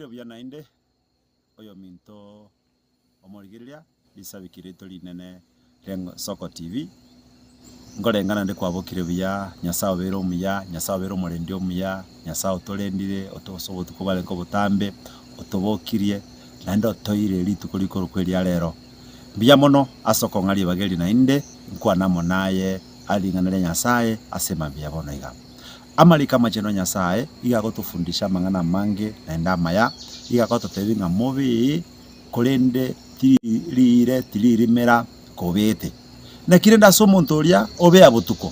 Bwakire buya naende, oyominto omorigereria risabiki riaito rinene ria Soko TV, nkorenga naende kwabokire buya, Nyasae obeire omuya, Nyasae obeire omorendi omuya, Nyasae otorendire ase obotuko bwarenge obotambe, otobokirie, naende otoire rituko rikorokwa eria rero. Mbuya mono ase okong'a ribaga eri naende, nkwane amo naye are ring'ana ria Nyasae ase mambia bono iga. Amariko amachenu a Nyasae iga agotofundisha amang'ana amange naende amaya, iga agototebia ng'a mobe, korende tiriire tiririmera kobeete. Naki rende ase omonto oria obea botuko,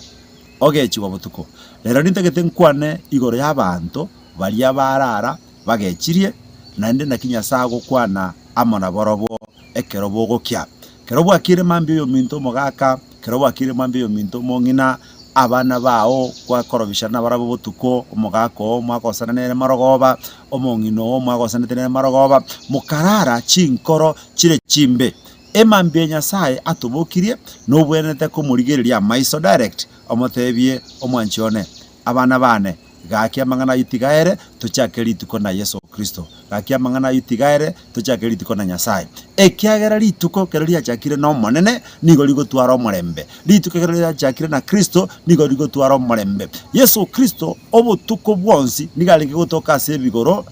ogechigwa botuko. Rero nintagete nkwane igoro y'abanto baria barara bagechirie, naende naki Nyasae agokwana amo naborobwo ekero bogokia. Ekero bwakire mambia oyominto omogaka, ekero bwakire mambia oyominto omong'ina, abana bao gwakorobishana nabarabwo botuko, omogaka oo mwagosana nere marogoba, omong'ina oo mwagosanete nere marogoba, mokarara chinkoro chire chimbe. Emambia Nyasaye atobokirie, nobwenerete komorigereria amaiso direct, omotebie, Omwanchi one, abana bane, Gaki amang'ana ayio tiga ere, tochake rituko na Yeso Kristo. Gaki amang'ana ayio tiga ere, tochake rituko na Nyasae. Ekiagera rituko ekero riachakire n'Omonene, nigo rigotwara omorembe. Rituko ekero riachakire na Kristo, nigo rigotwara omorembe. Yeso Kristo obotuko bwonsi nigo arenge gotoka ase ebigoro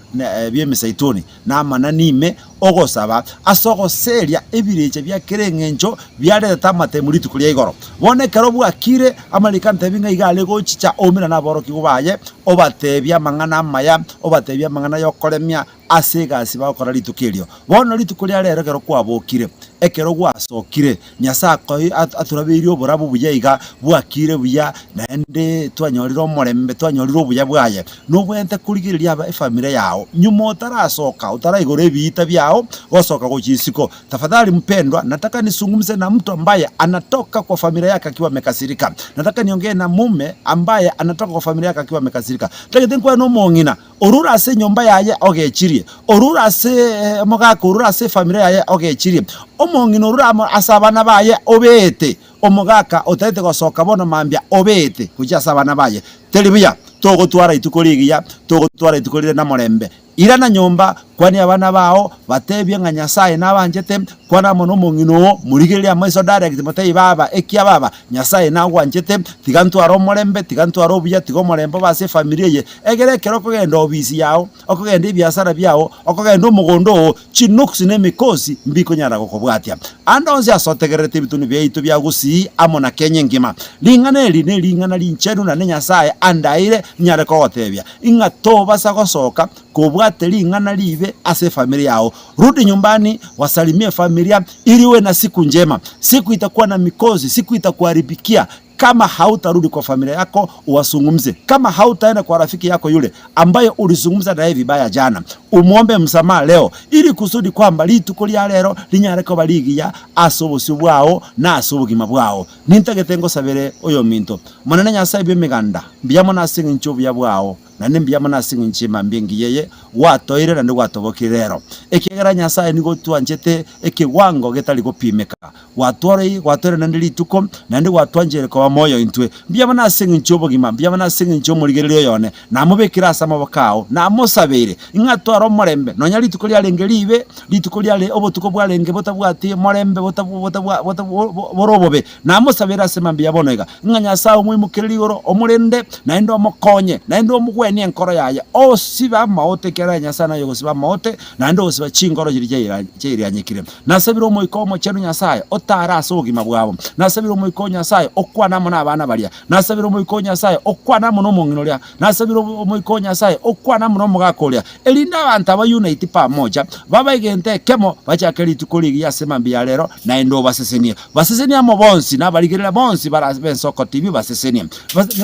bi'emesaituni, na amanani ime, ogosaba ase ogoseria ebirecha bia kera engencho biaretete amatemu rituko ria igoro. Bono ekero bwakire, amariko antebi ng'a iga are gochicha oumera naborokigwa baye, obatebie amang'ana amaya, obatebie amang'ana y'okoremia ase egasi bagokora rituko erio. Bono rituko ria rero ekero kwabokire, ekero gwasokire, Nyasae akoi atorabeirie oborabu buya iga, bwakire buya, naende twanyorire omorembe, twanyorire obuya bwaye. Nobwenerete korigereria aba efamiri yao, nyuma otarasoka, otaraigora ebiita biao, gosoka gochia isiko. Tafadhali mpendwa, nataka nisungumze na mtu ambaye anatoka kwa familia yake akiwa amekasirika. Nataka niongee na mume ambaye anatoka kwa familia yake akiwa amekasirika. Ntagete nkwane na omong'ina, orure ase enyomba yaye ogechirie, orure ase omogaka orure ase efamiri yaye ogechirie, omong'ina orure amo ase abana baye obeete, omogaka otagete gosoka bono mambia obeete gochia ase abana baye. Teri buya, togotwara rituko rigiya, togotwara rituko rire namorembe. Irana nyomba, kwania abana bao, batebie ng'a Nyasae nabanchete, kwana amo nomong'ina oo, morigererie amaiso direct, motebie baba, ekia baba, Nyasae nagwanchete, tiga ntware omorembe, tiga ntware obuya, tiga omorembe obe ase efamiri eye, egere ekero okogenda obisi yao, okogenda ebiasara biao, okogenda omogondo oo, chinuksi na emikosi mbikonyara gokobwatia. Ande onsi ase otegererete ebitunu biaito bia Gusii amo na Kenya engima, ring'ana eri nering'ana rinchenu naende Nyasae andaire nyare kogotebia, ng'a tobasa gosoka kobwate ring'ana ribe ase efamiri yao. Rudi nyumbani, wasalimie familia ili uwe na siku njema. Siku itakuwa na mikosi, siku itakuharibikia kama hautarudi kwa familia yako uwasungumze. Kama hautaenda kwa rafiki yako yule ambaye ulizungumza naye vibaya jana, umuombe msamaha leo ili kusudi kwamba rituko ria rero rinyare koba rigiya ase obosio bwao na ase obogima bwao. Nintagete ngosabere oyominto. Omonene Nyasae bw'Emeganda, mbuya mono ase engencho y'obuya bwao, naende mbuya mono ase engencho y'emambia engiya eye gwatoire naende gwatobokirie rero. Ekiagera Nyasae nigo otwanchete ekewango getari gopimeka, gwatworoi gwatoire naende rituko, naende gwatwancheire koba moyo intwe. Mbuya mono ase engencho y'obogima, mbuya mono ase engencho y'omorigereria oyone, namobekire ase amaboko ao, namosabeire, ng'a atware omorembe, nonya rituko riarenge riibe, rituko riare obotuko bwarenge botabwati morembe botabwa botabwa botabwa bore obobe. Namosabere ase mambia bono iga, ng'a Nyasae omoimokererie igoro, omorende, naende omokonye, naende omogwenie enkoro yaye, osibe amaote, ekiagera Nyasae naye ogosiba amaote, naende ogosiba chinkoro chiria chiairianyekire. Nasabire Omoika Omochenu Nyasae otare ase obogima bwabo. Nasabire Omoika o Nyasae okwane amo nabana baria. Nasabire Omoika o Nyasae okwane amo nomong'ina oria. Nasabire Omoika o Nyasae okwane amo nomogaka oria, erinde abanto aba unite pamoja, babe egento ekemo, bachake rituko rigiya ase mambia ya rero, naende obasesenie. Basesenie amo bonsi, na abarigereria bonsi bare b'ensoko TV basesenie.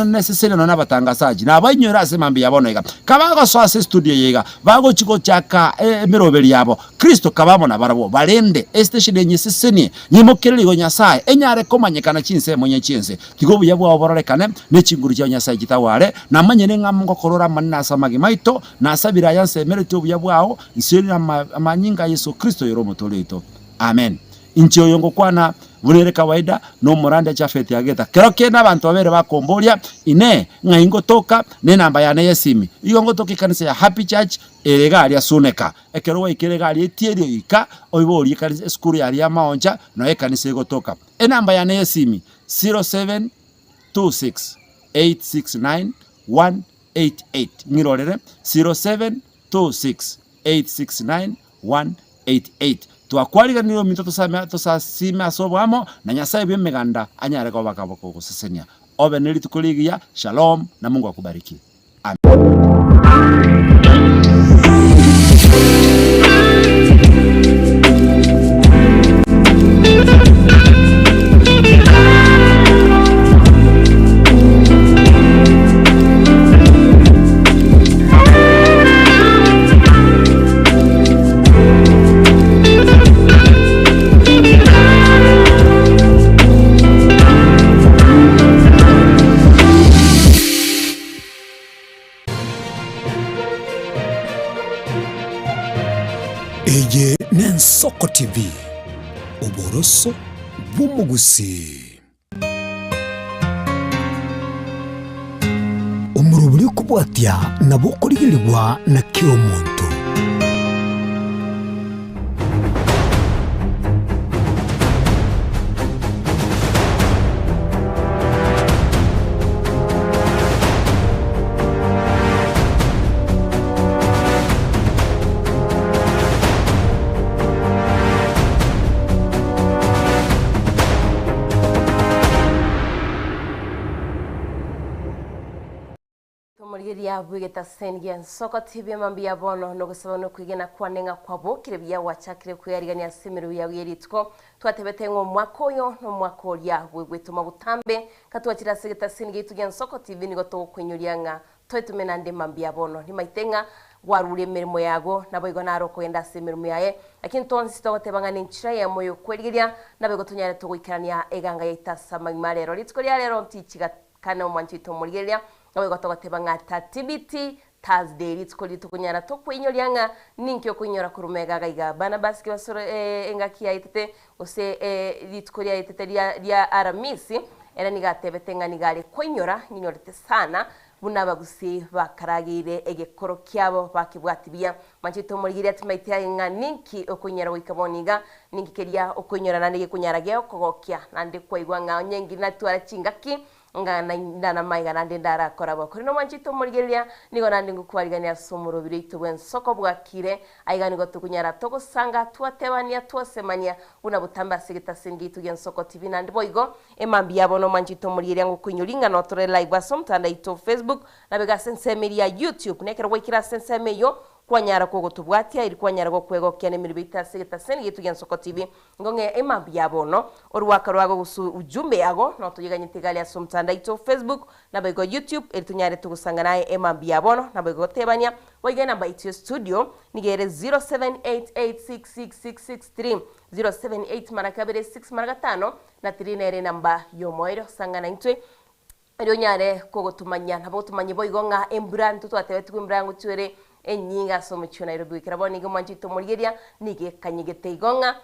Nesesenie nonya nabatangasaji, na abainyoire ase mambia ya bono iga. Kabagosoa ase estudio eye iga, bagochia gochaka emeroberi yabo, Kristo kaba amo nabarabwo, barende estation eye nyesesenie, nyimokerere igo Nyasae, enyare komanyekana chinsemo onye chi'ense. Tiga obuya bwao bororekane, ne chinguru chiao Nyasae chitaware, namanyire ng'a ngokorora amanene ase amagima aito, nasabire aya nsemeretie obuya bwao, nsiorire amanyinga a Yeso Kristo oyore Omotooria oito. Amen. Inche oyo ngokwana. Buna ere kawaida, nomorande Jafeti ageta. Kero kende abanto babere bakomboria, Inee, ng'ai ngotoka nenamba yane y'esimi? Igo ngotoka ekanisa ya Happy Church ere iga aria Suneka. Ekero gwaikire iga aria etieri oika, oiborie ekanisa esukuru yaria y'amaoncha, noyo ekanisa egotoka. Enamba yane y'esimi, 0726 869 188. Ng'irorere, 0726 869 188. Twakwariganirie ominto tosame tosasime ase oboamo, na Nyasae bw'emeganda anyare koba kagogosesenia. Obe ne rituko rigiya, Shalom, na Mungu akubariki. Amen. Eye n'Ensoko TV, oboroso bw'omogusii. Omorobori okobwatia nabo okorigerigwa na kera omonto. Tomorigeria bw'egetaseni gi'ensoko TV mambia bono nogosaba nokwegena kwane ng'a kwabokire buya gwachakire kweyarigania ase emeremo yao ye rituko. Twatebete ng'a omwaka oyo nomwaka oria bw'egwetoma botambe. Katwachire ase egetaseni giaito gi'ensoko TV nigo togokoinyoria ng'a Toetome naende mambia bono. Nimaete ng'a gwarure emeremo yago, naboigo naro okogenda ase emeremo yaye. Lakini tonsi togoteba ng'a nenchera eyemo y'okwerigeria, naboigo tonyare togoikerania eganga yaito ase amagima a rero. Rituko ria rero ntichi gakane omwancho oito omorigereria, naboigo togoteba ng'a Tatibiti Thursday, rituko riria tokonyara tokweinyoria ng'a ninki okoinyora korwa mega iga iga. Barnabas kebasoro engaki yaetete gose rituko riaetete ria ria Aramisi, ere nigo atebete ng'a nigo are koinyora, ng'inyorete sana buna abagusii bakarageire egekoro kiabo bakebwati buya. Manchete omorigereria timaeti aye ng'a ninki okoinyora goika bono iga, ninki keria okoinyora naende gekonyara geokogokia, naende kwaigwa ng'a onye ngiri natwara chingaki ng'a nana maiga naende ndarakore abo. Korende omwanchete omorigereria, nigo naende ngokwarigania ase omorobiri oito bw'ensoko bwakire, aiga nigo tokonyara togosanga, twatebania, twasemania, buna botambe ase egetaseni giaito gi'ensoko TV naende boigo Emambia yabo nomwanchete omorigereria ngokoinyora ing'a notore live ase omotandao oito o Facebook, nabega ase ensemo eria ya YouTube. Na ekero gwaikire ase ensemo eyio, kwanyara kogotobwatia eri kwanyara gokwegokia nemeremo yaito ase egetaseni giaito gia Nsoko TV. Nigo ng'e emambia ya bono, orwaka rwago gose ujumbe yago notoyeganyete igare ase omotandao oito o Facebook, naboigo YouTube, eri tonyare togosangana aye emambia ya bono, naboigo gotebania, boigo enamba yaito ya studio nigo ere 0788666663, 078 mara kabere 6 mara gatano, Na tiri nere enamba y'omoerio, sang'ana intwe, erio onyare kogotomanya. Nabo otomanye boigo ng'a embura, intwe twatebetigwe embura ngochia ere enyinga ase omochie o Nairobi goikera bono nigo omwancho oito omorigeria nigo ekanyegete igo ng'a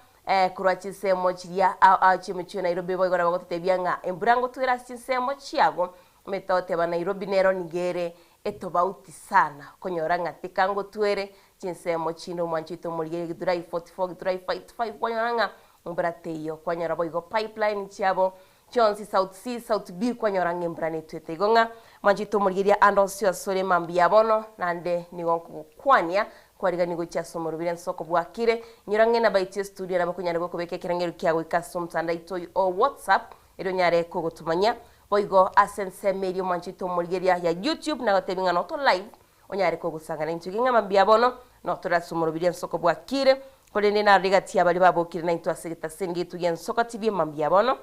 korwa chinsemo chiria ao ao chi'omochie o Nairobi boigo nabo bagototebia ng'a embura ngotwere ase chinsemo chiago, omanyete togoteba Nairobi nero nigo ere etobauti sana, okonyora ng'a tikangotwere chinsemo chinde omwancho oito omorigeria Githurai 44, Githurai 55, kwanyora ng'a Embura teiyo, kwanyora boigo pipeline chiabo chionsi South C, South B kwanyora ng'a embura netwete. Igo ng'a mwanchete omorigeria ande onsi asore mambia bono, naende nigo nkogokwania nkwariganie gochia ase omorobiri ensoko bwakire. Inyora ng'a enamba yaito y'estudio nabo okonyara gokobeka ekerengerio kia goika ase omotandao oito oyio o WhatsApp erio onyare kogotomanyia. Boigo ase ensemo eria omwanchete omorigeria ya YouTube nagotebia ng'a noto live Onyare kogosangana intwe iga ng'a mbuya bono, notore ase omorobiri ensoko bwakire, korende narore egati ya baria babokire naintwe ase egetaseni giaito gi'ensoko tibie mambia bono,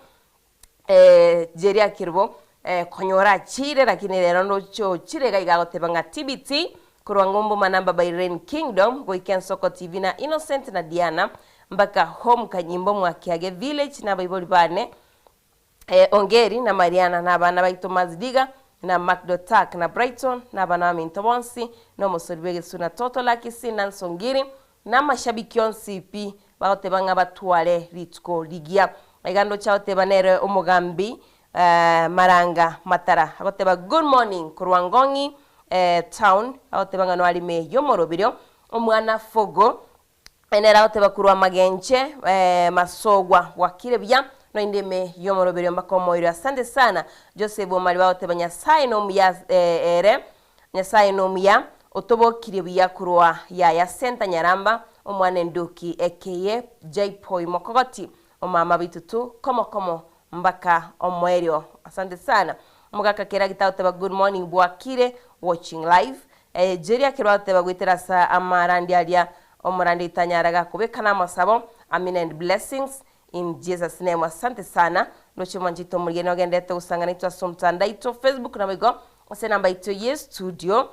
Jeria Kerubo, konyora achiire lakini rero ndoche ochire iga iga agoteba ng'a TBT korwa ng'umbu manamba by Rain Kingdom goika ensoko TV na Innocent na Diana mpaka home Kanyimbo mwakiage village na abaibori bane Ongeri na Mariana, na abana baito Mazdiga, na Makdotak, na Brighton, na abana baminto bonsi, na omosori bw'egesu, na Toto Lakisi, na Nsongiri, na amashabiki onsi pi, bagoteba ng'a batware rituko rigiya. Iga ndoche agoteba nere omogambi Maranga Matara agoteba good morning korwa Ngong'i town agoteba ng'a noarime yomoroberio omwana Fogo nere agoteba korwa Magenche Masogwa bwakire buya noinde ime yomoroberio mpaka omoerio asante sana Joseph Omariba agoteba Nyasaye nomuya ere Nyasaye nomuya otobokirie buya korwa Yaya Center Nyaramba omwana Enduki ekeye Jpoi Mokogoti Omama bitutu komo komo mbaka omoerio. Asante sana. Omogaka Keragita agoteba good morning bwakire watching live. Eh, Jerry akerwa agoteba goetera ase amarandi aria omorandi oitanyara gakobeka na amasabo. Amina and blessings in Jesus name. Asante sana. Ndoche mwanchete omorigeni ogenderete gosangana intwe ase omotandao aito Facebook naboigo ase enamba yaito ye studio.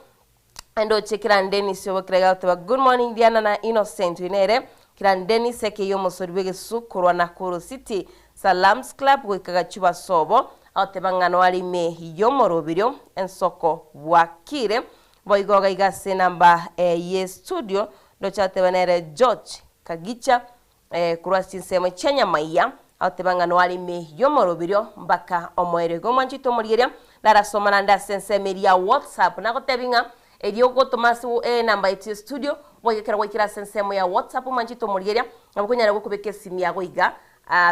Ndoche Kiran Dennis obokire iga agoteba good morning Diana na Innocent oyo nere Kiran Dennis eke y'omosori bw'egesusu korwa Nakuru City Salams Club goika Gachuba sobo agoteba ng'a noare ime y'omoroberio ensoko bwakire boigo iga iga ase enamba ye studio ndoche agoteba nere George Kagicha Korwa ase chinsemo chia nyamaiya, agoteba ng'a noare ime y'omoroberio mpaka omoerio. Igo omwanchete omorigereria, narasoma naende ase ensemo eria ya WhatsApp. Nagotebi ng'a erio ogotoma ase enamba yaito ya studio, boigo ekero gwaikire ase ensemo ya WhatsApp omwanchete omorigereria, nabo okonyara gokobeka esimi yago iga,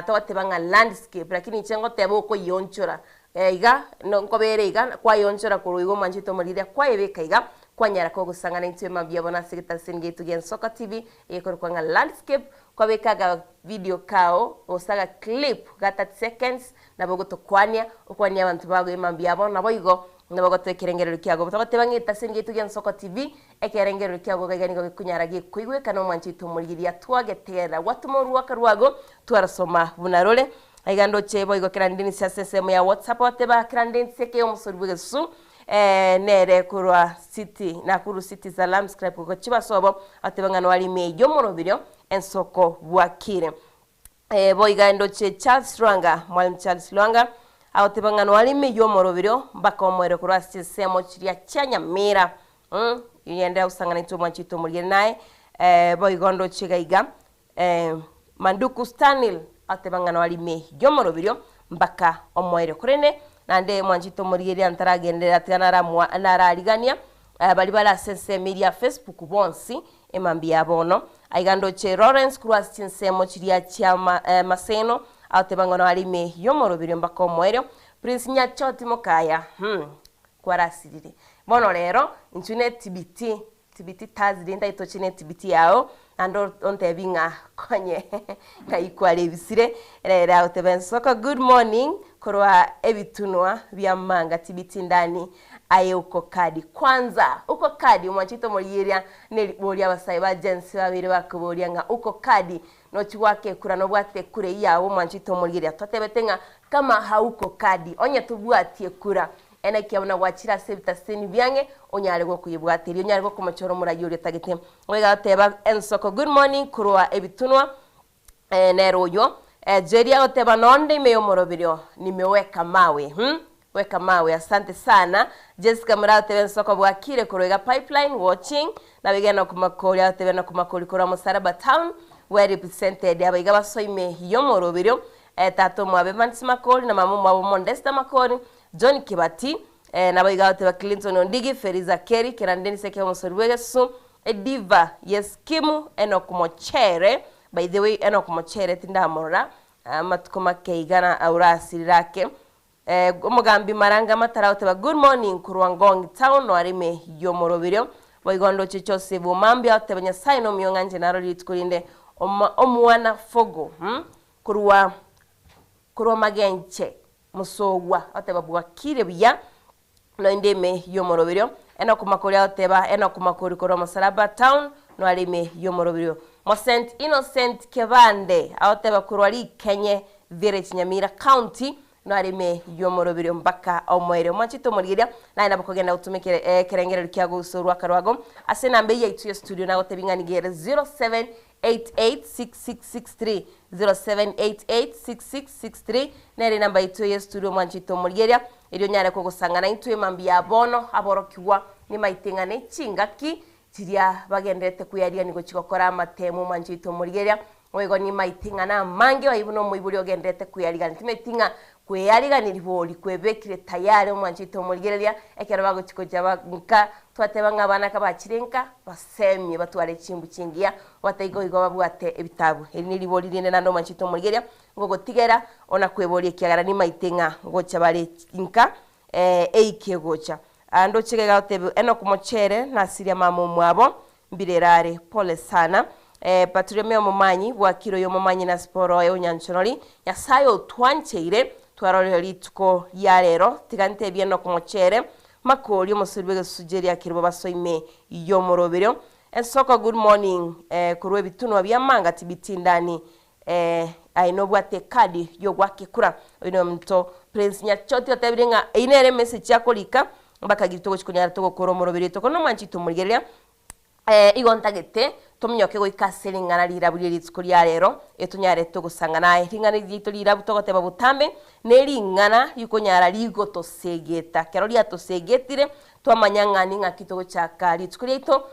togoteba ng'a landscape, lakini inche ngoteba okoyionchora iga, nkobere iga, kwayionchora korwa igo omwanchete omorigereria, kwayebeka iga, kwanyara kogosang'ana intwe mambia bono ase egetaseni giaito gia Nsoko TV, Egekorokwa ng'a landscape, kwabeka aga video kao gose aga clip ga 30 seconds nabo ogotokwania, okwanie abanto bago emambia yabo naboigo nabo ogotoa ekerengererio kiago. Togoteba ng'a etaseni yaito gia Nsoko TV, ekerengererio kiago iga iga nigo gekonyara gekoigweka na omwancho oito omorigereria twagetegerera gwatoma orwaka rwago twarosoma buna rore. Aiga ndoche boigo kera Dennis ase ensemo ya WhatsApp ogoteba kera Dennis eke omosori bw'egesusu Nere korwa City, Nakuru City Salam Scribe gochia basobo, ateba ng'a noare ime y'omoroberio ensoko bwakire. Boiga ndoche Charles Lwanga, Mwalimu Charles Lwanga, agoteba ng'a noare ime y'omoroberio mpaka omoerio korwa ase chinsemo chiria chia Nyamira. Yende agosang'ana intwe omwanchi oito omorigeri naye. Boigo ndoche iga iga Manduku Stanil ateba ng'a noare ime y'omoroberio mpaka omoerio. Korende naende mwanchete omorigereria ntaragenderera tiga naramoa nararigania baria bare ase ensemo eria ya Facebook bonsi emambia ya bono. Aiga ndoche Lawrence korwa ase chinsemo chiria chia Maseno agoteba ng'a noare ime y'omoroberio mpaka omoerio. Prince Nyachoti Mokaya, kwarasirire. Bono rero intwe ne TBT Tibiti Thursday ntaitoche ne tibiti yao, naende ontebi ng'a konye ng'ai kwarebisire. Ere agoteba ensoko good morning korwa ebitunwa bia Manga tibiti ndani aye uko kadi kwanza uko kadi omwanchete omorigereria ne riboria abasae ba Gen Z babeire bakoboria ng'a uko kadi nochi goaka ekura nobwate ekura eyio yao omwanchete omorigereria twatebete ng'a kama hauko kadi onye tobwati ekura Enekia buna gwachire ase ebitaseni biang'e, onyare gokoyebwata erio onyare gokomochora omoraia oria otagete. Goika goteba ensoko good morning korwa ebitunwa nere oywo. Jerry agoteba nonde ime yomoroberio nimeweka mawe hum weka mawe asante sana. Jessica Muraa agoteba ensoko bwakire korwa iga pipeline watching. Nabaiga Enock Makori agoteba Enock Makori korwa Musaraba town well represented abaiga basoa ime yomoroberio. Tata omwabo Evans Makori na mama omwabo Mondesta Makori John Kibati, naboigo agoteba Clinton Ondigi, Feriza Kerry, Kerandi Dennis eke omosori bw'egesusu, Ediva Yeskimu, Enock Mochere, by the way Enock Mochere tindamorora amatuko make iga na aurasirire ake. Omogambi Maranga Matara agoteba good morning korwa Ngong town noare ime y'omoroberio. Boigo ndoche Joseph Omambia agoteba Nyasaye nomuya ong'anche narore rituko rinde omwana Fogo korwa korwa magenche Mosogwa agoteba bwakire buya, noinde ime y'omoroberio. Enock Makori agoteba Enock Makori korwa Mosalaba town noare ime y'omoroberio. Mosent Innocent Kebande agoteba korwa Rikenye village Nyamira county noare ime y'omoroberio mpaka omoerio. Mwanchete omorigereria naye nabo kogenda gotuma ekerengererio kiago gose orwaka rwago ase enamba eyio yaito ya studio nagotebia ng'a nigo ere 07 886663 07886663 nere enamba yaito ye studio mwanchete omorigereria erio onyare kogosang'ana intwe mambia ya bono aborokigwa nimaite ng'a ne chingaki chiria bagendererete kwearia nigo chigokora amatemo mwanchete omorigereria. Boigo nimaete ng'a namange aye buna omoibori ogendererete kweyarigania. Timaeti ng'a kweyarigania ribori kwebekire tayari omwanchete omorigereria ekero bagochia gocha ba nka twateba ng'a abana kabachire nka basemie batware chimbu chingiya bataigo igo babwate ebitabu. Eri neribori rinde naende omwanchete omorigereria ngogotigera ona kweboria ekiagera nimaete ng'a ngocha bare nka eiki egocha. Aa ndoche iga gotebigwa Enock Mochere nasiria mama omwabo Mbirera are pole sana. Eh, Bartolomeo omomanyi, bwakire oyo omomanyi na siporo oye onyanchorori, Nyasaye otwancheire, twarorire rituko ria rero, tiga ntebie Enock Mochere, Makori omosori bw'egesusu eria kerubo basoe ime y'omoroberio. Ensoko good morning, eh, korwa ebitunwa bia Manga TBT ndani, eh, aye nobwate ekadi y'ogoaka ekura. Oyo nomonto Prince Nyachoti otebire ng'a eyio nere emessage akorika, Mbakagiri togochia konyara togokora omoroberi oito. Korende omwanchi tomorigereria, igo ntagete tominyoke goika ase ring'ana rirabu rie rituko ria rero, etonyare togosang'ana aye. Ring'ana eri riaito rirabu togoteba botambe, ne ring'ana rikonyara rigotosegeta. Ekero riatosegetire, twamanya ng'a ning'aki togochaka rituko riaito,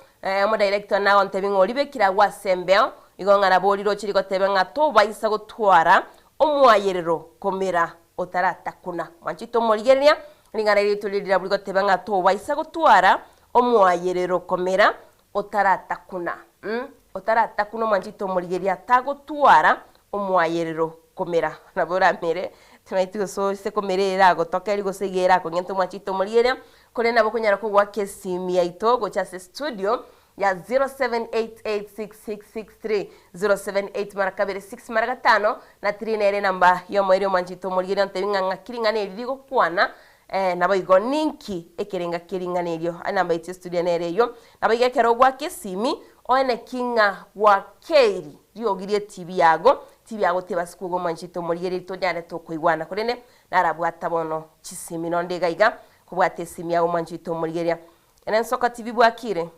omodirector nagontebia ng'a oribekire agwo ase embeo, igo ng'a nabo oriroche rigoteba ng'a tobaisa gotwara omwayerero komera otaratakuna. Mwanche tomorigereria, ring'ana riaito riria rirabu rigoteba ng'a tobaisa gotwara omwayerero komera otaratakuna. Mh, otaratakuna omwanche tomorigereria tagotwara omwayerero komera. Nabo oramere, timaeti gose ose komera eragotokeria gose iga erakong'ente omwanche tomorigereria, korende nabo okonyara kogoaka esimi yaito gocha ase studio ya 07886663 078 mara kabere 6 mara gatano na 3 nere enamba y'omoerio omwanchete omorigereria ontebi ng'a ng'aki ring'ana eri rigokwana eh, naboigo ninki ekerenga kie ring'ana erio enamba yaito estudio nere eyio naboigo ekero ogwaka esimi oeneki ng'a gwakeiri riogi rie TV yago TV yago tebasi kwoga omwanchete omorigereria tonyare tokoigwana korende narabwata bono chisimi nonde iga iga kobwata esimi yago omwanchete omorigereria Ere nsoka tibi bwakire.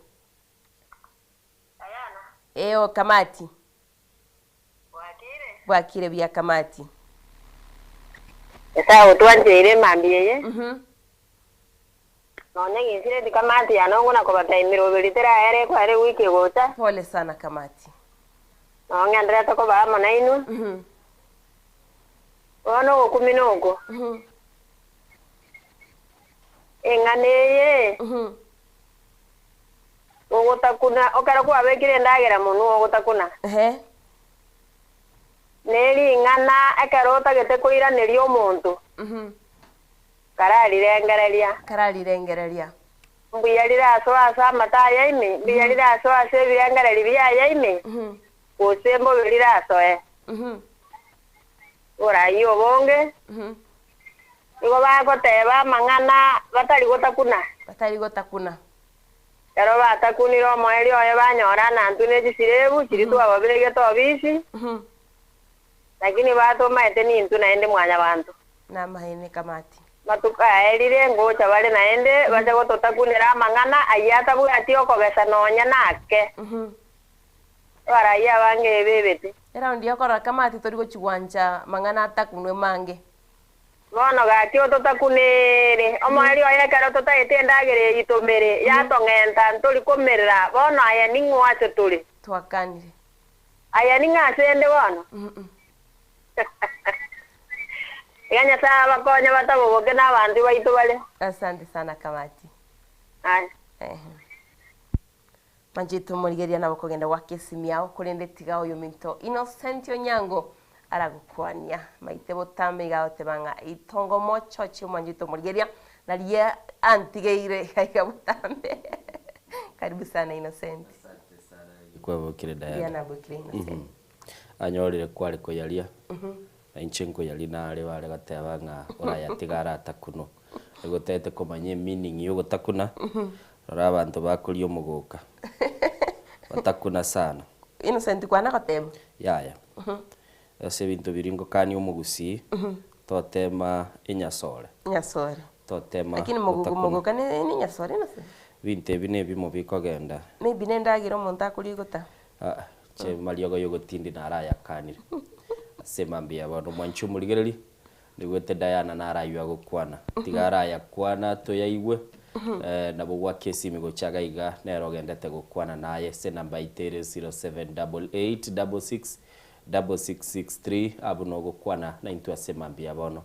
Diana. Eoo Kamati. Bwakire? Bwakire buya Kamati. Nyasae otwancheire emambia eye. Nonya ng'insireti Kamati yane ongo na kobata emeroberi teraere ekware ewiki egocha. Pole sana Kamati. Nao ng'enderete koba amo nainwe. Bono ogokumina oko. Eng'ana eye, ogotakuna, ekero kwabekire endagera monwa ogotakuna, nering'ana ekero otagete koiraneria omonto, kararirengereria. Kararirengereria. Mbuya rirasoe ase amato aya ime, mbuya rirasoe ase ebirengererio biaye ime, gose mbobe rirasoe. Oboraai obonge. Nigo bagoteba amang'ana batari gotakuna. Batari gotakuna. Ekero batakunire omoerio oye banyora anantwe ne chisirebu chiria twababeregete obisi, lakini batomaete nintwe naende mwanyabanto. Namaene kamati. Matuko aerire ngocha bare naende bache gototakunera amang'ana ayio atabwati okogesa nonya nake. Abarai abange ebebete. Eraundi yokorora kamati tori gochia gwancha mang'ana atakunwe mange. Bono gaki ototakunere omoerio oye ekero totaete endagera eyio tomere, yatong'enta ntori komerera, bono aye ning'o ase tore? Twakanire. Aye ning'o ase 'nde bono? Tiga Nyasae abakonye batabogoke nabanto baito bare. Asante sana Kamati. Aye. Ehe. Manchete omorigereria nabo kogenda goaka esimi yao, korende tiga oyominto Innocent Onyango aragokwania. Maite botambe iga agoteba ng'a itongo mochoche omwanchete omorigereria nario antigeire iga iga botambe. Karibu sana Innocent. Asante sana kwabokire Mbuya Diana. nabokire Innocent. Anyorire kware koyaria, na inche nkoyaria nare bare goteba ng'a orayatiga aratakunwa. Nigo otagete komanya emeaning ya ogotakuna, rora abanto bakoria omogoka, batakuna sana. Innocent kwana goteba. Yaya. Ase ebinto biria ngokania omogusii, totema enyasore. Enyasore. Totema Lakini mogogo gotakuna. mogoka ne ne enyasore Innocent. Ebinto ebi nebimo bikogenda. Maybe ne endagera omonto akoria igota. Aa, inche mariogo yogotindi narayakanire. Ase mambia bono mwanche omorigereria, Nigwete Diana naraywe agokwana. Tiga arayakwana toyaigwe, nabo gwaka esimi gocha iga iga nere ogendete gokwana naye ase enamba yaito ere 0788 66 6663 abwo nogokwana naintwe ase mambia bono.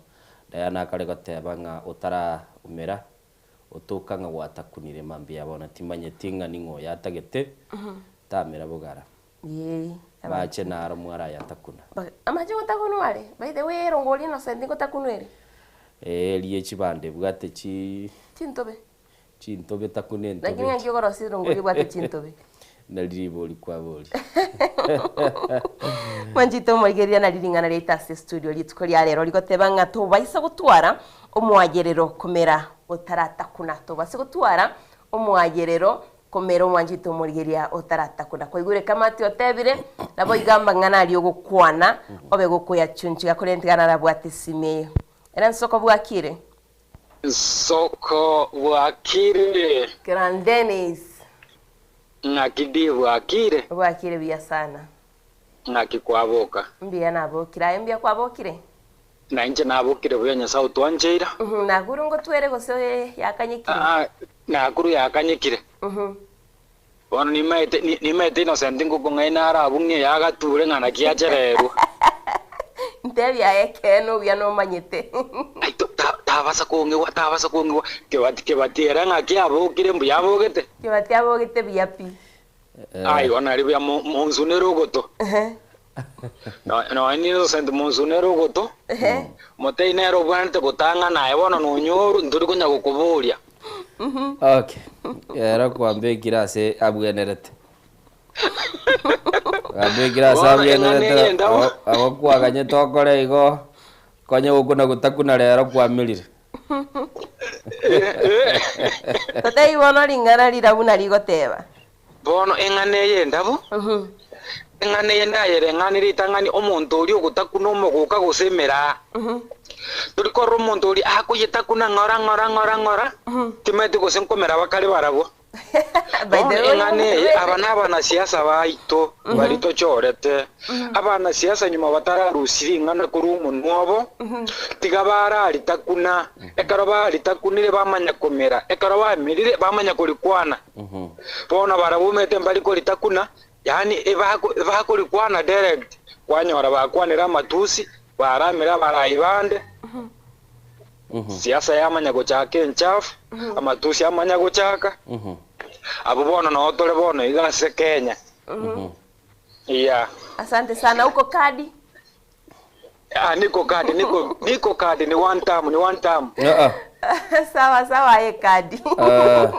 Diana akare goteba ng'a otaraumera otoka ng'a gwatakunire mambia bono timanyeti ng'a ning'o oyatagete tamera bogara. Yee. Mache naro mwarayatakuna. Amache ngotakunwa are? By the way erongo oria Innocent ngotakunwa ere? Ee erie chibando ebwate chi. Chintobe. Chintobe takuna entobe. Lakini ng'aki okorosia erongo oria ebwate chintobe? Nari ribori kwaboria. Mwanchete omorigereria nari ring'ana riaito ase estudio rituko ria rero rigoteba ng'a tobaisa gotwara omoayerero komera otaratakuna. Tobase gotwara omoayerero Komera omwanchete omorigeria otaratakuna. Kwaigure kamati otebire, naboigo amang'ana aria ogokwana obe gokoyachunchuga, korende tiga narabwate esimi eye. Ere nsoko bwakire? Nsoko bwakire. Kiran Dennis. Ng'aki di bwakire? Bwakire buya sana. Ng'aki kwaboka? Mbuya nabokire. Aye mbuya kwabokire? Na inche nabokire buya Nyasae otwancheire. Nakuru ngotwere gose yakanyekire? Aa, Nakuru yakanyekire. Bono nimaete, nimaete Innocent ngokong'aina arabung'ie yagature ng'a naki achererwa. Ntebie aye ekeene obuya nomanyete. Ai, to, ta, tabasa kong'igwa, tabasa kong'igwa. Kebati, Kebati ere ng'aki abokire mbuya abogete? Kebati abogete buya pi. Ai, bono aria buya mo, monsunere ogoto. Nonya Innocent monsunere ogoto, motei nere obwenerete gotang'ana aye bono nonyorwa ntori konya gokoboria. Okay, ero kwambekire ase abwenerete. Kwambekire ase Bono eng'ana abwenerete, eye endabo. ago kwaganyete okore igo, konye gokuna gotakuna rero kwamerire. Totebie bono ring'ana riria buna rigoteba. Bono eng'ana eye endabo, eng'ana eye ndayereng'anie ritang'ani omonto oria ogotakuna omogoka gose emeraa. Tori korora omonto oria akoyetakuna ng'ora ng'ora ng'ora ng'ora, timaeti gose nkomera bakare barabwo. By the Bono way, eng'ana eye, aba nabanasiasa baito baria tochorete, abanasiasa nyuma batararusia ring'ana korwa omonwa obo, tiga bararitakuna, ekero baritakunire bamanya komera, ekero bamerire bamanya korikwana. Bono barabwo omanyete mbari koritakuna, yaani ebakorikwana direct, kwanyora bakwanire amatusi, baramire abarai bande, Siasa yamanya gochaka enchafu, amatusi amanya gochaka, abwo bono noo tore bono iga ase Kenya. Yeah. Asante sana uko kadi. Ah, niko kadi, niko, niko kadi, ni one term, ni one term. Ah, sawa sawa aye kadi. ah.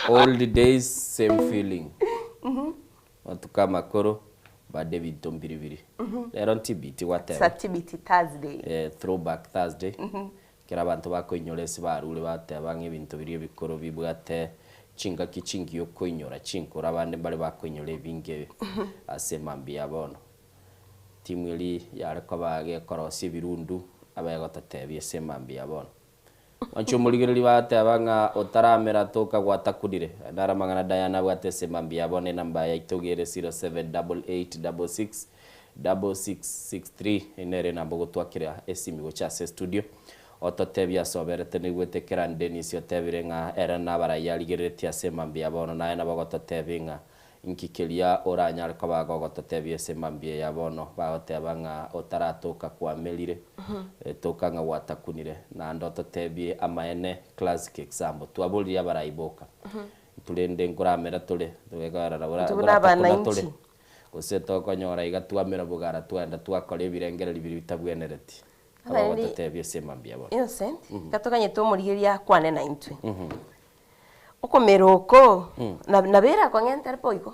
Old days same feeling. Matuko amakoro bado ebinto mbiribiri. Rero ntibiti gwateba. Satibiti Thursday. Eh, throwback Thursday. Ekero abanto bakoinyora ase barure bateba ng'a ebinto biria ebikoro bibwate chingaki chingiya okoinyora chinkoro abande mbare bakoinyora ebinge ase mambia ya bono. Timu eria yare koba gekorosia ebirundu abe egototebia ase mambia ya bono. Mwanche omorigereria bateba ng'a otaramera toka gwatakunire. Naro amang'ana Diana abwate ase mambia ya bono enamba yaito iga ere 078866 6663 Eyio nere enamba ogotwakera esimi gocha ase estudio ototebie ase oberete noigwete Keran Dennis otebire ng'a ere nabarai arigereretie ase mambia ya bono naye nabo ogototebia ng'a Inki keria oranyare koba gogototebia ase mambia ya bono? Bagoteba ng'a otaratoka kwamerire, toka ng'a gwatakunire, naende ototebie amaene, classic example, twaboririe abarai boka, intwe rende nkoramera tore, togekorora bora Intwe buna boratakuna abananchi. tore, gose tokonyora iga twamera bogara twaenda twakora ebirengererio biria bitabwenereti. Abarende Abagototebia ase mambia bono. Innocent, gatoganyete omorigereria akwane naintwe. Okomera oko, na nabo erakong'entere boigo.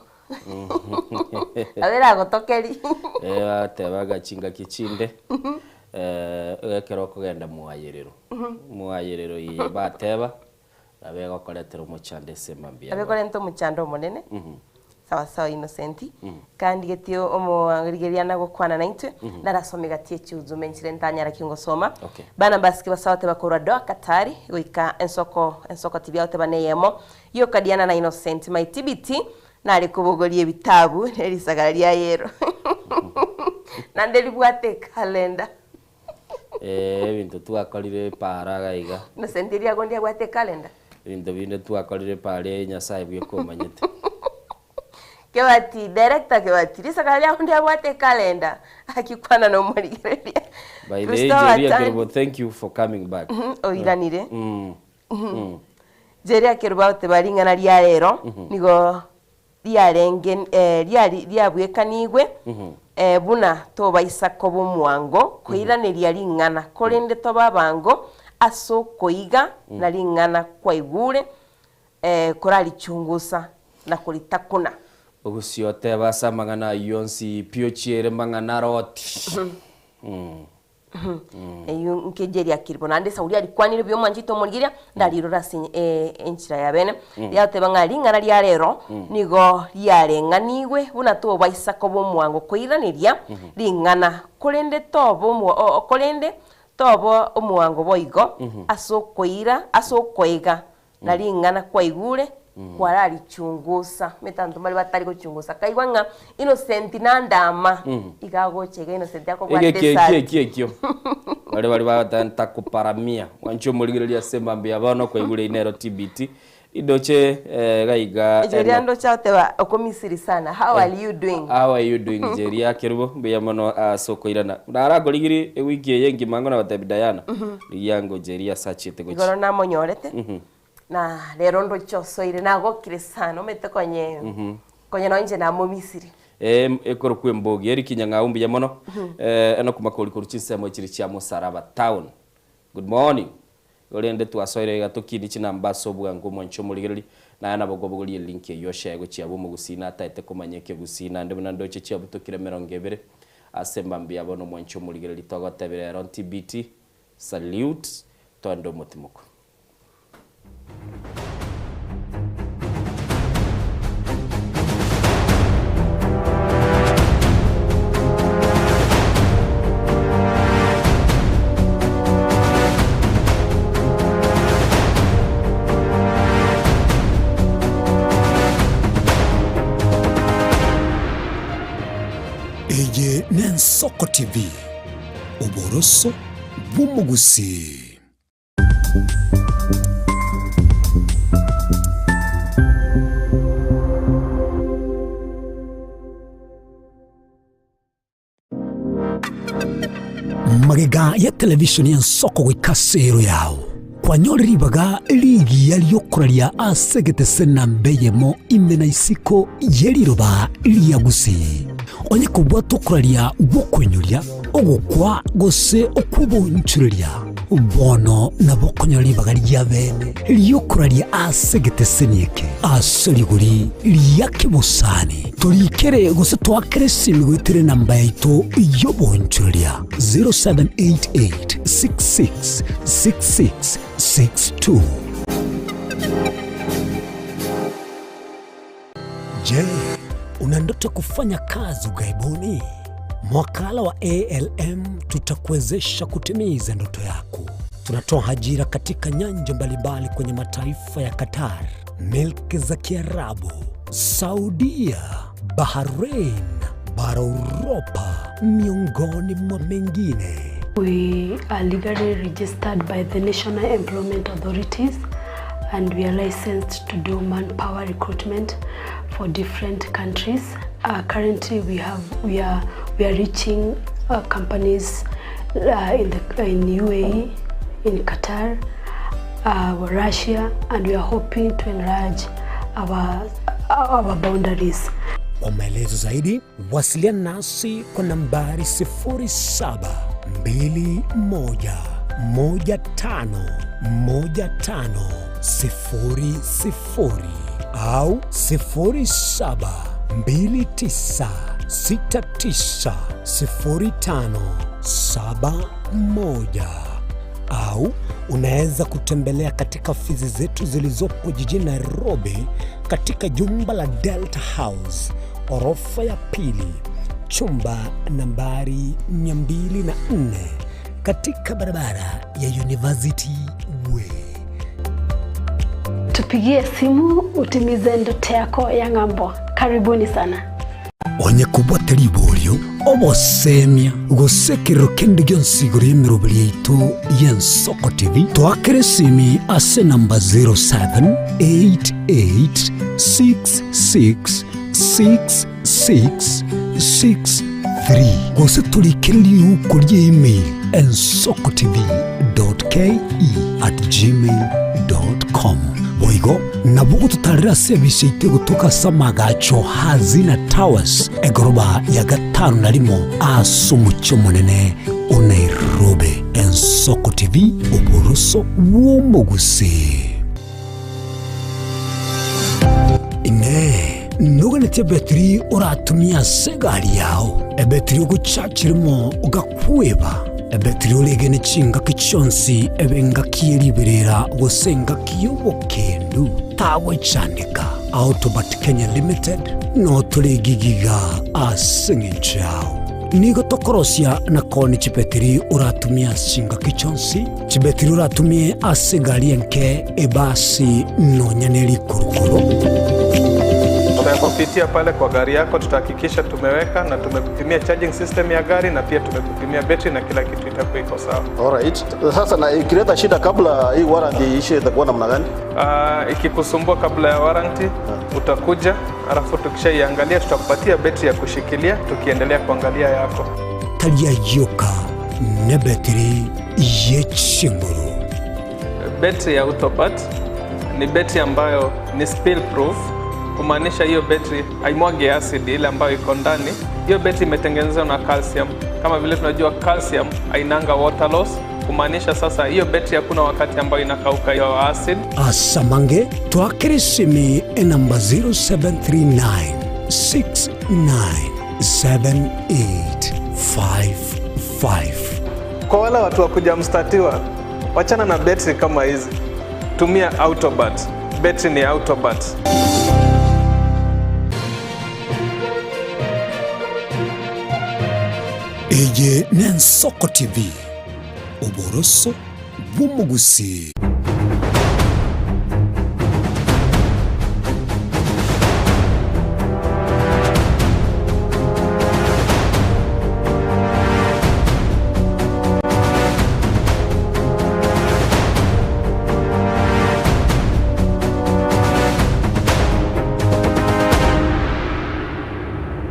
Nabo eragotokeri. Eh, bateba ng'a chingaki chinde, eh, ekero okogenda mwayerero, mwayerero eye bateba, nabo egokoretera omochando ase mambia Nabo bono. ekorenta omochando omonene. Sawa sawa Innocent, kandigetie omorigereria nagokwana naintwe, narasome gati echiuzume enchire ntanyara ki ngosoma. Okay. Bana mbasike basaote bakorwa Doha Katari goika ensoko ensoko tibiagote bane eyemo yoka Diana na Innocent my TBT nare kobogoria ebitabu ne risagara ria yero nande ribwate ekalenda. Eh, ebinto twakorire epaara iga iga. Innocent riago ndiabwate ekalenda? Ebinto binde twakorire epaara eye Nyasaye bweka omanyete. Kebati, director Kebati, risakara riao ndiabwate ecalendar, akikwana na omorigereria. By the way, Christopher Jeria Tan- Kerubo, thank you for coming back. Oiranire. Mm. Jeria Kerubo agoteba ring'ana ria rero, nigo riarenge eh, riari riabwekanigwe eh, buna tobaisa koba omwango koiraneria ring'ana korende tobe abango ase okoiga na ring'ana kwaigure eh, korarichungusa na koritakuna. Ogusii oteba ase amang'ana ayio onsi pi ochiere mang'ana aroti. Mm. Eyio nkejeria akiri naende esauri arikwanire buya omwanchete omorigeria ndarirora ase eh, enchera ya bene riateba ng'a ring'ana ria rero nigo riareng'anigwe buna tobaisa koba omwango koiraneria ring'ana korende toba omwa- o- o- korende toba omwango boigo ase okoira ase okoiga na ring'ana kwaigure kwararichungusa metanto mbari batari gochungusa kaigwa ng'a Innocent nandama iga agocha iga Innocent akobwata Egeki esati. eki eki ekio. Bare bari bagoteba ntakuparamia. Mwanche omorigereria ase emambia ya bono kwaigure inero TBT. Indoche eh, gaiga Jeria Enock. ndocha oteba okomisiri sana how are you doing? How are you doing Jeria Kerubo? Mbuya mono ase okoirana. Narakorigiri ewiki eye engima ng'o nagotebi Diana. Rigia ngo Jeria ase achiete gochia. Igoro namonyorete na rero ndoche osoire nagokire sana omanyete konye konye nonye inche namomisiri. Eh, ekorokwa embogi Eric Nyang'au mbuya mono. Eh, Enock Makori korwa chinsemo chiri chia Musaraba town. Good morning. Korende twasoire iga tokini chinamba ase obwango omwanche omorigereri naye nabo okobogoria elink eyio oshare gochia abwo omogusii nataete komanya ekegusii naende buna ndoche chiabutokire emerongo ebere ase embambi yabo nomwanche omorigereri togotebera ero TBT salute toende omotimoko. Eye n'Ensoko TV, oboroso bw'omogusii. Magega ya televisheni y'ensoko goika ase ero yao, kwanyore ribaga rigiya ri'okoraria ase egetese namba eyemo ime na isiko ye riroba ria Gusii. Onye kobwata okoraria gw'okoinyoria, ogokwa gose okw'obonchoreria, bono nabo okonyora ribaga ria bene ri'okoraria ase egeteseni eke ase rigori ria kebosani. Torikere gose toakere esimi goetera enamba yaito y'obonchoreria 0788 66 66 62. Je, una ndoto ya kufanya kazi ughaibuni? Mwakala wa ALM tutakuwezesha kutimiza ndoto yako. Tunatoa ajira katika nyanja mbalimbali kwenye mataifa ya Qatar, milki za Kiarabu, Saudia, Bahrain, bara Uropa, miongoni mwa mengine. We are legally registered by the National Employment Authorities and we are licensed to do manpower recruitment for different countries. Currently we have we are we are reaching companies in the in UAE, in Qatar, Russia, and we are hoping to enlarge our our boundaries. Kwa maelezo zaidi wasiliana nasi kwa nambari 0721151500 au 0729690571 au unaweza kutembelea katika ofisi zetu zilizopo jijini Nairobi katika jumba la Delta House orofa ya pili chumba nambari 204 katika barabara ya University Way. Tupigie simu utimize ndoto yako ya ng'ambo. Karibuni sana. Onye kobwate riborio, obosemia, gose ekerero kende gionsi igoro y'emeroberi yaito y'Ensoko TV, toakere esimi ase enamba 078866. 6663 gose torikere riuko rie email ensokotv.ke@gmail.com. Boigo nabo ogototarera ase ebise yaito egotoka ase amagacho Hazina Towers egoroba ya gatano na rimo ase omochie omonene o Nairobi. Ensoko TV, oboroso bw'omogusii. Inee! Noganetie ebetiri oratumie ase egari yao, ebetiri ogochachera imo ogakweba, ebetiri oregene chingaki chionsi ebe engaki ye riberera gose engaki y'obokendu? Tagochandeka. Autobat Kenya Limited notore egigiga ase engencho yao. Nigo tokorosia na koonia chibetiri oratumie ase chingaki chionsi, chibetiri oratumie ase egari enke, ebasi, nonya ne rikurukuru. Tutakupitia pale kwa gari yako, tutahakikisha tumeweka na tumekupimia charging system ya gari na pia tumekupimia betri na kila kitu itakuwa iko sawa. Alright. Sasa na ikileta shida kabla hii warranty iishe itakuwa namna gani? Ikikusumbua kabla ya warranty utakuja, alafu tukishaiangalia tutakupatia betri ya kushikilia tukiendelea kuangalia yako. Tari ayioka nebetiri ye chinguru. Betri ya Autobat ni betri ambayo ni spill proof, kumaanisha hiyo betri haimwagi acid ile ambayo iko ndani. Hiyo betri imetengenezwa na calcium. Kama vile tunajua calcium hainanga water loss, kumaanisha sasa hiyo betri hakuna wakati ambayo inakauka hiyo acid. Asamange twakere esimi enamba 0739 697855. Kwa wale watu wa kuja mstatiwa, wachana na betri kama hizi, tumia Autobat. Betri ni Autobat. Eye n'Ensoko TV, oboroso bw'omogusii.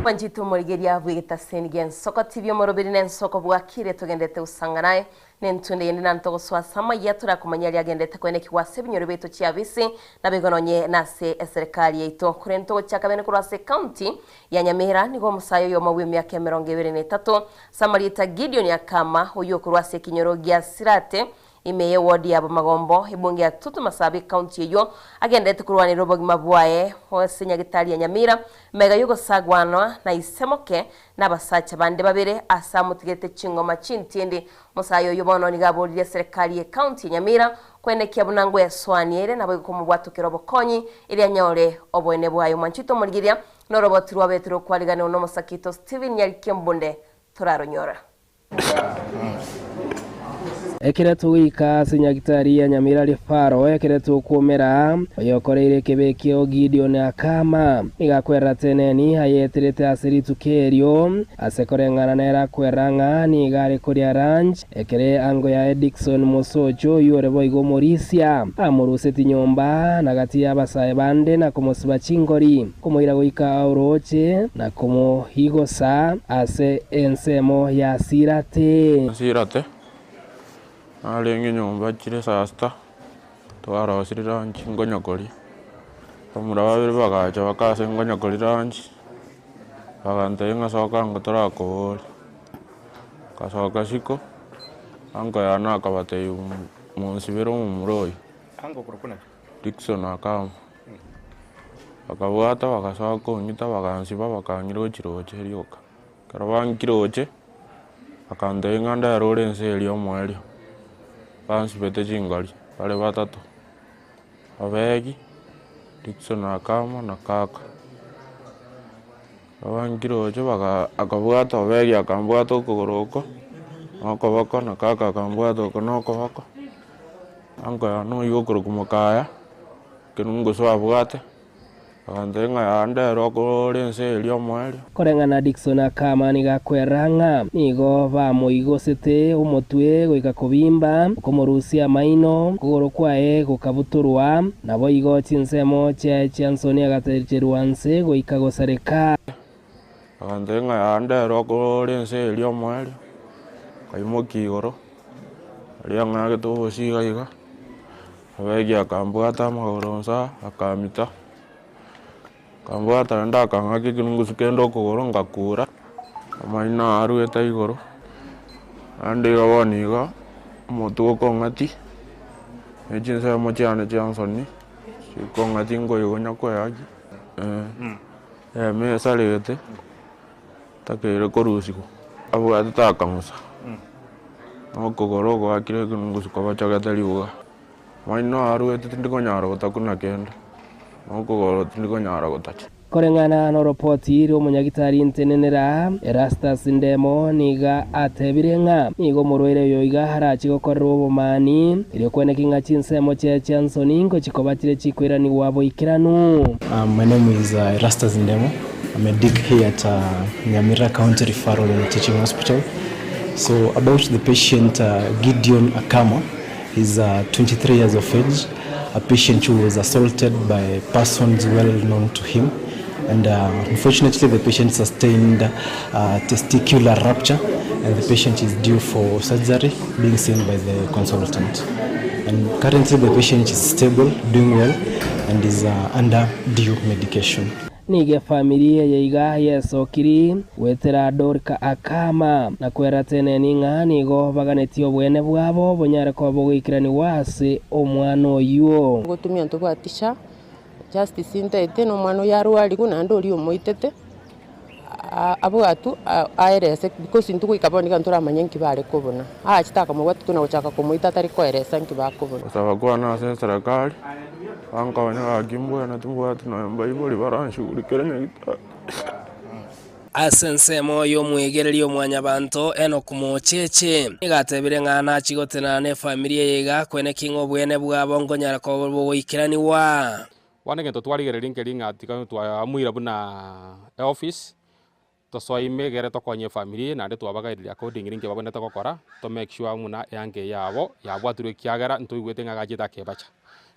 Mwanchete omorigeria bw'egetaseni gi'ensoko TV omoroberi n'ensoko bwakire togendete gosanga naye Nentunde yende nantogosoa ase amayia torakomanya aria agendete koenekigwa ase ebinyoro biaito chiabisi, naboigo nonye nase eserekari yaito. Korende togochaka bene korwa ase ecounty ya Nyamira, nigo omosae oyomo bw'emiaka emerongo ebere na etato, ase amarieta Gideon Akama, oyio okorwa ase ekenyoro gia Sirate, ime y'eward ya Bomagombo, ebunge ya Kitutu Masaaba ecounty eyio, agenderete korwanera obogima bwaye ase nyagetari ya Nyamira, magega y'ogosagwanwa na ise moke na abasacha bande babere ase amotigete ching'oma chintindi. Omosae oyio bono nigo aboririe eserekari ye county ya Nyamira koenekia buna ngwesoania ere naboigo komobwatokera obokonyi erio anyore oboene bwaye. Omwanchete omorigeria noroboti rwabete rokwariganirwe nomosakito Stephen Nyariki Ombunde toraronyora. Ekero togoika ase Nyagitari ya Nyamira Rifaro, ekero tokwomera oyokoreire ekebe ekio Gideon akama, nigo akwerera teneni ayeterete ase rituko erio, ase koreng'ana nere akwerera ng'a nigo are koria lunch, ekere ango yaye Dickson Mosocho oyio ore boigo omorisia, amoruseti nyomba na gati y'abasae bande na komosiba chingori, komoira goika orooche na komoigosa ase ensemo ya Sirate. Sirate. Narenge nyomba chire saa sita, twarosirie lunch nkonya koria, abamura babere bagacha baka ase nkonya koria lunch, bagantebia ng'a soka ango torakoboria. Nkasoka isiko, uncle yane akabatebia monsibere omomura oyio, Dickson akama. Bakabwata bagasoa kong'ita bagansiba bakang'ira gochia roche rioka. Ekero bankiroche, bakantebia ng'a ndere ore ense eria omoerio, bansibete chingori bare batato, Obegi, Dickson Akamo na Kaka. Ekero bankiroche baka akabwata Obegi akambwata okogoro oko, na okoboko na Kaka akambwata oko na okoboko, uncle yane oywo okorokwa Mokaya, ekerungu gose abwate. Agantebia ng'a yaya ndere okore ense eria omoerio. Koreng'ana Dickson akama nigo akwera ng'a nigo bamoigosete omotwe goika kobimba, okomorusia amaino, okogoro kwaye gokabutorwa, naboigo chinsemo chiaye chia nsoni agatecherwa nse goika gosareka. Agantebia ng'a yaya ndere okore ense eria omoerio, nkaimokia igoro, aria ang'agete obosie iga iga, Abegi akambwata amagoro onsi aa, akamita, akambwata naende akang'aka ekerungusu kende okogoro ngakura, amaino aa arwete igoro, naende igo bono igo, omotwe okong'ati, ne chinsemo chiane chia nsoni, chikong'ati nkoigwa onye koeaki, eyemo esarete. Takeire korusigwa, abwatete akang'usa, na okogoro ogoakire ekenungusu kobachogete ribuga. Maino aruete tindi konyara gotakuna kende, na okogoro tindi konyara gotacha. Koreng'ana noropoti rw'omonyagitari ntenenera, Erastus Ndemo nigo atebire ng'a nigo omorwaire oyo iga arache gokorerwa obomani, erio kweneki ng'a chinsemo chiaye chia nsoni ngochikoba chire chikoiranigwa boikeranu. My name is Erastus Ndemo. I'm a dig here at uh, Nyamira County Referral and Teaching Hospital. So about the patient uh, Gideon Akama, he's uh, 23 years of age, a patient who was assaulted by persons well known to him. And uh, unfortunately, the patient sustained uh, testicular rupture, and the patient is due for surgery, being seen by the consultant. And currently, the patient is stable, doing well, and is uh, under due medication. Nigo efamiri eye iga yesokiri goetera Dorika Akama, na kwera Teneni ng'a nigo baganetie obweene bwabo bonyare koba bogoikeranigwa ase omwana oyio. Gotumia ntobwati sha justice ntaete na omwana oyo arwarigwe naende oria omoitete abwatwe aerese because intwe goika bono iga ntoramanye nki bare kobuna. Aachete akamobwatia tu na gochaka komoita atari koeresa nki bakobuna. Gosaba kwane ase eserekari, bankonye gaki mbwene timbwati nonya mbaibori baranshughulikere nyagetari. Ase ensemo y'omwegereria o Mwanyabanto Enock Mocheche, nigo atebire ng'a nachie gotenena nefamiri eye iga kweneki ng'a obweene bwabo nkonyara koba bogoikeranigwa. Bono egento twarigereria nkeri ng'a tiga twaamuire buna eoffice, tosoe ime egere tokonye efamiri eye naende twabagaereria accordingly nki babwenerete gokora, to make sure buna eanka eye yabo yabwatirwe ekiagera ntoigwete ng'a agachete akebacha.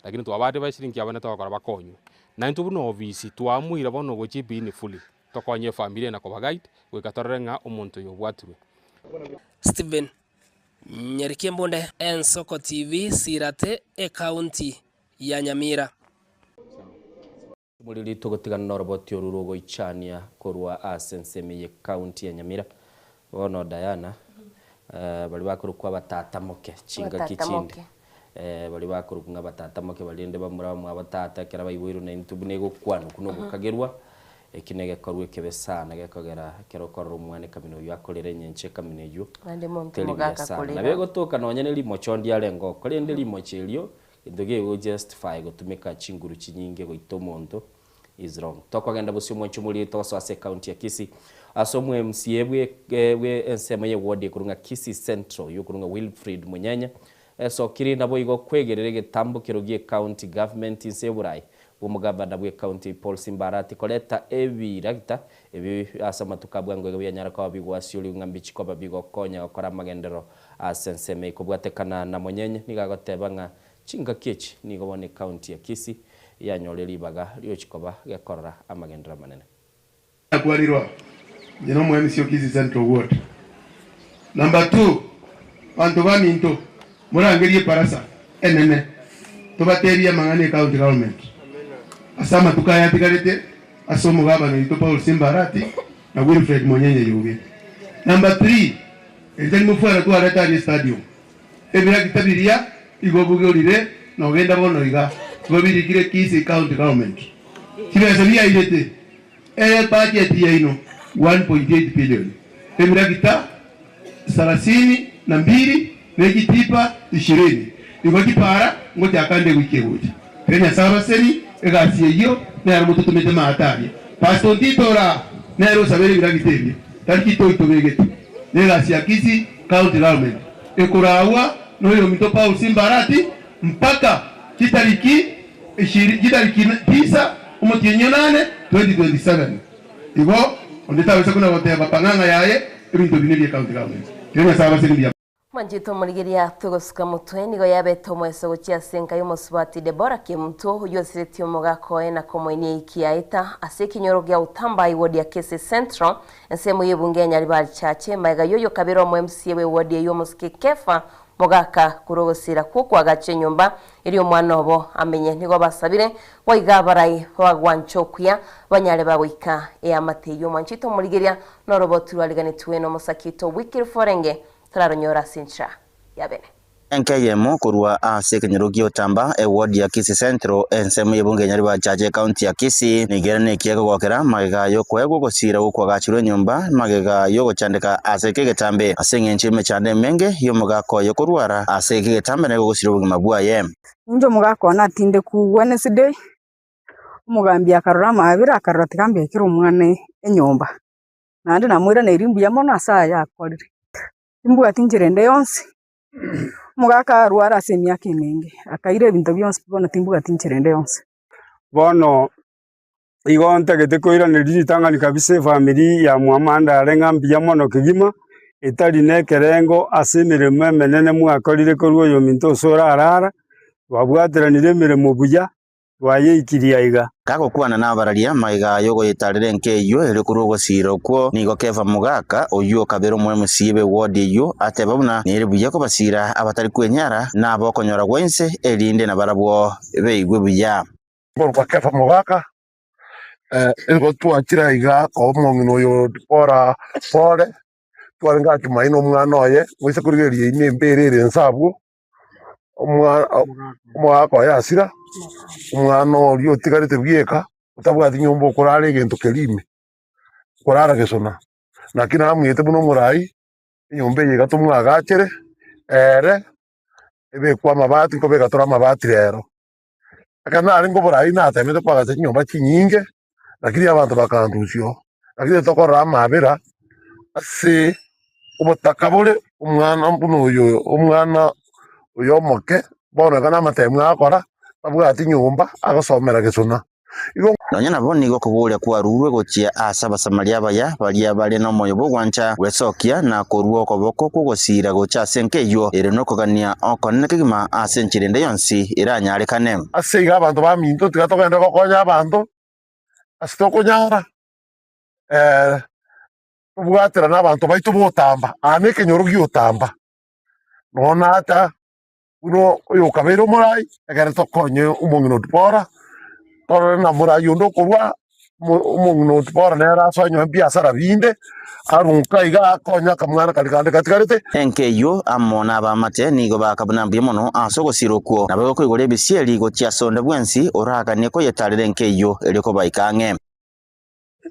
Lakini twaba advised nki babwenerete gokora bakonywe. Na intwe buna ofisi twaamuire bono gochia ebini fully, tokonye efamiri eye na kobaguide goika torore ng'a omonto oyo obwatirwe. Stephen Nyarikembunde, Ensoko TV, Sirate, Ekaunti ya Nyamira. Moriri togotigana noroboti oru rogoichania korwa ase ensemo eye county ya Nyamira. Bono Diana, baria bakorokwa abatata moke chingaki chinde. Baria bakorokwa ng'a abatata moke baria rende bamura bamwabo tata ekero baiboirwe na intwe buna egokwanwa buna ogokagerwa, eki negekorwa ekebe sana gekogera ekero okorora omwana ekamina oyio akorera enyencho ekamina eyio, Naende monto teri buya mogaka sana. korera. Nabo egotoka nonye ne rimocho ndiarenge oo, korende rimocho erio Gento gego justify gotumeka chinguru chinyinge goita omonto is wrong. Tokogenda bosio mwanche omoriri togosoa ase ecounty ya Kisii ase omo MCA bwe bwe ensemo ye ward ekorwa ng'a Kisii Central oyio okorwa ng'a Wilfred Munyanya esokiri naboigo kwegerera egetambokero gie county government inse yoborai bw'omogavana bwe county Paul Simba Arati koreta ebiragita ebi ase amatuko a bwango iga bianyara koba bigwasiorigwa ng'a mbichi koba bigokonya gokora amagenderero Ase ensemo ekobwatekana na Monyenye nigo agoteba ng'a chingaki echi nigo bono ecounty ya Kisii yanyorire ribaga riochi koba gekorora amagenderero amanene. Nakwanirwa inche na omo-MC o Kisii Central Ward. Number two, banto baminto morangerie ebarasa enene tobatebie amang'ana e county government ase amatuko aya atigarete ase omogabana oito Paul Simba Arati na Wilfred Monyenye Yugi. Number three, Eri tari mofwano twarete aria estadium. Ebirakita biria igo bugorire nogenda bono iga igo birikire Kisii County Government. Chibesa biairete eye budget yaino 1.8 billion. Ebirakita sarasini na mbili ne chitipa ishirini. Igo chipara ngochaka nde ewiki egocha. Tiga Nyasae abaseni egasi eyio nero mototomete maate aria. Pastor Ntito ora nere osabere ebiragita ebio tari chitoi tobegete. Negasi ya Kisii County Government ekoraagwa noyominto Paul Simba Arati mpaka chitariki ishiri chitariki tisa. Omotienyi onane, 2027. Igo onde tabaisa kona goteba pang'ang'a yaye ebinto ebi nebie county government. Tiga Nyasae abasenie mbuya. Mwanchete omorigeria togosuka motwe nigo yabete omoeso gochia ase enka y'omosubati Debora Kemunto oyio osiretie omogaka oye na komoinia eiki yaeta ase ekenyoro gia Utambai ward ya Kisii Central ensemo y'ebunge ya Nyaribari Chache maega y'oyo kabere omo MCA bw'eward eyio omosike Kefa Mogaka korwa ogosira kw'okoagacha enyomba erio omwana obo amenye. Nigo basabire boigo abarai bagwancha okuya banyare bagoika eamate eyio. Mwanchete omorigeria noroboti rwariganetwe nomosaki oito Wycliffe Orenge Toraronyore ase enchera ya bene. Enka eyemo korwa ase ekenyoro gia Otamba, eward ya Kisii Central, ensemo y'ebunge ya Nyaribari-Chache ekaunti ya Kisii, nigo ere nekiya kogokera magega y'okoegwa ogosiira gokwagachirwe enyomba magega y'ogochandeka ase ekegetambe ase engencho y'emechando emenge y'omogaka oye korwara ase ekegetambe na gogosiria obogima bwaye. Inche omogaka one atindekwa Wednesday, omogambi akarora amabera akarora tiga mbekere omwana enyomba. Naende namoiraneiri mbuya mono ase aya akorire. Timbwati nchera ende yonsi, omogaka arware ase emiaka emenge, akaira ebinto bionsi pi bono timbwati nchera ende yonsi. Bono igo ntagete koiraneria ritang'ani kabisa efamiri ya Mwamandare ng'a mbuya mono kegima, etari na ekerengo ase emeremo emenene mwakorire korwa oyominto ase orarara, twabwateranire emeremo buya. Twayeikirie aiga. Gagokwana nabararia magega y'ogoyetarera enka eyio erio korwa ogosiira okwo, nigo Kefa mogaka, oyio okabera omoMCA b'eward eyio, ateba buna nere buya kobasiira abatari kwenyara na abokonyora gwa inse, erinde nabarabwo beigwe buya. Nkorokwa Kefa mogaka, nigo twachire aiga koa omong'ina oyo Dibora pole, twarenge akimaina omwana oye, moise korigereria ime embera ere inse abwo. Omogaka oye asira, omwana oria otigarete bweka, otabwati nyomba okorara egento keria ime, okorara gesona. Naki namwete buna omorai, enyomba eye iga tomwagachere, ere ebekwe amabati nkobeka tore amabati rero. Ekero narenge oborai natemete koagacha chinyomba chinyinge, lakini abanto bakandusia oo, lakini tokorora amabera ase obotaka bore omwana buna oyo omwana oyo omoke, bono iga namatemu agokora, tabwati nyomba agosomera gesona. Igo. Nonya nabo nigo okoboria kwarurwe gochia ase Abasamaria abaya, baria bare nomoyo bw'ogwancha gwesokia na korua okoboko kw'ogosiira gocha ase enka eyio ere nokogania okonene kegima ase enchera ende yonsi eranyarekane. Ase igo abanto baminto, tiga togende gokonya abanto ase tokonyara, tobwaterane abanto baito b'otamba, aa nekenyoro gi'otamba, nonya nata buna oyokabeire omorai, ekero tokonye omong'ina o Dibora, torore na morai onde okorwa, omong'ina o Dibora nere asoe nyuma ebiasara binde, arunke iga akonye akamwana karia kande gatigarete. Enka eyio amo nabaamate nigo bakabuna mbuya mono ase ogosira okwo, naboigo koigora ebisieri gochia ase onde bwensi oraganie koyetarera enka eyio, erio kobaika ang'e.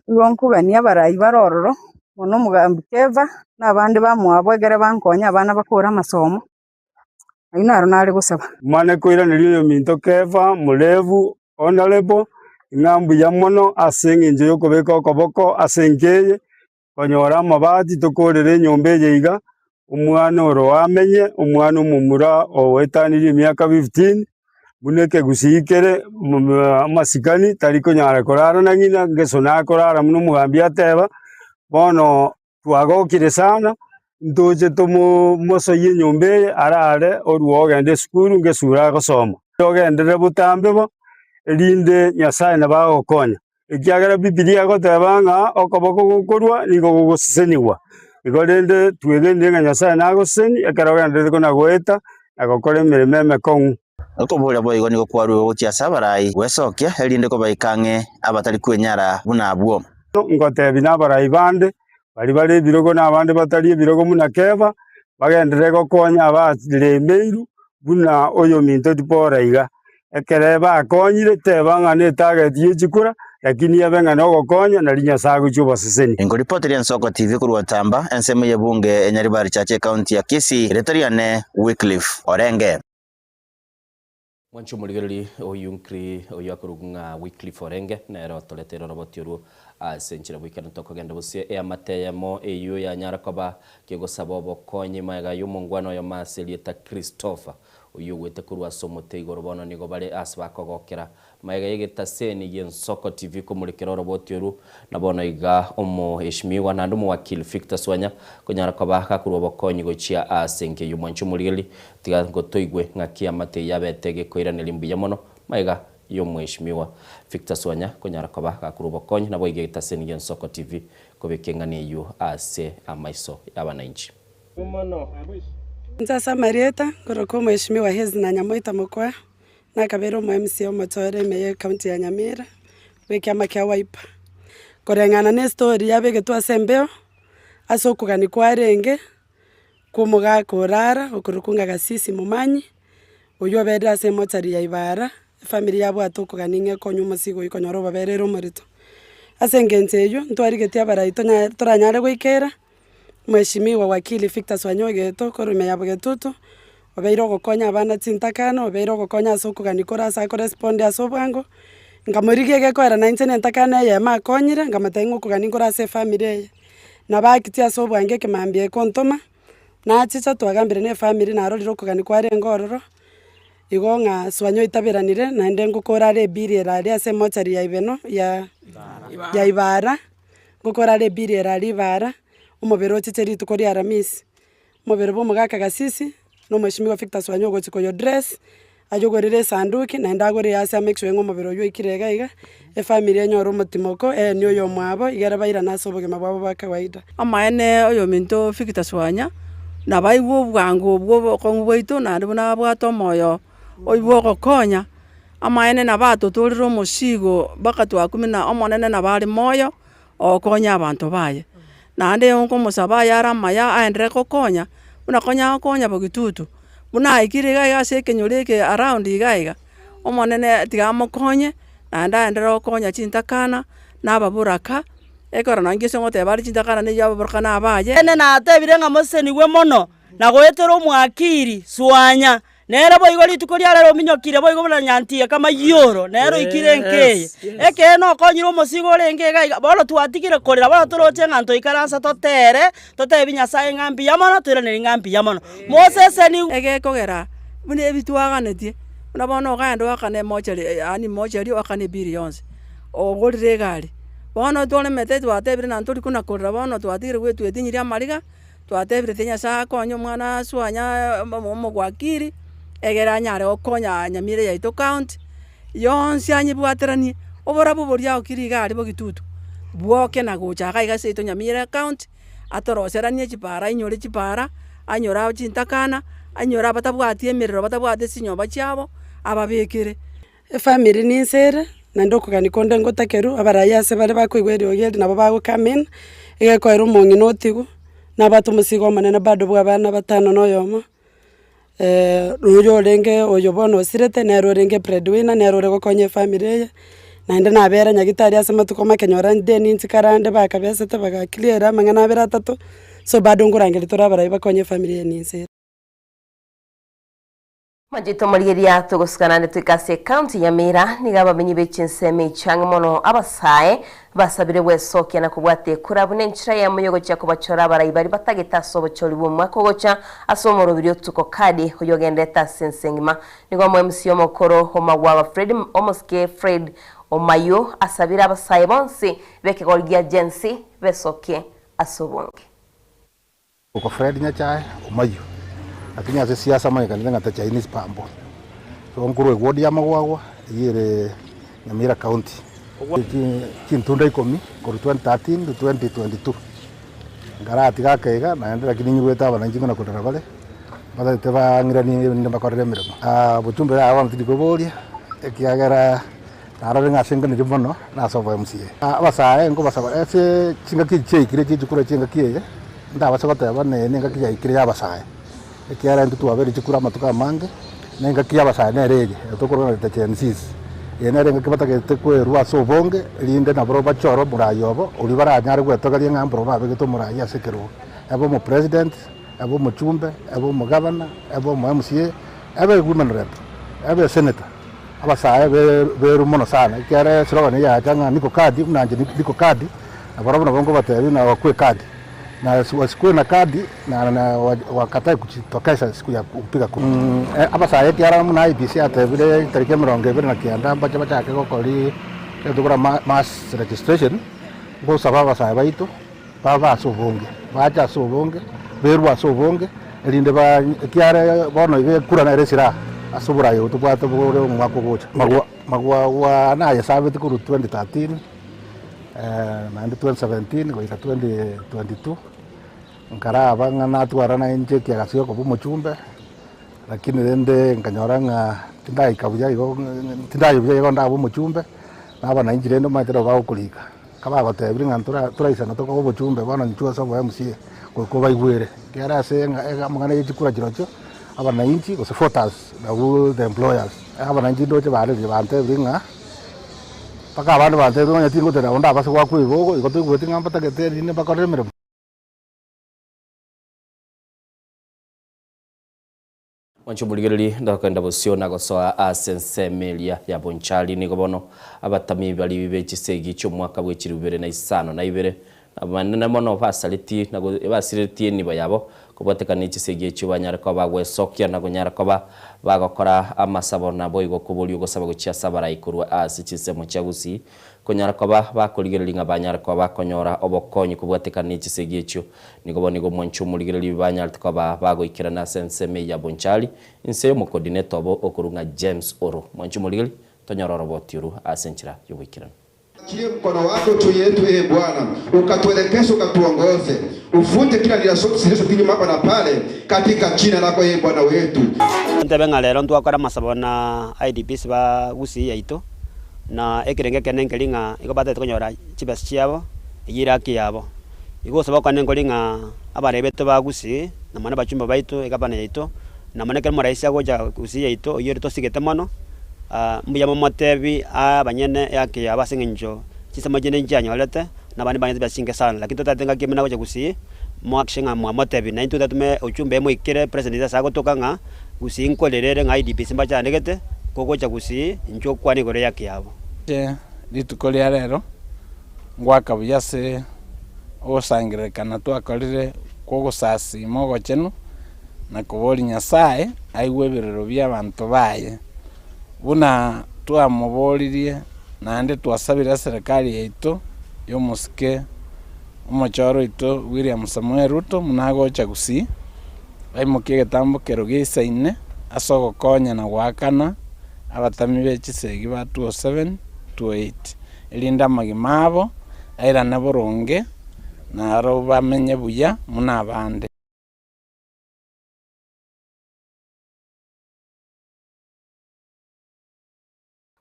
Igo nkogania abarai bare ororo, mono omogambi Keva, na abande bamwabo ekere bankonye abana bakore amasomo. Ayio naro nare gosaba. Mane koiraneria oyominto Kefa, Molevu, Honourable, ng'a mbuya mono ase eng'encho y'okobeka okoboko ase enka eye, konyora amabati tokorere enyomba eye iga, omwana oro amenye, omwana omomura oetanirie emiaka fifteen, buna ekegusii kere amasikani tari konyara korara na ng'ina, ngeso nakorara buna omogambi ateba, bono Twagokire sana, ntoche tomosoyie enyomba eye arare orue ogende esukuru ngesura agosoma. Ogenderere botambe bo, erinde Nyasaye nabo agokonya. Ekiagera Bibilia egoteba ng'a okoboko gokorua nigo gogosesenigwa. Igo rende twegenire ng'a Nyasaye nagosesenie ekero ogendererete kona goeta na gokora emeremo emekong'u. Okoboria boigo nigo kwarurwe gochia ase abarai gwesokia, erinde kobaika ang'e abatari kwenyara buna abwo. Ngotebi nabarai bande, baria bare ebirogo na abande batari ebirogo buna Kefa, bagenderere gokonya abaremeirwe buna oyominto Dibora iga. Ekero bakonyire, teba ng'a netageti ye chikura, lakini ebe ng'a nogokonya, nario Nyasae agochia oboseseni. Nkoripoteria Ensoko TV korwa Tamba, ensemo y'ebunge ya Nyaribari Chache ekaunti ya Kisii, erieta riane Wycliffe Orenge. Mwanche omorigereri oyio nkri oyio akorokwa ng'a Wycliffe Orenge nere otoreteire oroboti orwo. Ase enchera boikeranu tokogenda bosio eamate eyemo eyio yanyara koba kegosaba obokonyi magega y'omongwana oyomo ase erieta Christopher, oyio ogwete korwa ase omote igoro bono nigo bare ase bakogokera magega y'egetaseni gi'Ensoko TV komorekera oroboti oru na bono iga omoheshimiwa naende omowakili Victor Swanya konyara koba gakorwa obokonyi gochia ase enka eyio. Mwanche omorigereria tiga ngotoigwe ng'aki eamate eyio yabete gekoiraneria mbuya mono magega y'Omweshimiwa Victor Swanya konyara koba gakorwa obokonyi naboigo egetaseni gi'Ensoko TV kobeka eng'ana eyio ase amaiso y'abanainchi. Inche ase amarieta nkorokwa Omweshimiwa Hezina Nyamoita Mokua, nakabeire omo MCA omochore ime ye county ya Nyamira, bwa ekiama kia Wiper. Koreng'ana na estory yabegetwe ase embeo, ase okogania kwarenge, kwa omogaka orara okorokwa ng'a Gasisi Momanyi, oywo oberire ase emochari ya Ibara, efamiri yabwate okogania ng'a ekonywa omosigo oywo konyora obabereire omorito. Ase engencho eywo, ntwarigetie abarai tonya toranyare goikera, Mheshimiwa Wakili Victor Swanya Ogeto korwa ime ya Bogetutu, obeire ogokonya abana chintakana, obeire ogokonya ase okogania kore ase akorespond ase obwango, nkamorigia egekoera nainche na entakana eyemo akonyire, nkamotebia ng'a okogania nkore ase efamiri eye. Nabakitie ase obwango ekemambia ekontoma, nachicha twagambire na efamiri narorire okogania kwarenge ororo, igo ng'a Swanya oitaberanire naende ngokora are ebill ere aria ase emochari ya Ibeno ya ya Ibara, ngokora are ebill ere aria Ibara, omobere ochiche rituko ria Aramisi. Omobere bwa omogaka Gasisi, na omweshimiwa Victor Swanya ogochia koyo dress, ayogorere esanduki naende agore ase a make sure ng'a omobere oywo oikire iga iga, efamiri enyore omotimoko, eenie oyomwabo, igere bairane ase obogima bwabo bwa kawaida. Amaene oyominto Victor Swanya, nabaigwe obwango obwo obokong'u bwaito naende buna abwate omoyo oywo ogokonya, amaene nabo atotorire omosigo mpaka twakumia na omonene nabo are moyo, ogokonya abanto baye. Naende nkomosaba ayare amaya aenderere gokonya, buna konya agokonya Bogitutu, buna aikire iga iga ase ekenyoro eke around iga iga, Omonene tiga amokonye, naende aenderere gokonya chintakana, na ababoraka, ekero nonye gese ngoteba are chintakana na ababoraka na abaye. Ene natebire ng'a mosesenigwe mono na goetera omwakiri Swanya, Nere boigo rituko ria rero ominyokire boigo buna nyantiga kamayioro, nere oikire enka eye. Ekeene okonyire omosigo orenge iga iga, bono twatigire korera, bono toroche ng'a ntoikaranse totere, totebi Nyasaye ng'a mbuya mono, toiranerie ng'a mbuya mono. Mosesenigwe. Egekogera buna ebi twaganetie, buna bono okaenda oakane emochari yaani mochari oakane ebill yonsi, ogorire egari. Bono toremete twatebire naende tori kona korera bono twatigire goetwetinyiria amariga. Twatebire tiga Nyasaye akonye omwana aswanya omogwakiri, egere anyare gokonya Nyamira yaito county, yonsi anyebwateranie, oborabu boria aokire iga aria bogitutu, bwoke na gocha iga iga seito Nyamira county, atoroseranie chipara ainyore chipara, anyore aa chintakana, anyore abatabwati emerero batabwati chinyomba chiabo, ababekere. Efamiri ninse ere, naende okogania konde ngotakerwe, abarai ase bare bakoigwa eriogi eri nabo bago come in, egekoera omong'ina otigwa, nabwate omosigo omonene bado bwa abana batano na oyomo, oyo orenge oyo bono osirete nere orenge breadwinner, nere ore gokonya efamiri eye, naende nabera nyagetari ase amatuko make nyora deni nchikarande bakabesete baga clear amang'ana abere atato, so bado nkorangeria tore abarai bakonye efamiri eye ninse ere. Manchete omorigereria togosuka naende toike ase ecounty ya Nyamira nigo abamenyi be chinsemo echi ang'e mono abasae basabire gwesokia na kobwata ekura buna enchera eyemo yogochia kobachora abarai baria batagete ase obochori bw'omwaka ogocha ase omorobiri otuko kadi oyio ogenderete ase ense engima. Nigo omo MC omokoro Omagwagwa Fred Omosike Fred Omayio asabire abasae bonsi b'ekegori gia Gen Z besokie ase obonge. Oko Fred Nyachae omayio, lakini ase siasa amanyekanete ng'a the Chinese pambo. So nkorwa eward ya Magwagwa eyio ere Nyamira county. Chintunda ikomi korwa 2013 to 2022. Nkaratiga ake iga naende lakini nyigwete abananchi buna korera bare, batagete bang'iranie erinde mbakorere emeremo. Obochumbe yaya bono tindi koboria ekiagera Narore ng'a ase nganiri mono nase obo MCA. Abasae nkobasaba ase chingaki echi chiaikire chie chikura chi'engaki eye, ndabase goteba ng'a eye nengaki yaikire y'abasae, ekiagera intwe twabeire chikura amatuko amange, na engaki y'abasae nere eye, etokorora the Gen Zs. Eye nere engaki batagete kwerwa ase obonge, erinde nabarobwo bachore omorai obo, oria baranyare gwetogeria ng'a mbarobwo babegete omorai ase ekerogo, ebe omopresident, ebe omochumbe, ebe omogavana, ebe omo MCA, ebe women rep, ebe esenator. Abasae beru mono sana, ekiagera eslogan eye yacha ng'a niko kadi, buna inche niko kadi, na barabwo nabo nkobatebia ng'a bakwe kadi. Na wasikuwe na kadi na na wakatae kujitokeza siku ya kupiga kura. Abasae ekiagera buna IEBC yatebire tariki emerongo ebere na kianda mbache bachake gokori egento buna mass registration, ngosaba abasae baito babe ase obonge, bache ase obonge, berwe ase obonge, erinde ba ekiagera bono iga ekura nere esira ase oboraai obo tobwate bore omwaka ogocha. Magwa magwagwa nayesabeti korwa 2013 naende 2017 goika 2022, nkaraba ng'a natwara nainche ekiagasi gia okoba omochumbe, lakini rende nkanyora ng'a tindaika buya igo tindayia buya igo ndabe omochumbe, naba nainche rende omanyete nabo bagokorika. Kabagotebire ng'a ntora toraisana tokoba obochumbe bono inchuo ase obo MCA goika obaigwere, ekiagera ase ng'a amang'ana ye chikura chirochio, abanainchi gose voters nabwo the employers, abanainchi ndoche barerie bantebirie ng'a mpaka abande bantebirie onye tingotera onde abase goakwa ebibogo igo toigweti ng'a mbatagete erinde mbakorere emeremo. Mwanche omorigererie, ndakogenda bosio na gosoa ase ensemo eria ya Bonchari. Nigo bono abatami baria be chisegi chi'omwaka bwe chilifu ibere na isano na ibere, nabanene mono basaretie na basiretie enibo yabo, kobwatekana ne chisegi echio banyare koba bagwesokia na konyara koba bagokora amasabo naboigo koboria ogosaba gochia ase abarai korwa ase chinsemo chia Gusii Konyara koba bakorigereria ng'a banyare koba bakonyora obokonyi kobwatekana ne chisegi echio. Nigo bono igo omwanchi omorigereria banyarete koba bagoikerana ase ensemo eye ya Bonchari, inse y'omocoordinator obo okorwa ng'a James Oro. Mwanchi omorigereria, tonyore oroboti oru ase enchera y'ogoikeranu. Achilie mkono wako juu yetu, ee Bwana, ukatuelekeze, ukatuongoze, ufute kila nira zote zilizo kinyume hapa na pale, katika jina lako, ee Bwana wetu. Ntebe ng'a rero ntwakora amasabo na IDPs ba Gusii yaito. Na ekerengo ekenene nkeri ng'a igo batagete konyora chibesa chiabo, eyio ere haki yabo. Igo gosaba okwane nkori ng'a abarai baito ba Gusii, na mono abachumba baito, egavana yaito, na mono ekero omoraisi agocha Gusii yaito, oyio ere tosigete mono, mbuya momotebi aa abanyene ehaki yabo ase eng'encho chinsemo chinde nchianyorete, na abande mbanyete chibesa chinke sana. Lakini totagete ngaki buna agocha Gusii, moakikishe ng'a mwamotebi, naintwe totome ujumbe emoikere president ase agotoka ng'a. Gusii nkorerere ng'a IDPs mbachandegete, kogocha Gusii inche okwane igoro y'haki yabo. Inche rituko ria rero ngoaka buya ase ogosangererekana twakorire kw'ogosasiima ogochenu, na koboria Nyasae aigwe ebirero bi'abanto baye, buna twamoboririe naende twasabire eserekari yaito y'omosike omochoro oito William Samoei Ruto buna agocha Gusii. Baimokia egetambokero geisaine ase ogokonya na goakana abatami be chisegi ba 207, 208, erinde amagima abo airane boronge, na aro bamenye buya buna abande.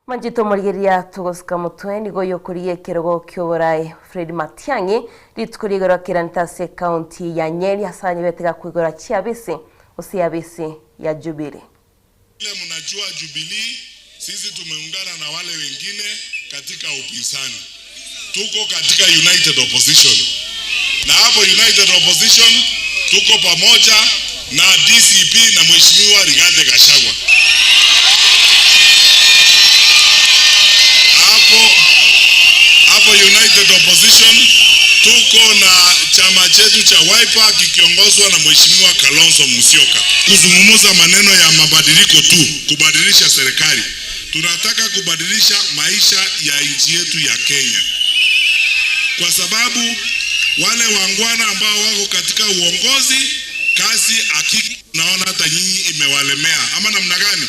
Manchete omorigereria togosika motwe nigo oyokorigia ekerogo ki'oboraai Fred Matiang'i rituko ri'igoro akeranete ase ekaunti ya Nyeri ase anyebete gakoigora chiabisi gose yabisi ya Jubilee. Vile mnajua Jubilee sisi tumeungana na wale wengine katika upinzani. Tuko katika United Opposition. Na hapo United Opposition tuko pamoja na DCP na Mheshimiwa Rigathi Gachagua. Hapo hapo United Opposition tuko na chama chetu cha Wiper kikiongozwa na Mheshimiwa Kalonzo Musyoka. Kuzungumza maneno ya mabadiliko tu, kubadilisha serikali. Tunataka kubadilisha maisha ya nchi yetu ya Kenya, kwa sababu wale wangwana ambao wako katika uongozi, kazi hakika naona hata nyinyi imewalemea, ama namna gani?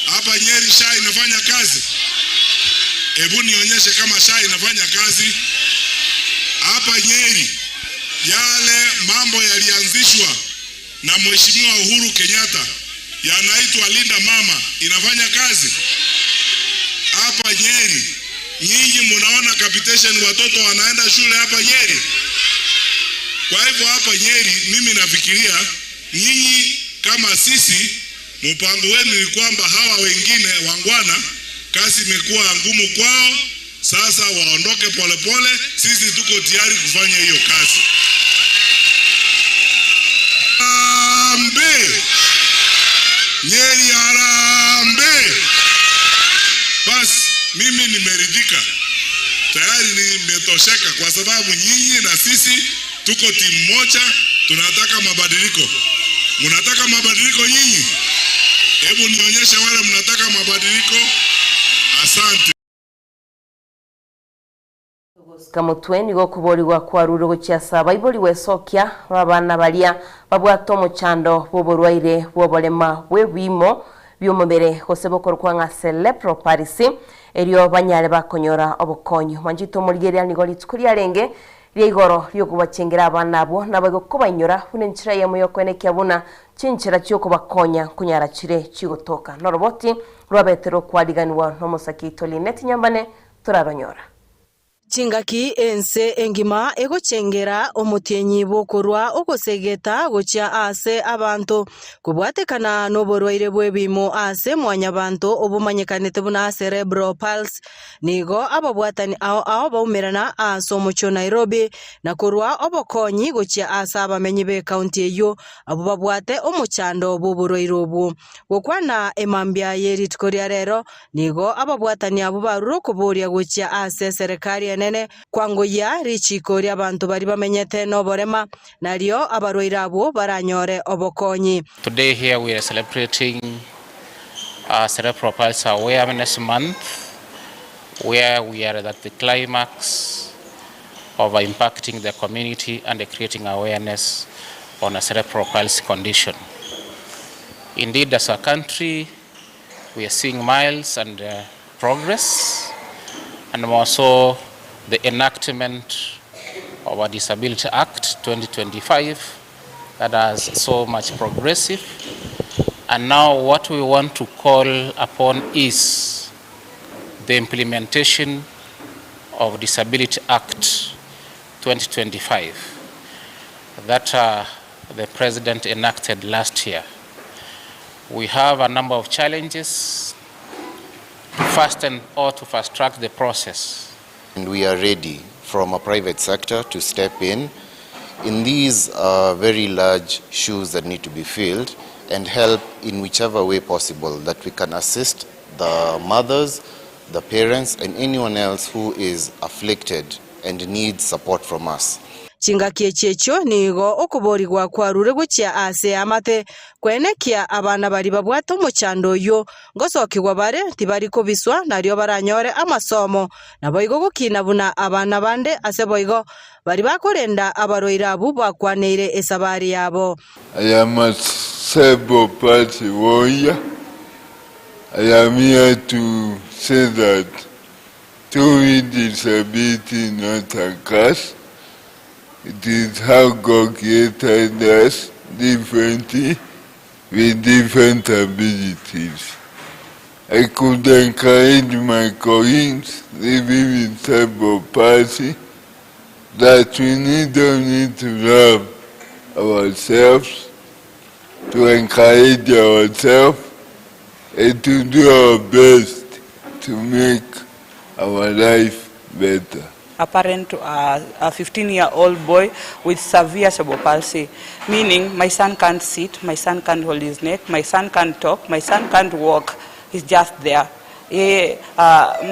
Hapa Nyeri SHA inafanya kazi? Hebu nionyeshe kama SHA inafanya kazi hapa Nyeri. Yale mambo yalianzishwa na Mheshimiwa Uhuru Kenyatta yanaitwa Linda Mama inafanya kazi hapa Nyeri. Nyinyi munaona capitation, watoto wanaenda shule hapa Nyeri. Kwa hivyo hapa Nyeri, mimi nafikiria nyinyi kama sisi, mpango wenu ni kwamba hawa wengine wangwana, kazi imekuwa ngumu kwao, sasa waondoke polepole. Sisi tuko tayari kufanya hiyo kazi. Harambee! Nyeri harambee! Mimi nimeridhika tayari, nimetosheka kwa sababu nyinyi na sisi tuko timu moja, tunataka mabadiliko. Mnataka mabadiliko nyinyi? Hebu nionyeshe wale mnataka mabadiliko. Asante. Gosika motwe nigo okoborigwa kwarure gochia ase abaibori gwesokia b'abana baria babwate omochando bw'oborwaire bw'oborema bw'ebiimo bi'omobere gose bokorokwa ng'a cerebral palsy erio banyare bakonyora obokonyi. Mwanchete omorigereria nigo rituko riarenge ria igoro ri'okobachengera abana abwo naboigo kobainyora buna enchera eyemo y'okoenekia buna chinchera chi'okobakonya nkonyara chire chigotoka. Noroboti rwabete rokwariganigwa n'omosake oito Linet Nyambane toraronyora. Chingaki ense engima egochengera omotienyi bw'okorua ogosegeta gochia aase abanto, kobwatekana noborwaire bw'ebiimo ase mwanyabanto obomanyekanete buna cerebral palsy, Nigo ababwatani ao ao baumerana aase omochie o Nairobi na korua obokonyi gochia ase abamenyi b'ekaunti eyio abwo babwate omochando bw'oborwaire obwo. Gokwana emambia ye rituko ria rero, nigo ababwatani abwo barure okoboria gochia ase eserekari enene kwangoyia richiiko ri'abanto baria bamenyete noborema, nario abarwaire abwo baranyore obokonyi. Today here we are celebrating Cerebral Palsy Awareness Month where we are at the climax of impacting the community and creating awareness on a cerebral palsy condition. Indeed, as a country, we are seeing miles and progress, and more so the enactment of our Disability Act 2025 that has so much progressive. And now what we want to call upon is the implementation of Disability Act 2025 that the President enacted last year. We have a number of challenges to fasten or to fast track the process. And we are ready from a private sector to step in in these very large shoes that need to be filled and help in whichever way possible that we can assist the mothers, the parents and anyone else who is afflicted and needs support from us. Chingaki echi echio nigo okoboorigwa kwarure gochia aase eamate, kwenekia abana baria babwate omochando oyio, ngosokigwa bare, tibari kobiswa, nario baranyore amasomo, naboigo gokina buna abana bande. Ase boigo, baria bakorenda abarwaire abwo bakwaneire esabari yabo. I am a cerebral palsy warrior. I am here to say that to me disability is not a curse. It is how God created us differently with different abilities. I could encourage my colleagues living with cerebral palsy that we need only to love ourselves, to encourage ourselves, and to do our best to make our life better. A parent to a 15-year-old boy with severe cerebral palsy, meaning my son can't sit, my son can't hold his neck, my son can't talk, my son can't walk, he's just there. Yeye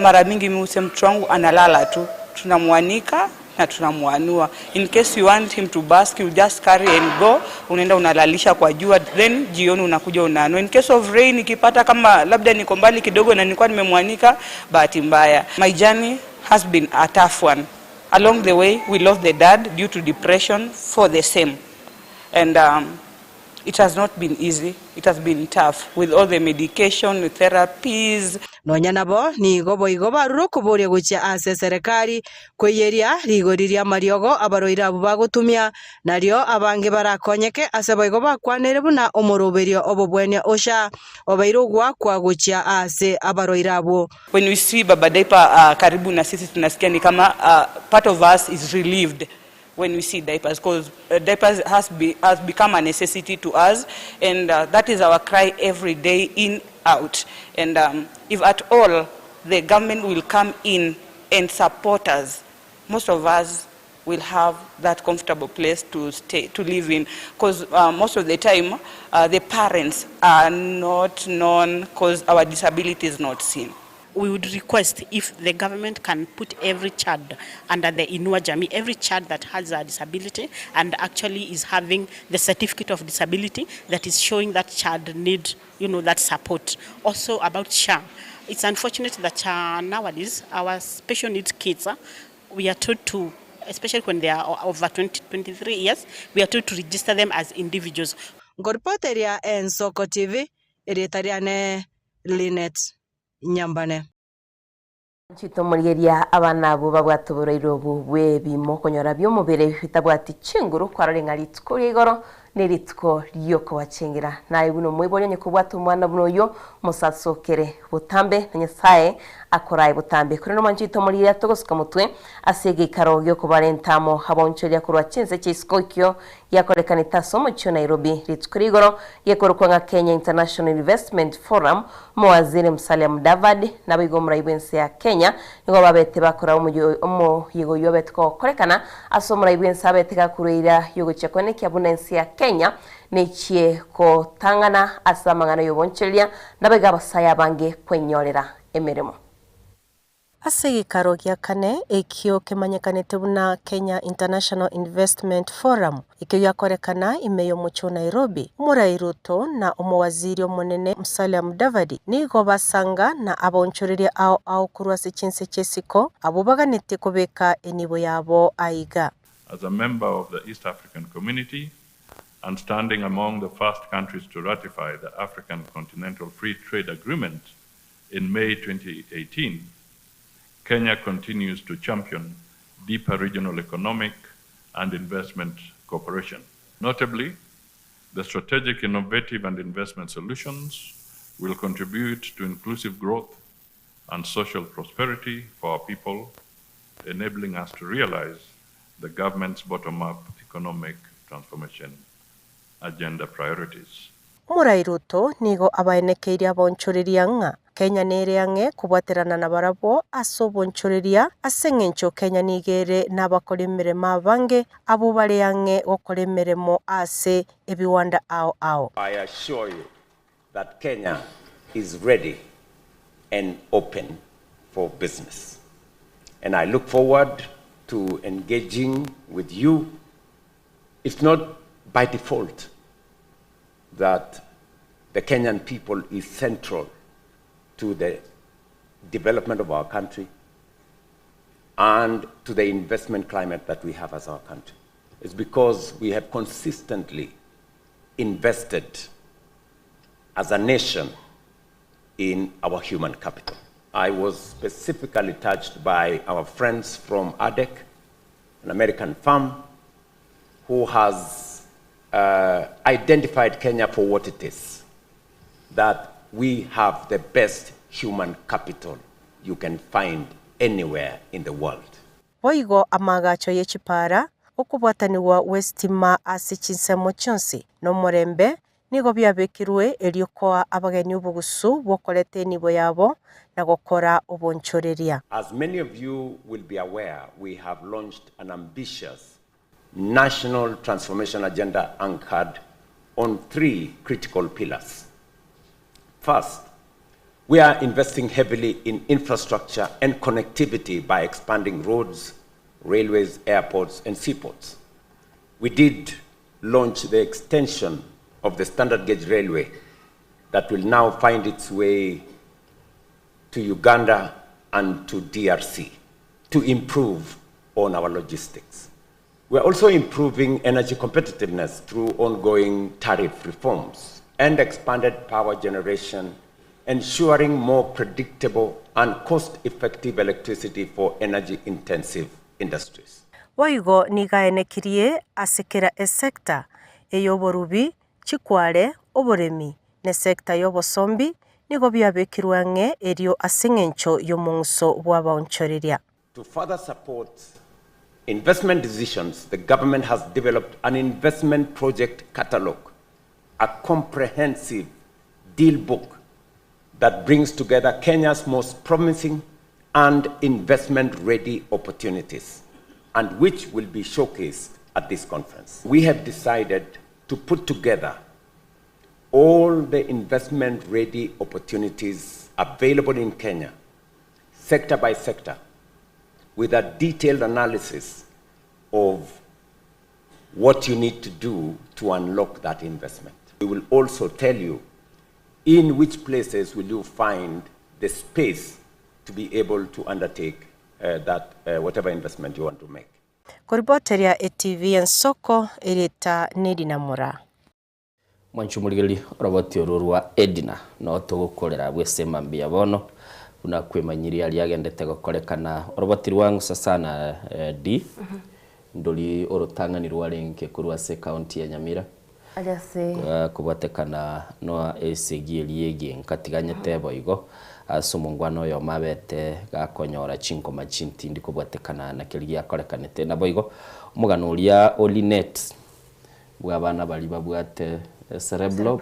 mara mingi mimi husema mtoto wangu analala tu, tunamwanika na tunamwanua. In case you want him to bask, you just carry and go, unaenda unalalisha kwa jua, then jioni unakuja unaanua. In case of rain, ikipata kama labda niko mbali kidogo na nilikuwa nimemwanika, bahati mbaya. My journey has been a tough one. Along the way, we lost the dad due to depression for the same. And it has not been easy. It has been tough with all the medication, with therapies. Nonya nabo nigo boigo barure okoboria gochia ase eserekari koiyeria rigori ri'amariogo abarwaire abwo bagotumia, nario abange barakonyeke ase boigo bakwanere buna omoroberio obobwenia osha obeire ogoakwa gochia ase abarwaire abwo. When we see Baba Diaper karibu na sisi tunasikia ni kama part of us is relieved when we see diapers because diapers has become a necessity to us and that is our cry every day in out and if at all the government will come in and support us, most of us will have that comfortable place to stay, to live in, because most of the time the parents are not known because our disability is not seen. We would request if the government can put every child under the Inua Jamii, every child that has a disability and actually is having the certificate of disability that is showing that child need, you know, that support. Also about SHA, it's unfortunate that nowadays our special needs kids, we are told to, especially when they are over 20, 23 years, we are told to register them as individuals. Nkoripoteria Ensoko TV, erieta riane Linet Nyambane. Nchitomorigeria abana abwo babwate oborwaire obo bw'ebimo konyora bi'omobere bitabwati chinguru kwarora ng'a rituko ria igoro ne rituko ri'okobachengera. Naye buna omoibori onye kobwata omwana buna oyio mosasokere botambe na Nyasaye akorae botambe. Korende omwancho oitomorigeria togosuka motwe ase egeikaro gi'okobarenta amo abaonchoreria korwa chinse chi'isiko ekio giakorekanete ase omochie o Nairobi rituko ria igoro gekorokwa ng'a Kenya International Investment Forum. Omowaziri Musalia Mudavadi naboigo omorai bw'ense ya Kenya nigo babete bakora omoyega oyio obete kogokorekana ase omorai bw'ense abete gakorwa eira y'ogochia koenekia buna ense ya Kenya nechie gotang'ana ase amang'ana y'obonchoreria naboigo abasae abange kwenyorera emeremo. Ase egeikaro gia kane ekio kemanyekanete buna Kenya International Investment Forum, ekio giakorekana ime y'omochie o Nairobi, Omorai Ruto na Omowaziri omonene Musalia Mudavadi nigo basanga na abaonchoreria ao ao korwa ase chinse chi'esiko abwo baganetie kobeka enibo yabo aiga. As a member of the East African Community and standing among the first countries to ratify the African Continental Free Trade Agreement in May 2018, Kenya continues to champion deeper regional economic and investment cooperation. Notably, the strategic, innovative and investment solutions will contribute to inclusive growth and social prosperity for our people, enabling us to realize the government's bottom-up economic transformation agenda priorities. Omorai Ruto nigo abaenekeirie abaonchoreria ng'a Kenya nere ang'e kobwaterana nabarabwo ase obonchoreria ase eng'encho Kenya nigo ere nabakori emeremo abange abwo bare ang'e gokora emeremo ase ebiwanda ao ao. I assure you that Kenya is ready and open for business and I look forward to engaging with you. It's not by default that the Kenyan people is central to the development of our country and to the investment climate that we have as our country. It's because we have consistently invested as a nation in our human capital. I was specifically touched by our friends from ADEC, an American firm, who has identified Kenya for what it is, that we have the best human capital you can find anywhere in the world. Boigo amaagacho ye chipara, okobwatanigwa gw'esitima ase chinsemo chionsi, na omorembe nigo biabekirwe erio koa abageni obogusu bw'okoreta enibo yabo na gokora obonchoreria. As many of you will be aware, we have launched an ambitious national transformation agenda anchored on three critical pillars. First, we are investing heavily in infrastructure and connectivity by expanding roads, railways, airports, and seaports. We did launch the extension of the standard gauge railway that will now find its way to Uganda and to DRC to improve on our logistics. We are also improving energy competitiveness through ongoing tariff reforms and expanded power generation, ensuring more predictable and cost-effective electricity for energy-intensive industries. Boigo nigo aenekirie ase kera esecta ey'oborubi, chikware, oboremi, na esecta y'obosombi nigo biabekirwe ang'e erio ase eng'encho y'omong'uso bw'abaonchoreria. To further support investment decisions, the government has developed an investment project catalogue, a comprehensive deal book that brings together Kenya's most promising and investment-ready opportunities, and which will be showcased at this conference. We have decided to put together all the investment-ready opportunities available in Kenya sector by sector, with a detailed analysis of what you need to do to unlock that investment. We will also tell you in which places will you find the space to be able to undertake uh, that uh, whatever investment you want to make. Koriboteria etibi y'ensoko erieta n'Edina Mura. Mwanche omorigereria oroboti orwo rwa Edina, noo togokorera abwo ase mambia bono, buna kwemanyirie aria agendete gokorekana. Oroboti rwa ng'usa sana D, ndori orotang'ani rwarenge korwa ase ecounty ya Nyamira, Aria ase. kobwatekana noa esegi eria egenka tiganyete boigo ase omongwana oyomo abete gakonyora chinkoma chintindi kobwatekana na keria giakorekanete. Naboigo omogano oria o Linet bw'abana baria babwate cerebral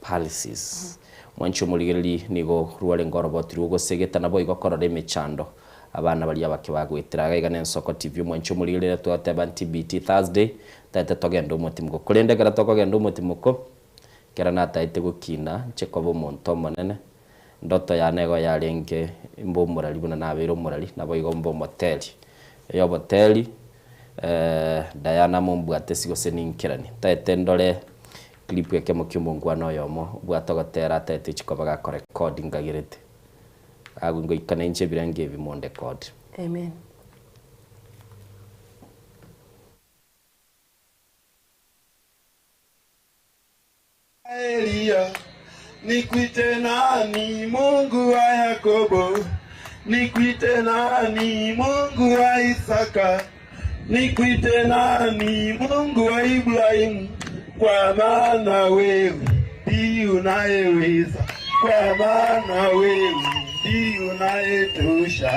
palsies. Mwanche omorigereria nigo rwarenge oroboti rw'ogosegeta naboigo korora emechando abana baria abake bagoetera. Iga iga nensoko TV omwanche omorigereria twateba nti BT Thursday taete togende omotimoko. Korende ekero tokogenda omotimoko ekero nataete gokina nche koba omonto omonene ndoto yane igo yarenge mbe omorari buna nabeire omorari naboigo mbe omoteri. Eyoboteri Diana mombwate ase gose ninkerani. Ntaete ndore clip ekemo kia omongwana oyomo obwate ogotera ataete chikoba gakorecord nkagerete. Agwo ngoika nainche ebirengo ebi mondecord. Amen. Eliya, nikuite nani Mungu wa Yakobo, nikuite nani Mungu wa Isaka, nikuite nani Mungu wa Ibrahimu, kwa maana wewe ndiye unayeweza, kwa maana wewe ndiye unayetosha.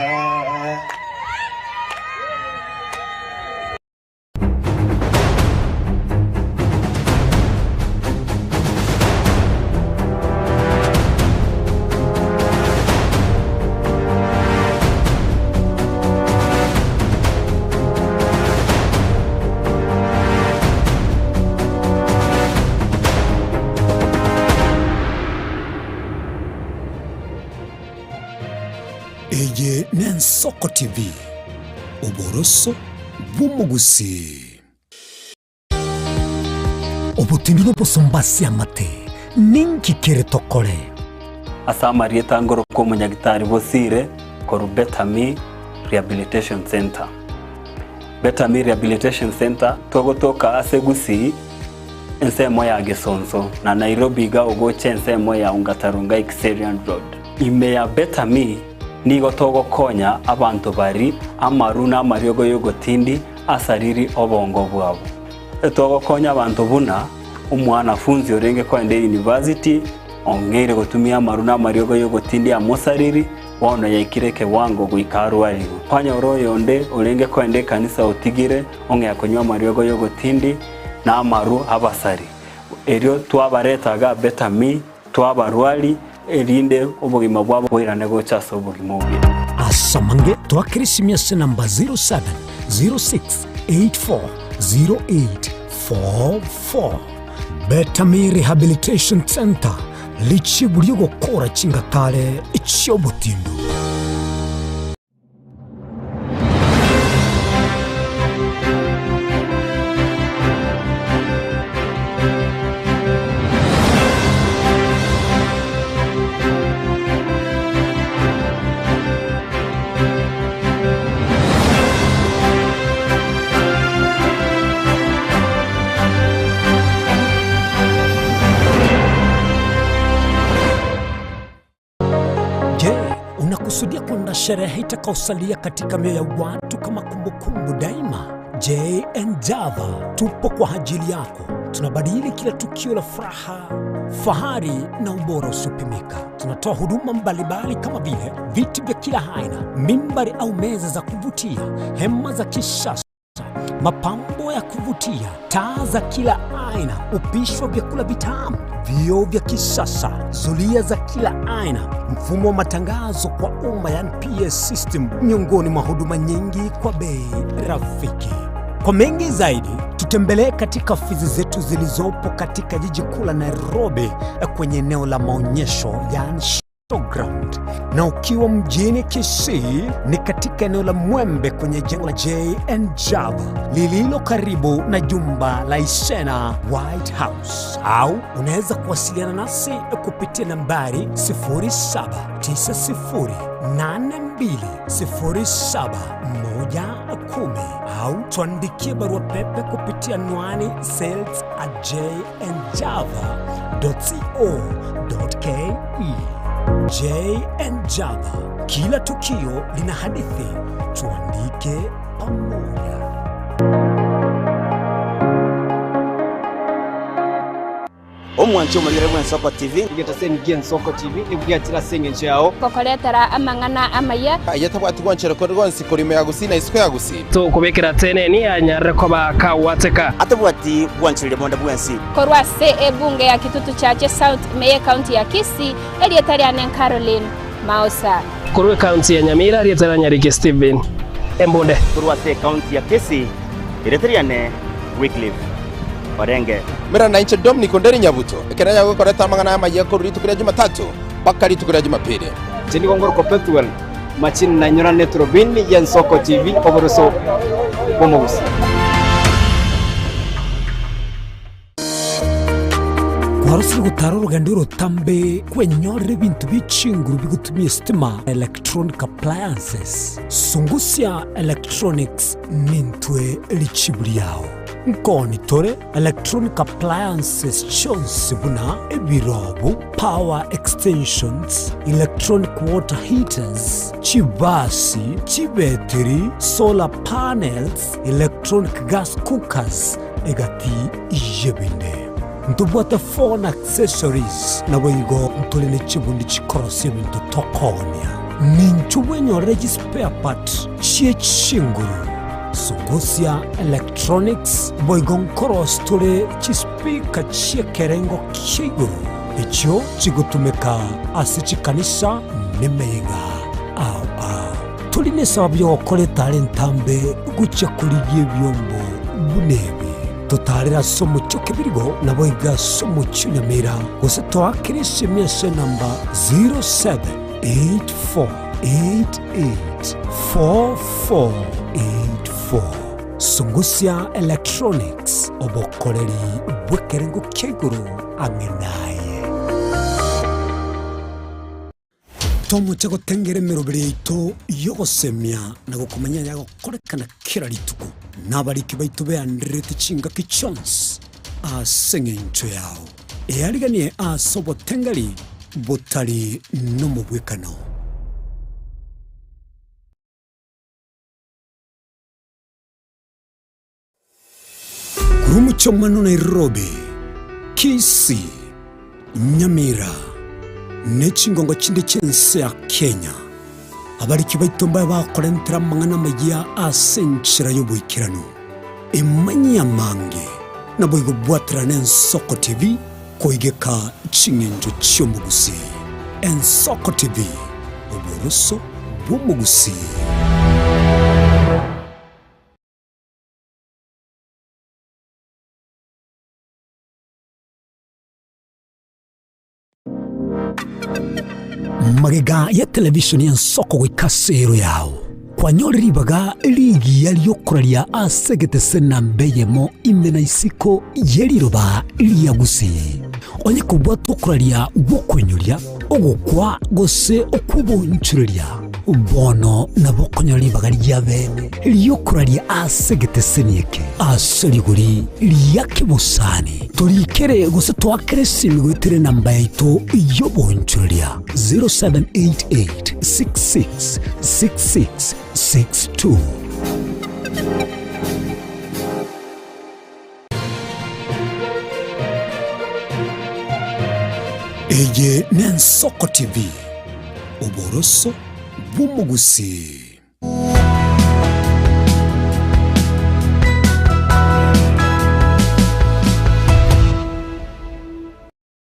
Eye n'Ensoko TV, oboroso bw'omogusii. Obotindi n'obosomba ase amate, ninki kere tokore? Ase amarieta ngorokwa omonyagitari Bosire korwa Better Me Rehabilitation Centre. Better Me Rehabilitation Centre togotoka ase Gusii ensemo ya Gesonso na Nairobi iga ogocha ensemo ya Ongata Rongai Kiserian Road. Ime ya Better Me nigo togokonya abanto bari amaru na amariogo y'ogotindi asariri obongo bwabo. Togokonya abanto buna omwanafunzi orenge kogenda eyunivasiti ong'eire gotumia amaru na amariogo y'ogotindi amosariri bono yaikire ekewango goika arwarigwe. Kwanyora oyonde orenge kogenda ekanisa otigire ong'ea konywa amariogo y'ogotindi na amaru abasari. Erio twabareta iga Better Me Twabarwari, erinde obogima bwabo boirane gocha ase obogima obuya. Ase amange twakere esimi ase enamba 0706840844. Betami Rehabilitation Centre, richibu ri'ogokora chingatare chi'obotindu. Je, unakusudia kwenda sherehe itakaosalia katika mioyo ya watu kama kumbukumbu daima? JN Java tupo kwa ajili yako. Tunabadili kila tukio la furaha, fahari na ubora usiopimika. Tunatoa huduma mbalimbali kama vile viti vya kila aina, mimbari au meza za kuvutia, hema za kisasa mapambo ya kuvutia, taa za kila aina, upishi wa vyakula vitamu, vioo vya kisasa, zulia za kila aina, mfumo wa matangazo kwa umma yani PS system, miongoni mwa huduma nyingi kwa bei rafiki. Kwa mengi zaidi, tutembelee katika ofisi zetu zilizopo katika jiji kuu la Nairobi kwenye eneo la maonyesho yani Showground, na ukiwa mjini Kisii ni katika eneo la Mwembe kwenye jengo la J&N Java lililo karibu na jumba la Isena White House, au unaweza kuwasiliana nasi kupitia nambari 0790820710 au tuandikie barua pepe kupitia anwani sales at jnjava.co.ke. JN Java, kila tukio lina hadithi, tuandike pamoja. Omwanche omorigere bw'Ensoko TV. Egetaseni gi'Ensoko TV nigo giachire ase engencho yao. Gokoretera amang'ana amaya. Aye tabwati gwanchera konde gwonsi korwa ime ya Gusii na isiko ya Gusii. Tokobekera teneni anyarire koba kagwateka. Atabwati gwanchereria bonde bwensi. Korwa ase ebunge ya Kitutu Chache South ime y'ecounty ya Kisii, erieta riane Caroline Maosa. Korwa ecounty ya Nyamira, erieta ria Nyariki Stephen Embunde. Korwa ase ecounty ya Kisii, erieta riane Wycliffe Orenge. Mera nainche Dominic Onderi Nyabuto, ekero nanyare gokoreta amang'ana amayia korwa rituko ria Jumatatu mpaka rituko ria Jumapili. Inche nigo ngorokwa Pethuel Machini nainyorane eturubini y'Ensoko TV oboroso bw'omogusii. Kwarosire gotara orogendo orotambe kwenyorera ebinto bie chinguru bigotumia esitima, electronic appliances. Sungusia Electronics nintwe richibu riao. Nkoni tore electronic appliances chionsi buna ebirobu, power extensions, electronic water heaters, chibasi, chibetiri, solar panels, electronic gas cookers, egati y'ebinde. Ntobwate phone accessories, naboigo ntore ne chibundi chikorosia ebinto tokoonia. Ninchu bwenyorere chispare part chie chinguru, Sungusia Electronics, boigo nkorosia tore chispeaker chi'ekerengo kia igoro, echio chigotumeka ase chikanisa nemeyega ao ao. Tori nesababu y'ogokora etara entambe gochia korigia ebiombo buna ebi. Totaarere ase omochie o Kebirigo, naboigo ase omochie o Nyamira, gose toakere esimi ase enamba 0784884484. Sungusia Electronics, obokoreri bw'ekerengo kia igoro ang'e naye. Tomoche gotengera emeroberi yaito y'ogosemia na gokomanya ayagokorekana kera rituko, na abariki baito beandererete chingaki chionsi ase engencho yao. Eariganie ase obotengeri botari nomobwekano. Korwa omochie Nairobi, Kisii, Nyamira, ne chingongo chinde chi'ense ya Kenya, abariki baito mbabe bakorentera amang'ana amayia ase enchera y'oboikeranu. Emanyie amange, naboigo bwaterane Ensoko TV koigeka ching'encho chi'omogusii. Ensoko TV, oboroso bw'omogusii. Magega ya televishoni y'ensoko goika ase ero yao, kwanyorire ribaga rigiya ri'okoraria ase egetese namba eyemo ime na isiko ye riroba ria Gusii. Onye kobwate okoraria gw'okoinyoria, ogokwa gose okw'obonchoreria, bono nabo okonyora ribaga ria bene ri'okoraria ase egeteseni eke ase rigori ria kebosani. Torikere gose toakere esimi goetera enamba yaito y'obonchoreria 0788 66 66 62. Eye n'Ensoko TV, oboroso bw'omogusii.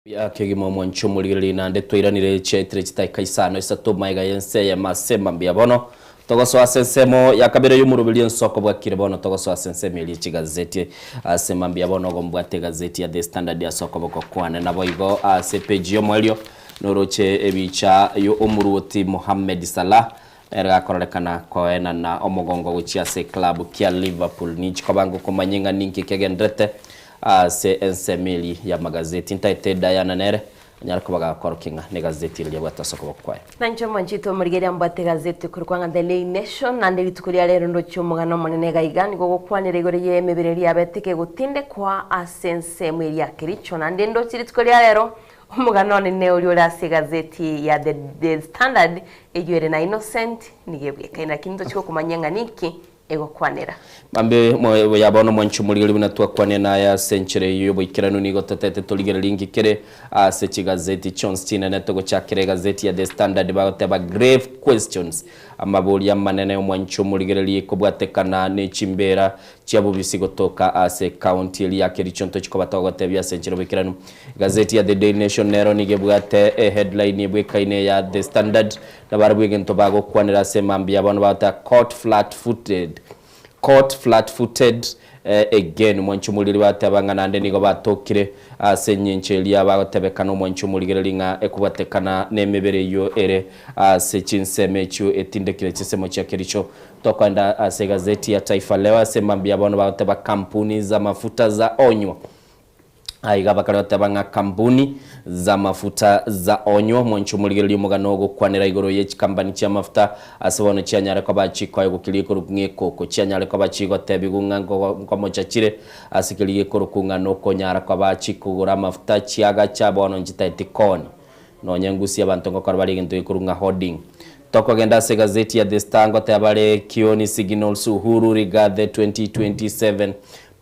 Buya kegima omwancho omorigereria naende twairanire chiaetire chidakika isano isato magega y'ense eyemo ase mambia bono togosoa ase ensemo ya kabere y'omoroberi ensoko bwakire bono togosoa ase ensemo eria chigazeti ase mambia bono ogo mbwate egazeti ya The Standard ase okoboko kwane naboigo ase epeji y'omoerio. Noroche ebicha yo omoruoti Mohamed Salah nere gakororekana koenana omogongo gochia ase eklabu kia Liverpool. Ninchi koba ngokomanya ng'a ninki kegenderete ase ensemo eria y'amagazeti. Ntaete Diana nere anyare koba gakorokia ng'a negazeti eria riabwate ase okoboko kwaye. Nainche omwanchete omorigereria mbwate egazeti ekorokwa ng'a The Daily Nation, naende rituko ria rero ndochie omogano omonene iga iga, nigo ogokwanera igoro y'emebere eria yabete kegotindekwa ase ensemo eria ya Kericho. Naende ndochie rituko ria rero omogano one oria ore ase egazeti ya The, The Standard, eyio ere na Innocent, nigo ebwekaine. Lakini ntochie gokomanyia ng'a ninki egokwanera. Mambe ya bono mwanche omorigereria buna twakwanire naye ase enchera eyio y'oboikeranu nigo totete torigererie inki kere ase chigazeti chionsi chinene togochakera egazeti ya The Standard bagoteba grave questions amaborio amanene omwanche omorigereria kobwatekana ne chimbera chia bobisi gotoka ase county eria ya Kericho ntochi koba togotebia ase enchera y'oboikeranu Egazeti ya The Daily Nation nero nigo ebwate eheadline ebwekaine ya The Standard Nabarabwo egento bagokwanera ase mambia bono bagoteba caught flat footed, caught flat footed again. Omwanchi omorigereria bagoteba ng'a naende nigo batokire ase engencho eria bagotebekana omwanchi omorigereria ng'a ekobwatekana nemebere eyio ere ase chinsemo echio etindekire chinsemo chia Kericho. Tokoenda ase egazeti ya Taifa Leo ase mambia bono bagoteba kampuni za mafuta za onywa. Aiga bakare goteba ng'a kampuni z'amafuta za onywa omonche omorigereria omogano ogokwanera igoro ye chikampani chi'amafuta ase bono chianyare koba chikoegwa keria gekorokwa ng'a ekoko chianyare koba chigotebigwa ng'a nkomocha chire ase keria gekorokwa ng'a nokonyara koba chikogora amafuta chiagacha bono nchitaeti koni Nonya engusi y'abanto ngokora bare egento gekorwa ng'a hoarding. Tokogenda ase egazeti ya The Star ngoteba bare Kioni signals Uhuru Rigathi 2027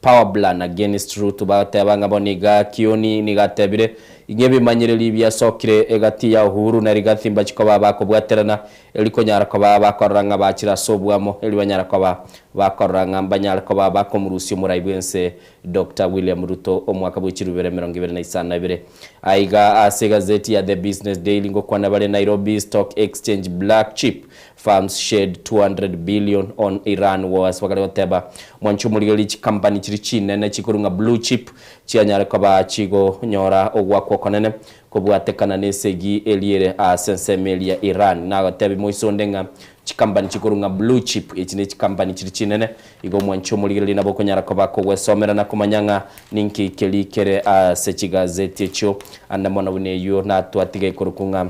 power plan against Ruto bagoteba ng'a bono iga Kioni nigo atebire ing'a ebimanyereri biasokire egati ya Uhuru na Rigathi mbachi koba bakobwaterana eri konyara koba bakorora ng'a bachire ase obwamo eri banyara koba bakorora ng'a mbanyare koba bakomorusia omorai bwense Doctor William Ruto omwaka bwe chirubere 25. Aiga ase egazeti ya The Business Daily ngokwana bare Nairobi Stock Exchange Black Chip Firms Shed 200 Billion on Iran War ase bakare goteba mwanche omorigereria chikampani chiri chinene chikorwa ng'a blue chip chianyare koba chigonyora ogwakwa okonene kobwatekana nesegi eria ere ase ensemo eria ya Iran. Nagotebi moisonde ng'a chikampani chikorwa ng'a blue chip echi ne chikampani chiri chinene Igo omwanche omorigereria nabo okonyara koba kogwesomera na komanya ng'a ninki keria kere ase chigazeti echio. Ande mono buna eyio natwatiga ekorokwa ng'a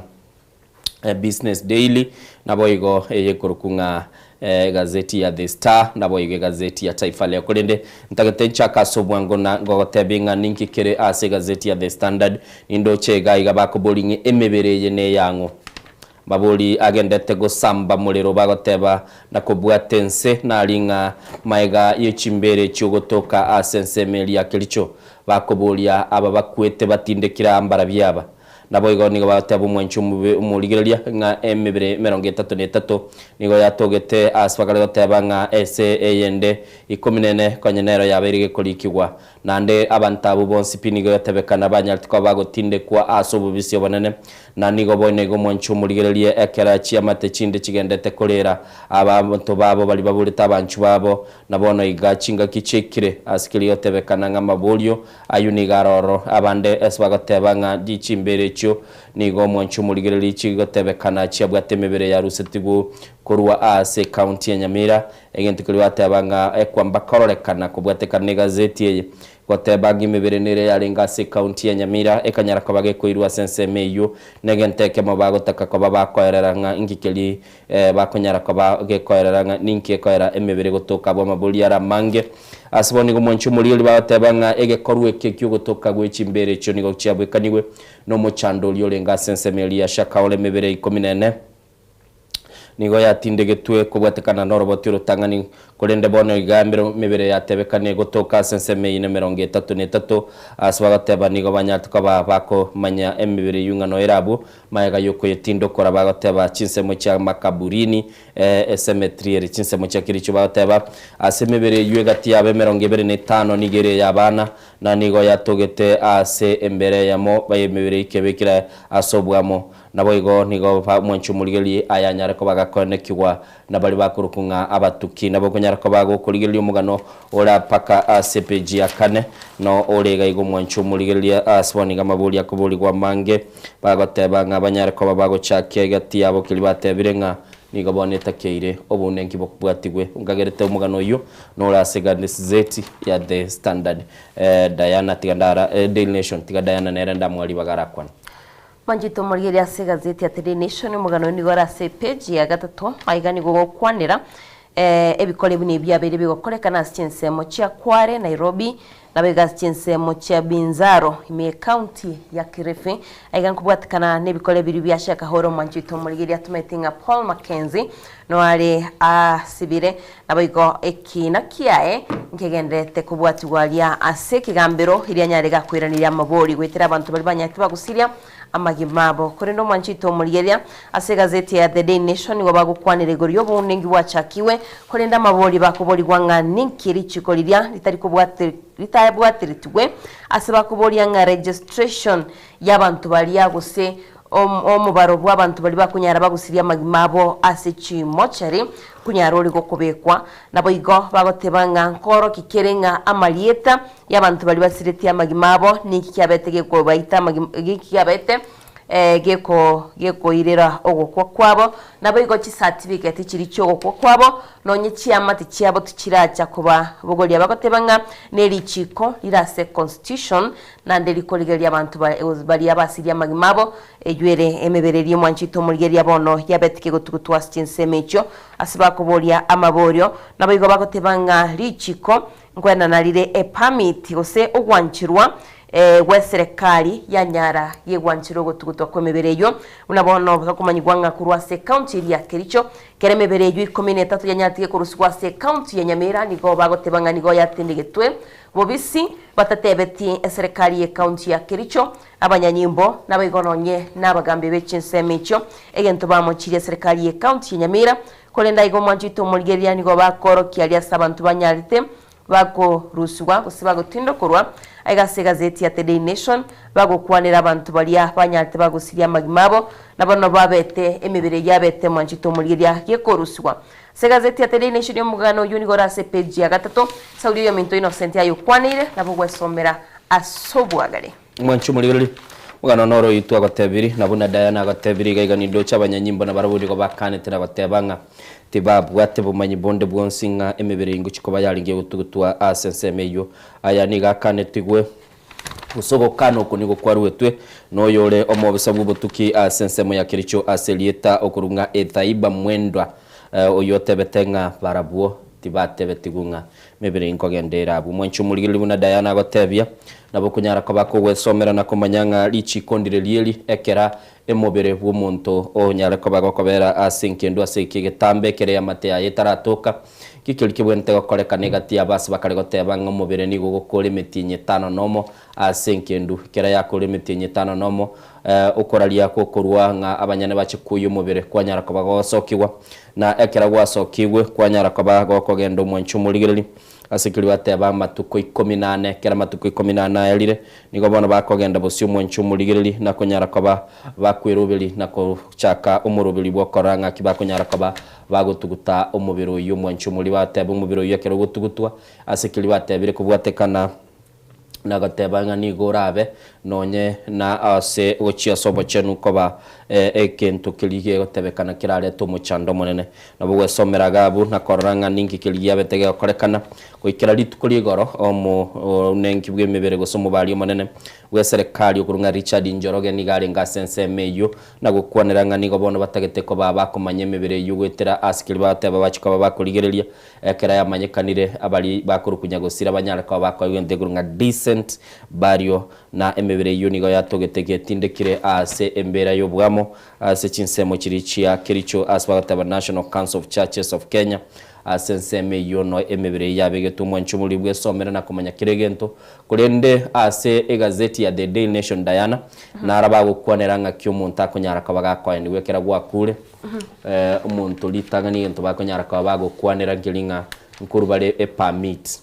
Business Daily, naboigo eyekorokwa ng'a egazeti ya The Star, naboigo egazeti ya Taifa Leo. Korende ntagete nchake ase obwango na ngogotebia ng'a ninki kere ase egazeti ya The Standard. Nindoche iga iga bakoboria ng'a emebere eye neyang'o. Mabori agendete gosamba morero bagoteba, na kobwata ense, nari ng'a maega ye chimbeere chi'ogotoka ase ensemo eria ya Kericho, bakoboria aba bakwete batindekire aa mbarabio aba. Naboigo nigo bagoteba omwanchi omobe omorigereria, ng'a emebere emerongo etato na etato nigo yatogete ase bakare goteba ng'a ese eyende ikomi nene konya nero yabeire gekorikigwa. Naende abanto abwo bonsi pi nigo yatebekana banyarete koba bagotindekwa ase obobisi obonene, na nigo bono iga omwanchi omorigererie ekero chiamate chinde chigendete korera abanto babo baria baborete abanchwa babo, na bono iga chingaki chiaikire ase keria gotebekana ng'a amaborio ayio nigo are ororo. Abande ase bagoteba ng'a chimbeera echio nigo omwanchi omorigererie chigotebekana chiabwate emebere yarusetigwe korwa ase ecounty ya Nyamira, Egento keria bateba ng'a ekwamba kororekana kobwatekana negazeti eye, goteba ng'a emebere nere yarenge ase ecounty ya Nyamira ekanyara koba gekoirwa ase ensemo eyio, negento ekemo bagotaka koba bakoerera ng'a inki keria bakonyara koba gekoerera ng'a ninki ekoera emebere gotoka abwo amabori are amange. Ase bono nigo omwanchi omorigereria bagoteba ng'a egekorwa eke kiogotoka gwe chimbere echio nigo chiabwekanigwe nomochando oria orenge ase ensemo eria ya Shakahola emebere ikomi nene. Nigo yatindegetwe kobwatekana noroboti orotang'ani, korende bono iga emebere yatebekane gotoka ase ensemo eyio nemerongo etato na etato, ase bagoteba nigo banyarete koba bakomanya emebere eyio ng'a noyo ere abwo, magega y'okoyetindokora bagoteba chinsemo chia makaburini, esemetri ere chinsemo chia Kericho bagoteba ase emebere eyio egati yabo emerongo ebere na etano nigo ere ey'abana, na nigo yatogete ase embere eyemo y'emebere ikebekire ase obwamo. Naboigo nigo omwanchi omorigereria ayanyare koba gakoenekigwa nabaria bakorokwa ng'a abatuki. Nabo okonyara. onyare koba gokorigereria omogano ore mpaka ase epeji ya kane, no ore iga iga omwancho omorigereria ase bono iga amabori akoborigwa amange, bagoteba ng'a banyare koba bagochakia egati yabo keria batebire ng'a nigo bono etakeire obounenki bobwatigwe. Nkagerete omogano oyio nore ase gazeti ya The Standard. Diana tiga ndara Daily Nation tiga Diana nere ndamwa ribaga arakwane. Manchete omorigereria ase egazeti ya The Daily Nation, omogano oyo nigo ore ase epage ya gatato, aiga nigo ogokwanera ebikore buna ebi biabeire bigokorekana ase chinsemo chia Kware, Nairobi, naboigo ase chinsemo chia Binzaro ime y'ecounty ya Kilifi. Aiga nkobwatekana nebikore biria bia Shakahola omwanchi oito omorigereria atomaete ng'a Paul Mackenzie noare asibire, naboigo ekiina kiaye nkegendererete kobwatigwa aria ase ekegambero erio anyare gakoiraneria amabori goetera abanto baria banyarete bagusiria amagima abo. Korende omwanchi oito omorigereria ase egazeti ya The Daily Nation nigo bagokwanera igoro y'obounengi bwachakigwe, korende amabori bakoborigwa ng'a ninki richiko riria ritari ritabwateretigwe ase bakoboria ng'a registration y'abanto baria gose omobaro bw'abanto baria bakonyara bagusirie amagima abo ase chimochari konyara ore gokobekwa. Naboigo bagoteba ng'a nkoorokia kere ng'a amarieta y'abanto baria basiretie amagima abo ninki kiabete gekobaita amagima ninki kiabete geko gekoirera ogokwa kwabo. Naboigo chisatibiketi chiria chi'ogokwa kwabo nonye chiamate chiabo tichiracha kobabogoria. Bagoteba ng'a nerichiko rire ase constitution Naende rikorigereria abanto baria basirie amagima abo, eyio ere emebere eria omwanchete omorigereria bono yabeteke gotugutwa ase chinsemo echio, ase bakoboria amaborio. Naboigo bagoteba ng'a richiko nkwenana rire epermit gose ogwancherwa gweserekari yanyara gegwanchera ogotugutwa kw'emebere eyio. Buna bono bakomanyigwa ng'a korwa ase ecounty eria ya Kericho, kera emebere eyio ikomi na etato yanyaretige korusigwa ase ecounty ya Nyamira nigo bagoteba ng'a nigo yatendegetwe Bobisi batatebetie eserekari y'ecounty ya Kericho, abanyanyimbo, naboigo nonye nabagambi be chinsemo echio, egento bamochirie eserekari y'ecounty ya Nyamira, korende aiga omwancho oito omorigereria nigo bakoorokia aria ase abanto banyarete bakorusigwa gose bagotindokorwa aiga ase egazeti ya The Daily Nation bagokwanera abanto baria banyarete bagosiria amagima abo nabono babete emebere eyio abete omwancho oito omorigereria gekorusigwa Ase egazeti ya The Daily Nation omogano oyio nigo ore ase epeji ya gatato. Sauli oyominto Innocent aye okwaneire, nabo gwesomera ase obwagare. Mwanche omorigereria, omogano noro oyio twagotebiri, na buna Diana agotebiri iga iga nindoche abanyanyimbo nabarabwo nigo bakanete na goteba ng'a tibabwate bomanyi bonde bwonsi ng'a emebere ingochi koba yarenge gotugutwa ase ensemo eyio. Aya nigo akanetigwe Gose ogokana oko nigo kwaruetwe noyore omobisa bw'obotuki ase ensemo ya Kericho ase erieta okorwa ng'a Ethaiba Mwendwa, oyio otebete ng'a barabwo tibatebetigwe ng'a mebere inkogenda ere abwo. Mwanche omorigereria buna Diana agotebia, nabo okonyara koba kogwesomera na komanya ng'a richiko ndire rieri ekera emobere bw'omonto onyare koba gokobera ase enkendu ase eke egetambe ekere eamate yaye etaratoka. Ki keria kebwenerete gokorekana egati yabo ase bakare goteba ng'a omobere nigo ogokora emetienyi etano nomo ase enkendu? Ekero yakora emetienyi etano nomo, okoraria gokorwa ng'a abanyene bache koyia omobere kwanyara koba gogosokigwa, na ekero gwasokigwe kwanyara koba gokogenda omwancho omorigereria. Ase keria bateba amatuko ikomi na ane, ekero amatuko ikomi na ane aerire, nigo bono bakogenda bosio omwancho omorigereria, na konyara koba bakweroberia na kochaka omoroberi bw'okorora ng'aki bakonyara koba Bagotuguta omobere oyio omwanchi omoria bateba omobere oyio ekero ogotugutwa, ase keria batebire kobwatekana na goteba ng'a nigo orabe nonye na ase gochia ase obochenu koba egento keria gegotebekana kerarete omochando omonene. Nabo gwesomera iga abwo na korora ng'a ninki keria giabete gegokorekana goikera rituko ria igoro omounenki bw'emebere gose omobari omonene bw'eserekari okorwa ng'a Richard Njoroge nigo arenge ase ensemo eyio Na gokwanera ng'a nigo bono batagete koba abakomanya emebere eyio goetera ase keria bagoteba bachie koba bakorigereria, ekero yamanyekanire abari bakorokwa nyagosira banyare koba bakoegwa egento ekorokwa ng'a decent burial, na emebere eyio nigo yatogete getindekire ase embera y'obwamo ase chinsemo chiria chia Kericho ase bagoteba National Council of Churches of Kenya. Ase ensemo eyio no emebere eyio yabegetwe omwancho omoriri bw'esomere na komanya kera egento. Korende ase egazeti ya The Daily Nation Diana naro bagokwanera ng'aki omonto akonyara koba gakoenigwa ekero gwakure. Omonto ritang'ani egento bakonyara koba bagokwanera nkeri ng'a nkorwa bare epermit,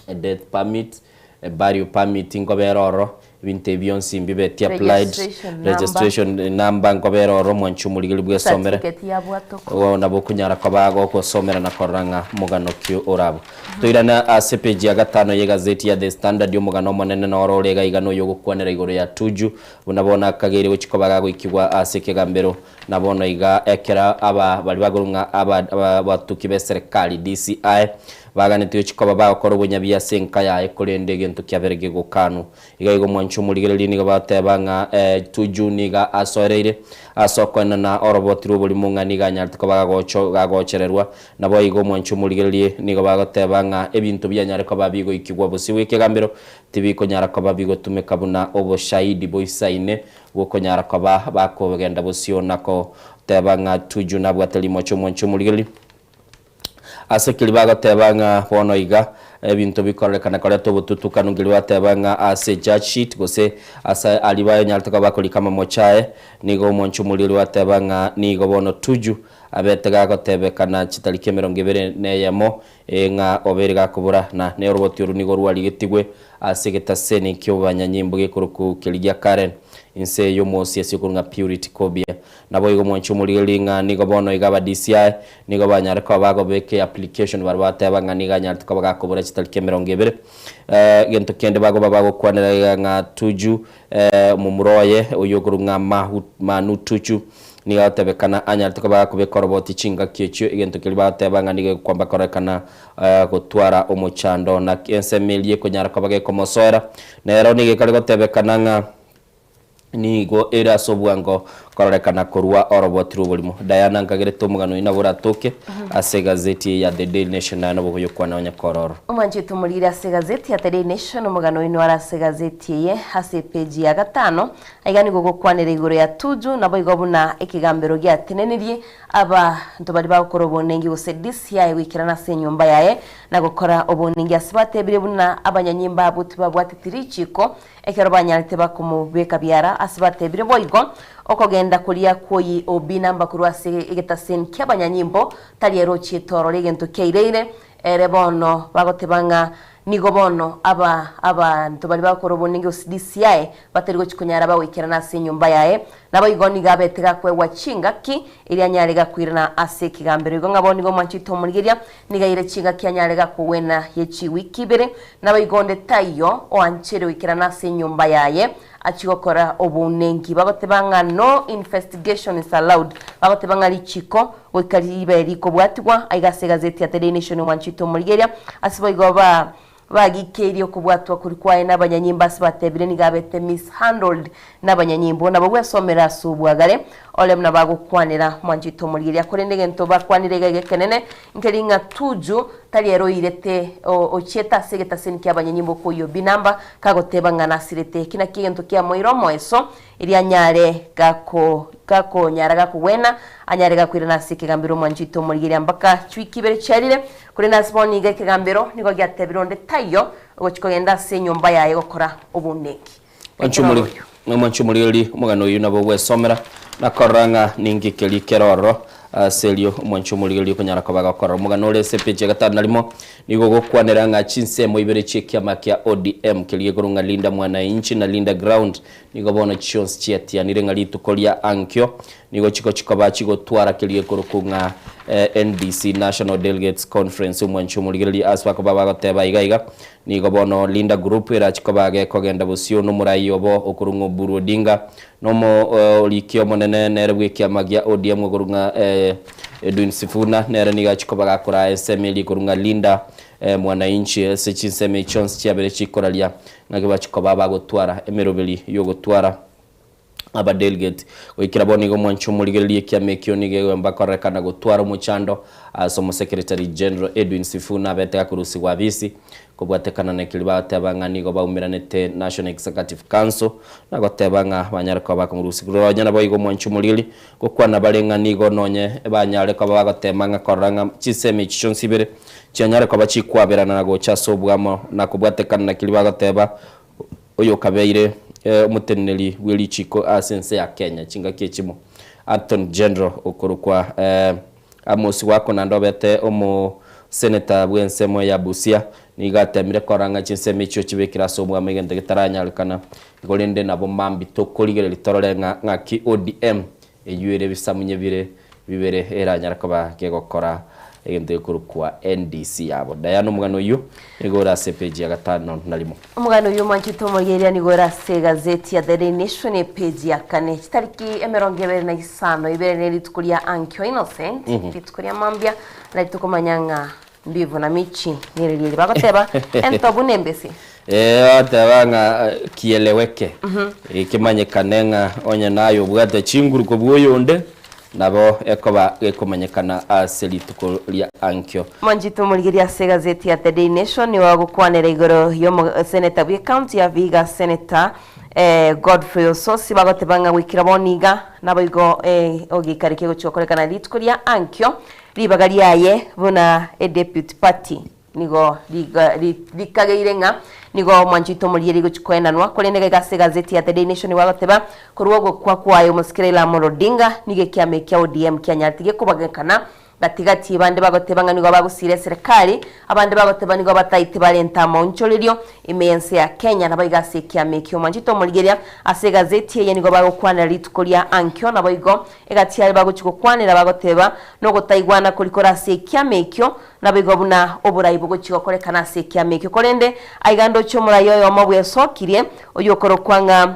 a death permit, a burial permit nkobera ororo. Ebinto ebi bionsi mbibeti applied, Registration number. registration number nkobera oro omwanchi omorigeri bwesomere. Certificate yabwatokwa. Igo nabo okonyara koba gogosomera na korora ng'a mogano ki orabwo. Toirane ase epeji ya gatano y'egazeti ya The Standard omogano omonene noro ore iga iga noyo ogokwanera igoro ya Tuju buna bono akageire gochia koba gagoikigwa ase ekegambero na bono iga ekero aba baria bakorwa ng'a aba abatuki b'eserekari DCI Baganetie gochia koba bagokora obonyabi ase enka yaye, korende egento kiabere gegokanwa. Iga igo mwanche omorigereria nigo bagoteba ng'a Tuju nigo asoereire ase okoenana oroboti rw'oborimo ng'a nigo anyarete koba gagochererwa. Naboigo omwanche omorigereria nigo bagoteba ng'a ebinto bianyare koba bigoikigwa bosio bw'ekegambero tibikonyara koba bigotumeka buna oboshahidi boisaine bw'okonyara koba bakogenda bosio na koteba ng'a Tuju nabwate rimocho omwanche omorigereria. Ase keria bagoteba ng'a bono iga ebinto bikororekana koreta obotutukanu nkeria bateba ng'a ase charge sheet gose ase aria banyarete koba bakorika amamocho aye, nigo omwancho omoriri bateba ng'a nigo bono Tuju abete gagotebekana chitariki emerongo ebere na eyemo ng'a obeire gakobora na neroboti oru nigo rwarigetigwe ase egetaseni ki'obanyanyimbo gekorokwa keria gia Karen inse y'omoosi ase okorwa ng'a Purity Kobia. Naboigo mwanche omorigererie ng'a nigo bono iga aba DCI nigo banyare koba bagobeka eapplication barabwo bateba ng'a nigo anyarete koba gakobora chitariki emerongo ebere. Egento kende bagoba bagokwanera iga ng'a Tuju omomura oye oyio okorwa ng'a Mahu Manu Tuju nigo agotebekana anyarete koba gakobeka oroboti chingaki echio egento keria bagoteba ng'a nigo egokwamba korekana gotwara omochando na ensemo eria ekonyara koba gekomosoera. Nero nigo ekare gotebekana ng'a Nigo ere ase obwango kororekana korwa oroboti rw'oborimo. Diana nkagerete omogano oyio nabo oratoke ase egazeti eye ya The Daily Nation naye nabo okoyokwana onye kororo. Omwanchete omorire ase egazeti ya The Daily Nation omogano oino are ase egazeti eye ase epeji ya gatano. Aiga nigo ogokwanera igoro ya Tuju naboigo buna ekegambero giatenenirie abanto baria bagokora obonengi gose DCI goikerana ase enyomba yaye na gokora obonengi ase batebirie buna abanyanyimba abwo tibabwateti richiko Ekero banyarete bakomobeka biara ase batebire boigo, okogenda koria kw'oyi obi namba korwa ase egetaseni ki'abanyanyimbo tari ere ochiete ororo egento kiaireire, ere bono bagoteba ng'a nigo bono aba abanto baria bagokora obonenge gose DCI batari gochia konyara bagoikerana ase enyomba yaye. Naboigo nigo abete gakoegwa chingaki erio anyare gakoirana ase ekegambero. Igo ng'a bono nigo omwanchete omorigeria Nigo aire chingaki anyare gakogwena ye chiwiki ibere, naboigo onde taiyo oanchere goikerana ase enyomba yaye achie gokora obounenki. Bagoteba ng'a no investigation is allowed, bagoteba ng'a richiko goika ribe rikobwatigwa. Aiga ase egazeti ya The Daily Nation omwanchete omorigeria ase boigo ba bagikeirie okobwatwa koria kwaye nabanyanyimbo ase batebire nigo abete mishandled nabanyanyimbo. Nabo gwesomera ase obwagare ore buna bagokwanera mwanchete omorigereria. Korende egento bakwanire iga iga ekenene nkeri ng'a Tuju tari ere oirete ochiete ase egetaseni kiabanyanyimbo okoyia Obinamba kagoteba ng'a nasirete. Eki nakio egento kiamoira omoeso erio anyare gako gakonyara gakogwena anyare gakoirana ase ekegambero omwanchete omorigereria mpaka chwiki ibere chiarire. Korende ase bono iga ekegambero nigo giatebire onde taiyo ogochia kogenda ase enyomba yaye gokora obonenki. Omwanchi omorigereria omogano oyio nabo ogwesomera na korora ng'a ninki keria kere ororo ase erio omwanchi omorigereria okonyara koba agokorora. Omogano ore ase epeji ya gatano na rimo nigo ogokwanera ng'a chinsemo ibere chi'ekiama kia ODM keria gekorwa ng'a Linda Mwananchi na Linda Ground nigo bono chionsi chiatianire ng'a rituko ria ankio Nigo chigochia koba chigotwara keria gekorokwa ng'a NDC, National Delegates Conference, omwanchi omorigereria ase bakoba bagoteba iga iga, nigo bono Linda Group erachie koba gekogenda bosio nomorai obo okorwa ng'a Oburu Odinga, na omoriki omonene nere bw'ekiama gia ODM okorwa ng'a Edwin Sifuna, nere nigo achia koba gakoraa ensemo eria ekorwa ng'a Linda Mwananchi ase chinsemo echi chionsi chiabere chikoraria ng'aki bachia koba bagotwara emeroberi yogotwara Abadelegate. Goikera bono igo mwanche omorigererie ekiama ekio nigo egoemba korerekana gotwara omochando ase Omosekeretari General Edwin Sifuna abete gakorusigwa abisi kobwatekana na ekeri bagoteba ng'a nigo baumeranete National Executive Council na goteba ng'a banyare koba bakomorusia. Nonya naboigo mwanche omorigererie gokwana bare ng'a nigo nonye banyare koba bagotema ng'a korora ng'a chinsemo echi chionsi ibere chianyare koba chikwaberana na gocha ase oboamo na kobwatekana na keria bagoteba Oyokabeire omoteneneri bwe richiko ase ense ya Kenya chingaki echimo, Attorney General okorokwa Amos Wako naende obete omo Senator bw'ensemo ya Busia nigo atemire korora ng'a chinsemo echio chibekire ase obwamo egento getaranyarekana. Igo rende nabo mambia tokorigereria torore ng'a ng'aki ODM eyio ere ebisamunye bire bibere eranyare koba gegokora egento gekorokwa NDC yabo. Diana omogano oyio nigo ore ase epeji ya gatano na rimo. Omogano oyio omwanchete omoyeria nigo ore ase egazeti ya The Daily Nation epeji ya kane. Chitariki emerongo ebere na isano ibere ne rituko ria Ankio Innocent, rituko ria mambia, nari tokomanya ng'a mbivu na michi neriria eri bagoteba entobu nembese. Ee, bagoteba ng'a kieleweke, ekemanyekane ng'a onye naye obwate chinguru kobua oyonde, Nabo ekoba gekomanyekana ase rituko ria ankio. Mwanchete omorigereria ase egazeti ya The Daily Nation nigo agokwanera igoro y'omoseneta bw'ecounty ya Vihiga Senator Godfrey Osotsi bagoteba ng'a goikera bono iga naboigo ogeikari kegochia gokorekana rituko ria ankio ribaga riaye buna edeputy party Nigo rikageire ng'a nigo omwanchete omorieri gochia koenanwa, korende gaiga ase egazeti ya The Daily Nation nigo agoteba, Korwa ogokwa kwaye omosike Raila Amolo Odinga, nigo ekiama ekia ODM kianyarete gekobagekana gati gati, bande bagoteba ng'a nigo bagosiira eserekari, abande bagoteba nigo bataete barente amaonchorerio ime y'ense ya Kenya. Naboigo ase ekiama ekio omwanchete omorigeria ase egazeti eye nigo bagokwanera rituko ria ankio, naboigo egati aria bagochia gokwanera bagoteba nogotaigwana koria kore ase ekiama ekio Naboigo buna oborai bogochia gokorekana ase ekiama ekio. Korende aiga ndoche omorai oyomo bwesokirie, oyokorokwa ng'a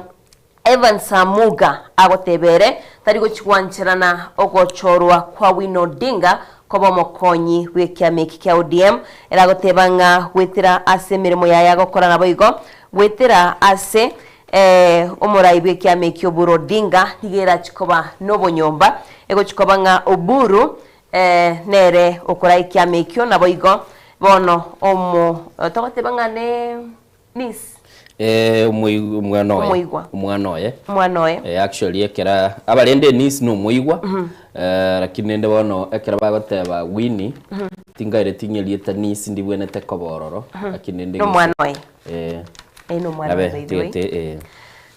Evans Amuga, agoteba ere tari gochia gwancherana ogochorwa kwa Winnie Odinga koba omokonyi bw'ekiama eki kia ODM. Ere agoteba ng'a goetera ase emeremo yaye agokora naboigo goetera ase omorai bw'ekiama eki Oburu Odinga nigo erachie koba nobonyomba egochia koba ng'a Oburu Ee, nere okoraa ekiama ekio, naboigo bono omo togoteba ng'a ne niece. Eh, omoi- omwana oye. Omoigwa. Omwana oye. Omwana oye. Eh, actually ekera abarende eniece na omoigwa eh, lakini rende bono ekero bagoteba Winnie tingaireti ng'a erieta niece ndibwenerete koba ororo lakini rende Na omwana oye. eh, Eh, na omwana nabe oye by the way. tigete eh.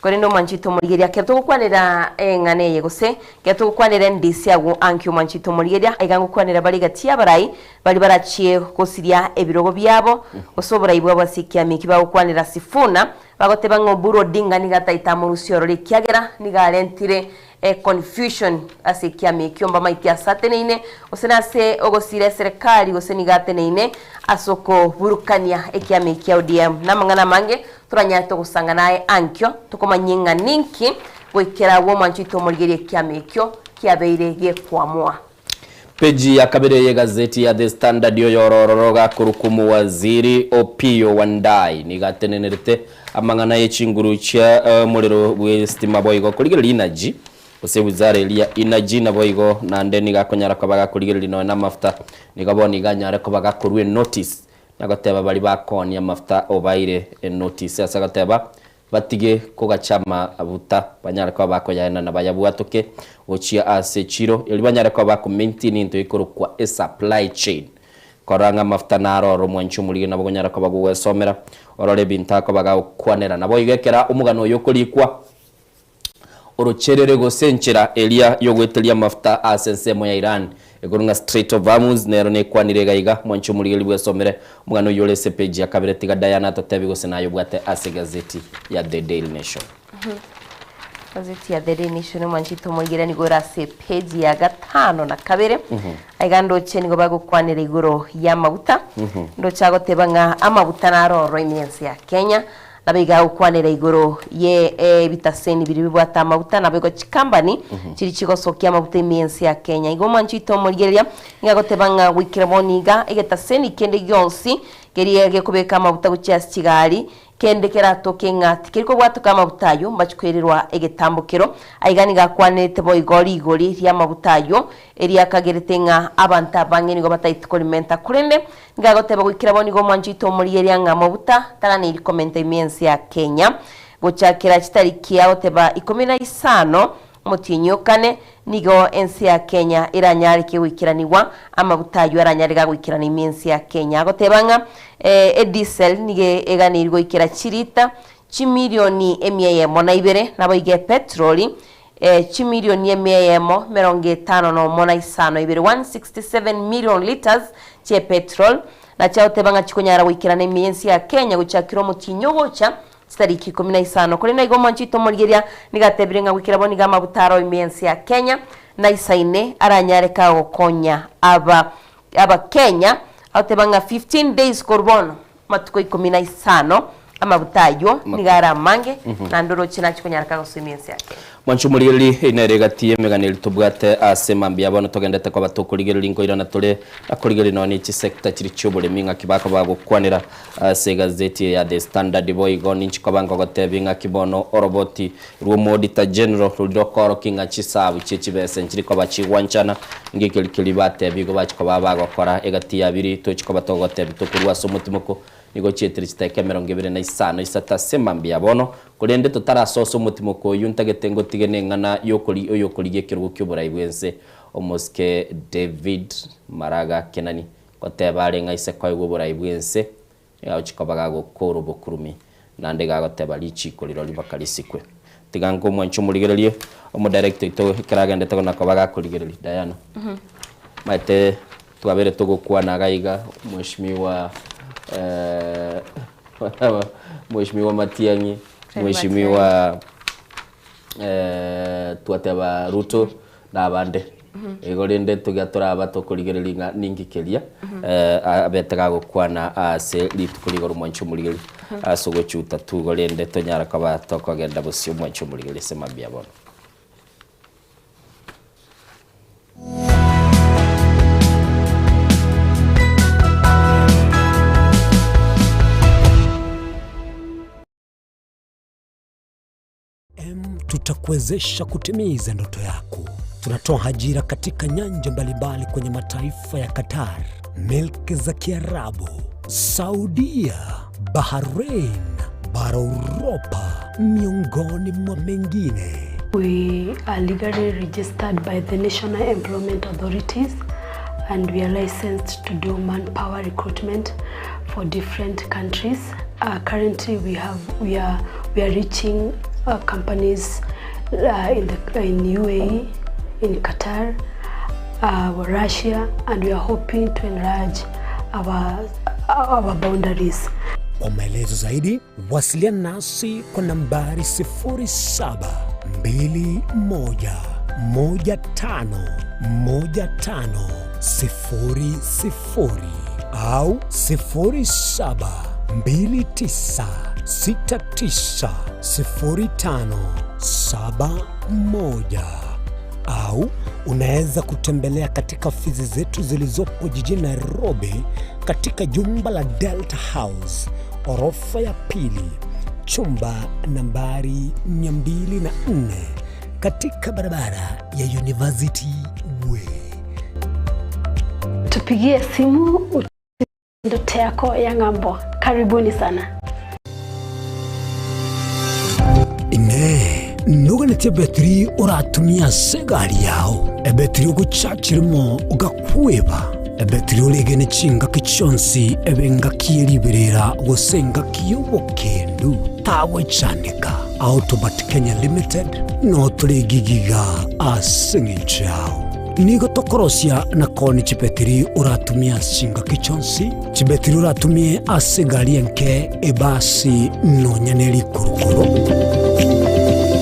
Korende omwanchete omorigeria, ekero togokwanera eng'ana eye, gose ekero togokwanera endisi agwo ankio omwanchete omorigeria, aiga ngokwanera bare egati y'abarai baria barachie gosiria ebirogo biabo, gose oborai bwabo ase ekiama eki bagokwanera Sifuna, bagoteba ng'a Oburu Odinga nigo ataete amorusie ororo ekiagera nigo arentire econfusion ase ekiama ekio mbamaiti ase ateneine, gose nase ogosira eserekari, gose nigo ateneine ase okoburukania ekiama eki kia ODM. Namang'ana amange Toranyare togosanga naye ankio, tokomanyie ng'a ninki goikera agwo omwancho oito omorigerie ekiama ekio kiabeire gekwamua. Peji ya kabere y'egazeti ya The Standard oyorororo gakorokwa omowaziri Opiyo Wandayi nigo atenenerete amang'ana ye chinguru chia omorero bw'esitima boigo korigereria energy gose wizara eria ya energy naboigo naende nigo akonyara koba gakorigereria nonya namafuta nigo bono iga anyare koba gakorwa enotice Na goteba baria bakoonia amafuta obaire enotice ase agoteba, Batige kogacha amabuta, banyare koba bakoyaenana bayabwatoke gochia ase echiro, erio banyare koba bakomaintain egento gekorokwa esupply chain. Korora ng'a amafuta naro oro omwanchi omorige nabo okonyara koba gogwesomera orore ebinto akoba gagokwanera. Naboigo ekero omogano oyo okorikwa, Orocherere gose enchera eria y'ogoeteria amafuta ase ensemo ya Iran ekorwa ng'a Strait of Hormuz nero nekwanire iga iga. Mwanche omorigereria bwesomere omogano oyio ore ase epeji ya kabere tiga Diana atotebi gose naye obwate ase egazeti ya The Daily Nation. Gazeti ya The Daily Nation omwanchete omorigereria nigo ore ase epeji ya gatano na kabere aiga ndoche nigo bagokwanera igoro y'amaguta ndoche agoteba ng'a amaguta naro oro ime y'ense ya Kenya Nabo iga agokwanera igoro ye ebitaseni biria bibwate amaguta, naboigo chikambani chiria chigosokia amaguta ime y'ense ya Kenya. Igo omwancho oito omorigereria nigo agoteba ng'a goikera bono iga egetaseni kende gionsi keria gekobeka amaguta gochia ase chigari, kende keratoke ng'a tikeri kobwatoka amaguta ayio, mbachi koirerwa egetambo kero. Aiga nigo akwanerete boigo rigori ri'amaguta ayio, eriakagerete ng'a abanto abange nigo bataeti korimenta korende Ngagoteba goikera bono igo omwancho oito omorigereria ng'a amabuta taganeiri komenta ime y'ense ya Kenya. Gochakera chitariki agoteba ikomi na isano omotienyi o kane, nigo ense ya Kenya eranyareke goikeranigwa amabuta ayio aranyare gagoikerana ime y'ense ya Kenya. Agoteba ng'a ediesel nigo eganeiri goikera chilita chimilioni emia eyemo na ibere, naboigo epetroli. Chimilioni emia eyemo, emerongo etano nomo na isano ibere, 167 million litres, chie petrol, na chiagoteba ng'a chikonyara goikerana ime y'ense ya Kenya gochakera omotienyi ogocha chitariki ikomi na isano. Korende aiga omwanchi oito omorigeria nigo atebire ng'a goikera bono iga amabuta aro ime y'ense ya Kenya naisaine aranyare kagokonya aba Abakenya, agoteba ng'a 15 days korwa bono Amatuko ikomi na isano amabuta ayio nigo are amange, naende oroche nachie konyara kagosoimia ense ya Kenya. Mwanche omorigereria, eye nere egati y'emegano eria tobwate ase mambia bono togendete koba tokorigereria nkoirana tore na korigereria nonya ne chisector chiria chi'oboremi ng'aki bakoba bagokwanera ase egazeti eye ya The Standard boigo ninchi koba nkogotebia ng'aki bono oroboti rw'Omoauditor General roria rokoorokia ng'a chisabu chie chibesa nchiri koba chigwanchana ng'ekeri keria batebia igo bachia koba bagokora egati ya biri tochi koba togotebia tokorua ase omotimoko nigo chietire chitaeka emerongo ebere na isano isato ase mambia bono korende totarasosa omotimoko oyio ntagete ngotige neng'ana yokori oyokorigia ekerogo ki'oborai bw'ense omosike David Maraga Kenani goteba are ng'a ise koegwa oborai bw'ense Nigo agochia koba gagokora obokurumi, naende iga agoteba richiiko rirorio mpaka risikwe. Tiga nkomwanche omorigererie, omodirector oito ekero agendete na koba gakorigereria. Diana, omanyete twabeire togokwana iga iga, mheshimiwa mheshimiwa Matiang'i, Fred mheshimiwa twateba Ruto na abande. Igo rende togia toraba tokorigereria ng'a ninki keria abete gagokwana ase rituko rigoro mwanche omorigereria ase ogochuta tu igo rende tonyara koba tokogenda bosio mwanche omorigereria ase mambia bono. M tutakuwezesha kutimiza ndoto yako. Tunatoa ajira katika nyanja mbalimbali kwenye mataifa ya Qatar, milki za Kiarabu, Saudia, Bahrain, bara Uropa, miongoni mwa mengine. We are legally registered by the National Employment Authorities and we are licensed to do manpower recruitment for different countries. Uh, currently we have we are we are reaching uh, companies uh, in the in UAE, in Qatar, uh, Russia, and we are hoping to enlarge our our boundaries. Kwa maelezo zaidi wasiliana nasi kwa nambari 0721151500 au 0729690571 au unaweza kutembelea katika ofisi zetu zilizopo jijini Nairobi katika jumba la Delta House orofa ya pili chumba nambari 204 katika barabara ya University Way. Tupigie simu ndoto yako ya ng'ambo. Karibuni sana. Inee! Noganetie ebetiri oratumie ase egari yao, ebetiri ogochachirimo ogakweba, ebetiri oregene chingaki chionsi ebe engaki ye riberera gose engaki y'obokendu? Tagwechandeka. Autobat Kenya Limited noo tore egigiga ase engencho yao. Nigo tokorosia na koonia chibetiri oratumie ase chingaki chionsi, chibetiri oratumie ase egari enke, ebasi, nonya ne rikurukuru.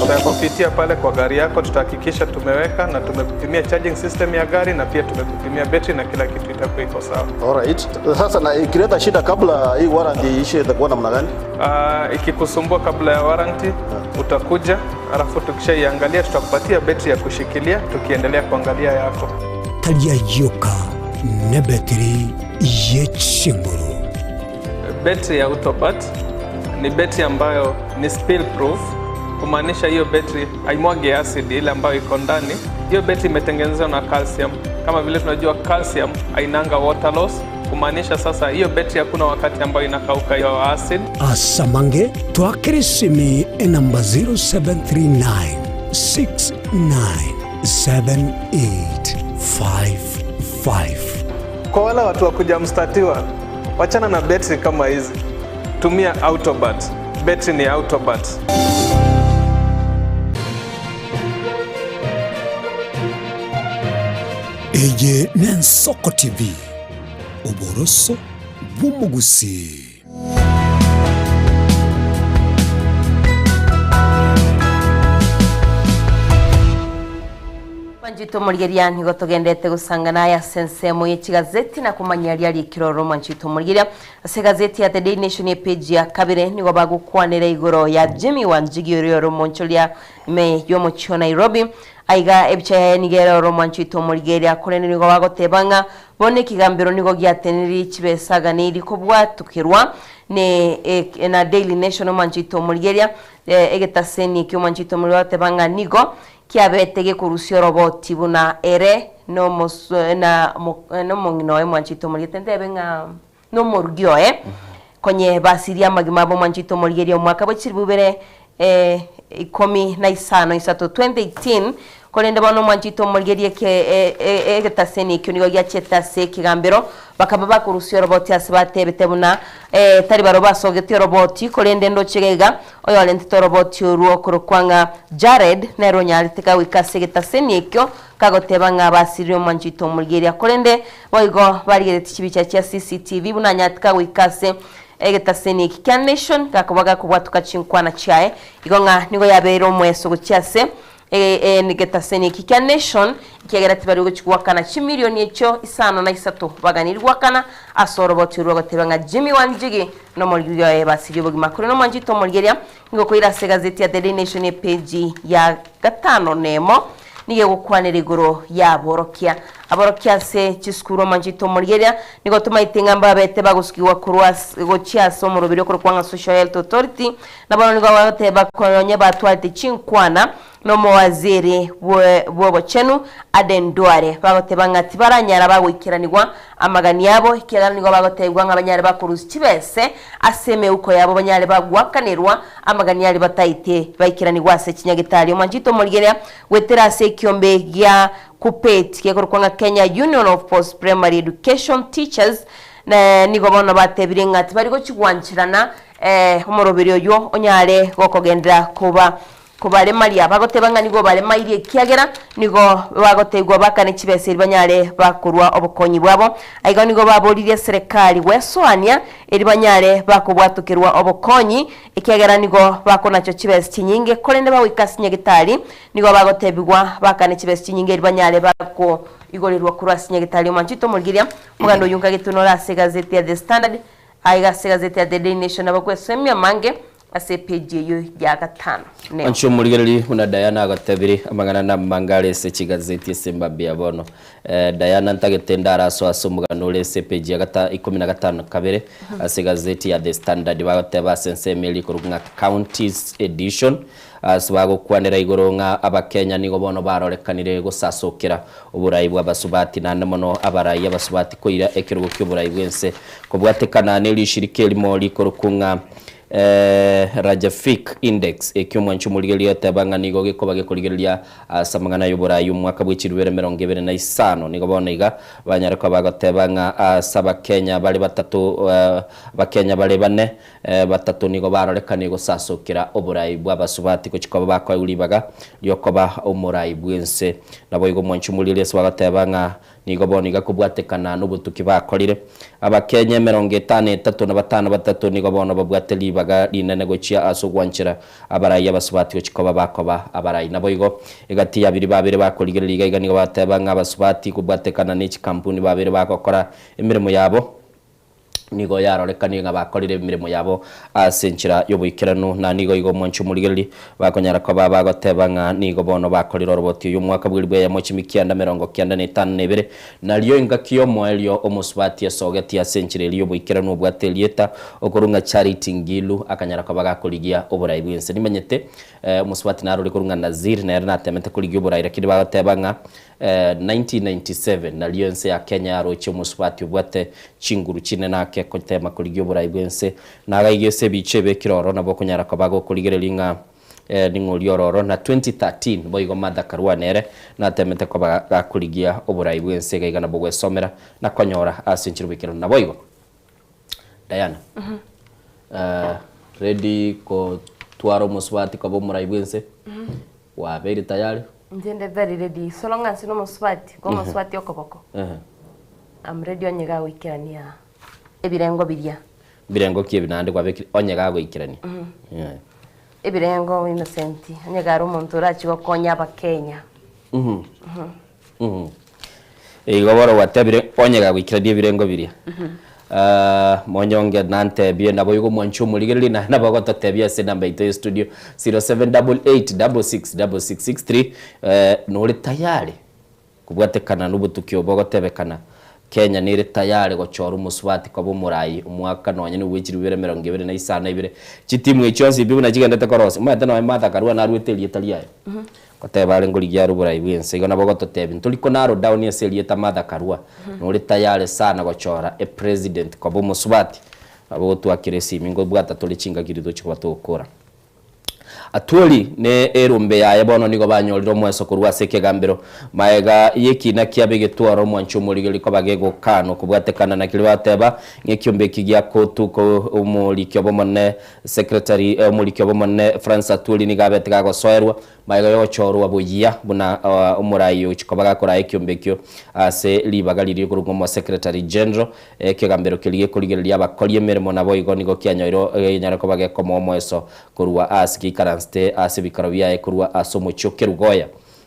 Tutakupitia pale kwa gari yako, tutahakikisha tumeweka na tumekupimia charging system ya gari na pia tumekupimia betri na kila kitu itakuwa iko sawa. Alright. Sasa na ikileta shida kabla hii warranty iishe itakuwa namna gani? Ikikusumbua kabla ya warranty utakuja, alafu tukishaiangalia tutakupatia betri ya kushikilia tukiendelea kuangalia yako. Tari ayio ka nebetiri ye chinguru. Betri ya Autobat ni betri ambayo ni spill proof, kumaanisha hiyo betri haimwagi acid ile ambayo iko ndani. Hiyo betri imetengenezwa na calcium. Kama vile tunajua calcium hainanga water loss, kumaanisha sasa hiyo betri hakuna wakati ambayo inakauka hiyo acid. Asamange twakere esimi enamba 0739 697855. Kwa wale watu wa kujamstatiwa, wachana na betri kama hizi, tumia Autobat. Betri ni Autobat. Eye n'Ensoko TV, oboroso bw'omogusii. Mwanchete omorigeria, nigo togenderete gosangana aya ase ensemo ye chigazeti na komanya aria arikire ororo mwanchete omorigeria. Ase egazeti ya The Daily Nation epage ya kabere nigo bagokwanera igoro ya Jimmy Wanjigi oria ore omonchoria ime y'omochie o Nairobi. Aiga ebicha yaye nigo ere oro omwanchete omorigeria korende nigo bagoteba ng'a bono ekegambero nigo giatenenirie chibesa aganeiri kobwatokerwa ne na Daily Nation omwanchete omorigeria egetaseni ekio omwanchete omorigeria bagoteba ng'a nigo Kiabete gekorusia oroboti buna ere nomong'ina oye mwanchete omorigetie ntebe ng'a nomorugi oye, konye basirie amagima abo mwanchete omorigerie omwaka bwe chilifu ibere ikomi na isano isato, 2018, korende bono mwanchete omorigerie egetaseni ekio nigo giachete ase ekegambero, bakaba bakorusia oroboti ase batebete buna tari barobwo basogetie oroboti, korende ndoche iga iga Oyorentete oroboti orwo okorokwa ng'a Jared, nere onyarete kagoika ase egetaseni ekio, kagoteba ng'a basirire omwanchito omorigereria. Korende boigo barigeretie chibicha chia CCTV buna anyarete kagoika ase egetaseni eki kia Nation, gakoba gakobwatoka chinkwana chiaye. Igo ng'a nigo yabeire omoeso gochia ase egetaseni eki kia Nation, ekiagera tibari gochia goakana chimilioni echio isano na isato baganiri goakana ase oroboti orwo agoteba ng'a Jimmy Wanjigi Nomorigia oye basirie obogima. Korende omwanchete omorigeria, nigo okoira ase egazeti ya The Daily Nation epeji ya gatano nemo, nigo egokwanera igoro y'aborokia. Aborokia ase chisukuru omwanchete omorigeria, nigo tomaete ng'a mbabete bagosukigwa korwa ase gochia ase omoroberi okorokwa ng'a Social Health Authority, na bono nigo bagoteba konye batwarete chinkwana Nomowaziri bw'obochenu Aden Duale bagoteba ng'a tibaranyara bagoikeranigwa amagani abo ekiagera nigo bagotebigwa ng'a banyare bakorusia chibese ase emeuko yabo banyare bagoakanerwa amagani aria bataete baikeranigwe ase chinyagitari. Omwanchete omorigereria goetera ase ekiombe gia KUPPET gekorokwa ng'a Kenya Union of Post Primary Education Teachers nigo bono batebire ng'a tibari gochi gwancherana omoroberi oywo onyare gokogenderera koba Kobaremaria, bagoteba ng'a nigo baremairie ekiagera nigo bagoteigwa bakane chibesa erio banyare bakorua obokonyi bwabo. Aiga nigo baboririe eserekari gwesoania erio banyare bakobwatokerwa obokonyi ekiagera nigo bakonachwa chibesa chinyinge korende bagoika ase nyagetari nigo bagotebigwa bakane chibesa chinyinge erio banyare bakoigorerwa korwa ase nyagetari. Omwanchete omorigereria omoganda oyio nkagetwe nore ase egazeti ya The Standard aiga ase egazeti ya The Daily Nation nabo gwesoemia amange Ase epeji eyio ya gatano nemo. Anche omorigereria buna Diana agotebire, amang'ana namange are ase chigazeti ase embabe ya bono. Eh, Diana ntagete ndarasoe ase omogano ore ase epeji ya gata ikomi na gatano kabere ase egazeti ya The Standard bagoteba ase ensemo eria ekorokwa ng'a Counties Edition ase bagokwanera igoro ng'a Abakenya nigo bono barorekanire gosasokera oborai bw'abasubati naende mono abarai abasubati koira ekerogo ki'oborai bw'ense kobwatekana nerishirika erimo rikorokwa ng'a Rajafik Index, ekio omwanchi omorigereria oteba ng'a nigo gekoba gekorigereria ase amang'ana y'oboraai omwaka bwe chirubere 25. Nigo bono iga banyare koba bagoteba ng'a ase abakenya bare batato abakenya bare bane batato nigo barorekanie gosasokera oboraai bw'abasubati gochia koba bakoegwa ribaga riokoba omoraai bw'ense. Naboigo omwanchi omorigereria ase bagoteba ng'a Nigo bono iga kobwatekana nobotuki bakorire. Abakenya emerongo etano etato na batano batato nigo bono babwate ribaga rinene gochia ase ogwanchera abarai abasubati gochia koba bakoba abarai. Naboigo egati ya biria babere bakorigereria iga iga nigo bateba ng'a abasubati kobwatekana ne chikampuni babere bagokora emeremo yabo Nigo yarorekanire ng'a bakorire emeremo yabo ase enchera y'oboikeranu, na nigo igo omwancho omorigereria bakonyara koba bagoteba ng'a nigo bono bakorire oroboti oyo omwaka bw'elifu eyemo chimi kianda merongo kianda na etano na ebere, nario engaki y'omoerio omosubati esogetie ase enchera eria y'oboikeranu obwate erieta okorwa ng'a Charity Ngilu akanyara koba gakorigia oborai bw'ense. Nimanyete omosubati narore korwa ng'a Nazir nere natemete korigia oborai lakini bagoteba ng'a 1997 nario ense ya Kenya yarochie omosubati obwate chinguru chinene ake gotema korigia oborai bw'ense. Nagaiga ase ebicha ebekire ororo nabo okonyara koba gokorigereria ng'a ning'o oria ororo. Na 2013 boigo Martha Karua nere natemete koba gakorigia oborai bw'ense iga iga nabo gwesomera na konyora ase enchera oboikeranu. Naboigo Diana, ready gotwara omosubati koba omorai bw'ense? Wabeire tayari? Inche nde very ready so long as nomosubati, kwa omosubati okoboko, I'm ready onye gagoikerania ebirengo biria. Mbirengo ki ebi naende kwabekire onye gagoikerania? Yeah. Ebirengo Innocent, onye kare omonto orachie gokonya abakenya. Igo bono gwatebire onye gagoikerania ebirengo biria. Ah, monyonge nantebie nabo igo mwanche omorigereria naye nabo ogototebia ase enamba yaito ya studio 0788666663 eh, nore tayari Kobwatekana nobotuki obo ogotebekana, Kenya nere tayari gochora omosubati koba omorai omwaka nonya nobwe chilifu ibere emerongo ebere na isano na ibere. Chitimu echi chionsi pi buna chigendete korosia, omanyete nonya Martha Karua naruete erieta riaye, goteba are ngorigia are oborai bwense. Igo nabo ogototebia ntori ko narrow down ase erieta Martha Karua, nore tayari sana gochora epresident koba omosubati, nabo ogotwakera esimi ngobwata tore chingaki riria tochi koba togokora. Atwoli ne erombe yaye bono nigo banyorire omweso korwa ase ekegambero. Magega y'ekiina kiabo egetwaro omwancho omorigeri koba gegokanwa kobwatekana na keria bateba ng'a ekiombe eki gia kotu ko omoriki obomonene secretary omoriki obomonene Francis Atwoli nigo abete gagosoerwa Magega y'ogochorwa boyia buna omorai ogochia koba gakoraa ekiombe ekio ase ribaga riria rikorokwa Omo-Secretary General, ekegambero keria gekorigereria abakori emeremo naboigo nigo kianyoirwe genyare koba gekomoa omoeso korwa aase geikaransete ase ebikaro biaye korwa ase omochie o Kerugoya.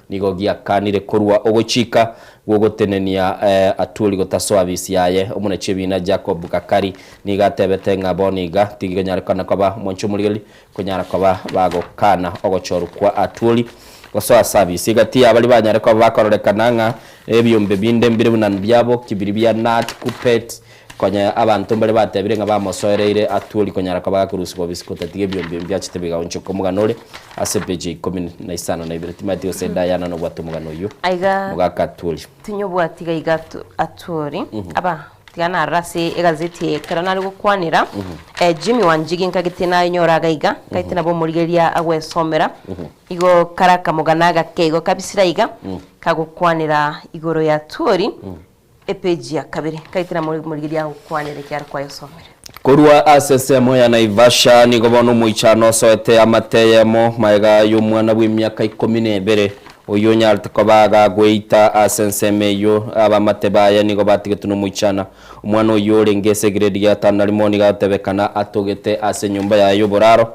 Nigo giakanire korwa ogochika gw'ogotenenia Atwoli gotasoa abisi yaye. Omonachi ebiina Jacob Gakari nigo atebete ng'a bono iga tigenyarekana koba omonche omorigereria Konyara koba bagokana ogochorwa kwa Atwoli gosoa ase abisi. Egati y'abaria banyare koba bakororekana ng'a ebiombe binde mbire buna mbiabo, kibiri bia Nat, Kuppet, konya abanto mbare batebire ng'a bamosoereire Atwoli konyara koba gakorusigwa obisi kotatiga ebiombe ebi biachete bigaonchoka omogano ore ase epeji ya ikomi na isano na ibere. Timanyeti gose Diana nobwate omogano oyio Aiga mogaka Atwoli. tinyobwati gaiga Atwoli aba Tiga narore ase egazeti eye ekero nare gokwanera eh, Jimmy Wanjigi nkagete nayenyora iga iga, nkaete nabo omorigereria agwesomera, igo kare akamogana agake igo kabisire aiga, kagokwanera igoro ya Tuori, epeji ya kabere. Nkaete nabo omorigereria agokwanera ekiagera kwayesomire. Korwa ase ensemo ya Naivasha nigo bono omoichano osoete amate eyemo magega y'omwana bw'emiaka ikomi na ebere, oyio onyarete koba gagoeita ase ensemo eyio. Abamate baye nigo batigetwe nomoichana. Omwana oyio orenge ase egrade ya gatano na rimo nigo agotebekana atogete ase enyomba yaye y'oboraro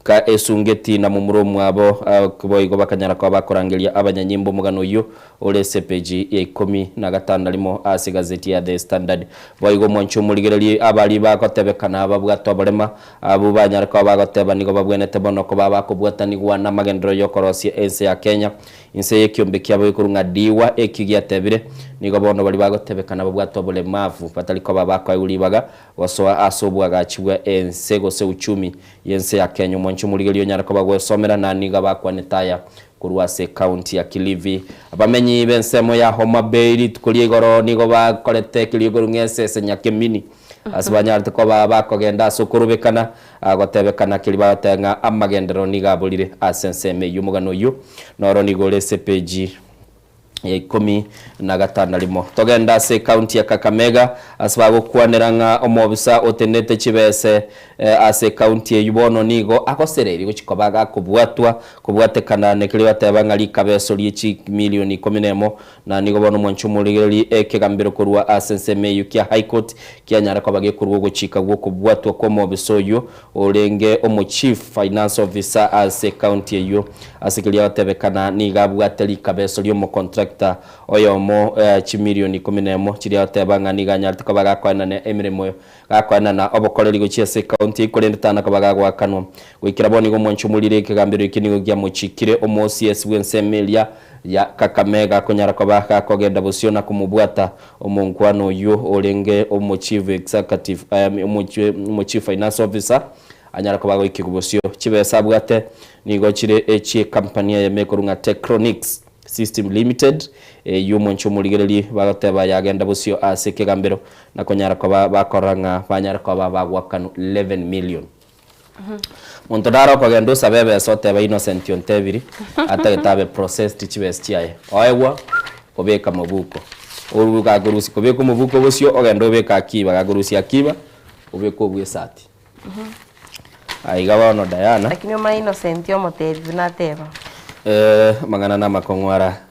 Ka esungeti na momura omwabo boigo bakanyara koba bakorangeria abanyanyimbo omogano oyio ore ase epeji ya ikomi na gatano na rimo ase egazeti ya The Standard. Boigo omwanchi omorigererie abaria bagotebekana babwate oborema, abwo banyare koba bagoteba nigo babwenete mono koba bakobwatanigwa namagenderero y'okorosia ense ya Kenya. Inse y'ekiombe kiabo gekorwa ng'a Diwa ekio giatebire, nigo bono baria bagotebekana babwate oboremavu batari koba bakoegwa ribaga gosoa ase oboagachi bwa ense gose uchumi y'ense ya Kenya. Omwanchi omorigereria onyare koba gwesomera na nigo abakwanete aya korwa ase ekaunti ya Kilifi. Abamenyi b'ensemo ya Homa Bay rituko ria igoro nigo bakorete ekerio igoro ng'a esese Nyakemini ase banyarete koba bakogenda ase okorobekana gotebekana keria bagoteba ng'a amagenderero nigo aborire ase ensemo eyio. Omogano oyio noro nigo ore ase epeji ya ikomi na gatano na rimo. Togende ase ecounty ya Kakamega ase bagokwanera ng'a omobisa otenenete chibese ase ecounty eyio bono nigo agosereiri gochia koba gakobwatwa kobwatekana nekeria bateba ng'a rikabeso rie chimilioni ikomi na emo na nigo bono omwanchi omorigereri ekegambero korwa ase ensemo eyio kia High Court kianyara koba gekorwa ogochika gwokobwatwa kwa omobisa oyio orenge omo Chief Finance Officer ase ecounty eyio. Ase keria agotebekana nigo abwate rikabeso ri'omocontractor oyomo chimilioni ikomi nemo chiria agoteba ng'a nigo anyarete koba gakoenana emeremo gakoenana obokoreri gochia ase ecounty eyio korende tana koba gagoakanwa. Goikera bono nigo omwancho omorire ekegambero ekio nigo giamochikire omo OCS bw'ensemo eria ya Kakamega konyara koba gakogenda bosio na komobwata omonkwana oyio orenge omo Chief Executive omo Chief Finance Officer Anyare koba agoikigwa bosio. Chibesa abwate nigo chire echi'ecompany eyemo ekorwa ng'a Techronics System Limited, eyio omwancho omorigereri bagoteba yagenda bosio ase ekegambero na konyara koba bakorora ng'a banyare koba bagoakanwa 11 million. Monto nare okogenda osabe ebesa oteba Innocent ontebiri atagete abe processed chibesa chiaye oegwa obeka mobuko oru gakorusia kobeka omobuko bosio ogende obeke akiba gakorusia akiba obeke obwo esati. Aiga bono Diana. Lakini omanye Innocent omotebi buna ateba. Eh, amang'ana na amakong'u ara.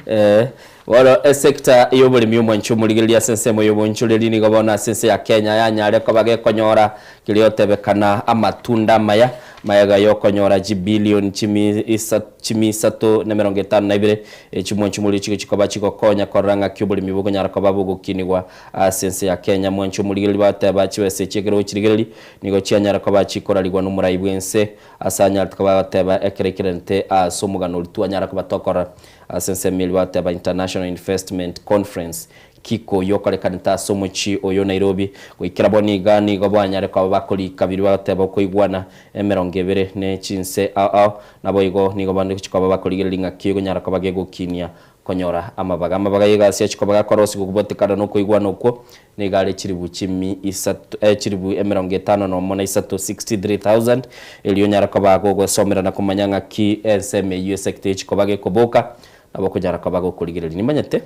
Eh, bono esector y'oboremi omwanchi omorigereria ase ensemo y'obonchoreri nigo bono ase ense ya Kenya yanyare koba gekonyora keria otebekana amatunda amaya magega yokonyora chibillion chimi isa chimi isato na emerongo etano na ibere echi mwanchi omorigereria chigo chikoba chigokonya korora ng'aki oboremi bokonyara koba bogokinigwa ase ense ya Kenya. Mwanchi omorigereria bateba chibesa echi ekero ochirigereria nigo chianyara koba chikorarigwa nomorai bwense Ase anyarete koba agoteba ekero aikererete ase omogano oria twanyara koba tokora ase ensemo eria bagoteba International Investment Conference Kiko yokorekanete ase omochie oyo Nairobi. Goikera bono iga nigo banyare koba bakorika biria bagoteba okoigwana emerongo ebere ne chinse ao ao. Naboigo nigo bande koba bakorigereria ng'aki ekonyara koba gegokinia Konyora amabaga. Amabaga y'egasi ya chikoba gakorosigwa kobwatekana nokoigwana okwo nigo are chilifu chimi isato, eh, chilifu emerongo etano nomo na isato, 63,000, erio onyare koba gogwesomera na komanya ng'aki ensemo eyio esecta ye chikoba gekoboka, nabo okonyara koba gokorigereria. Nimanyete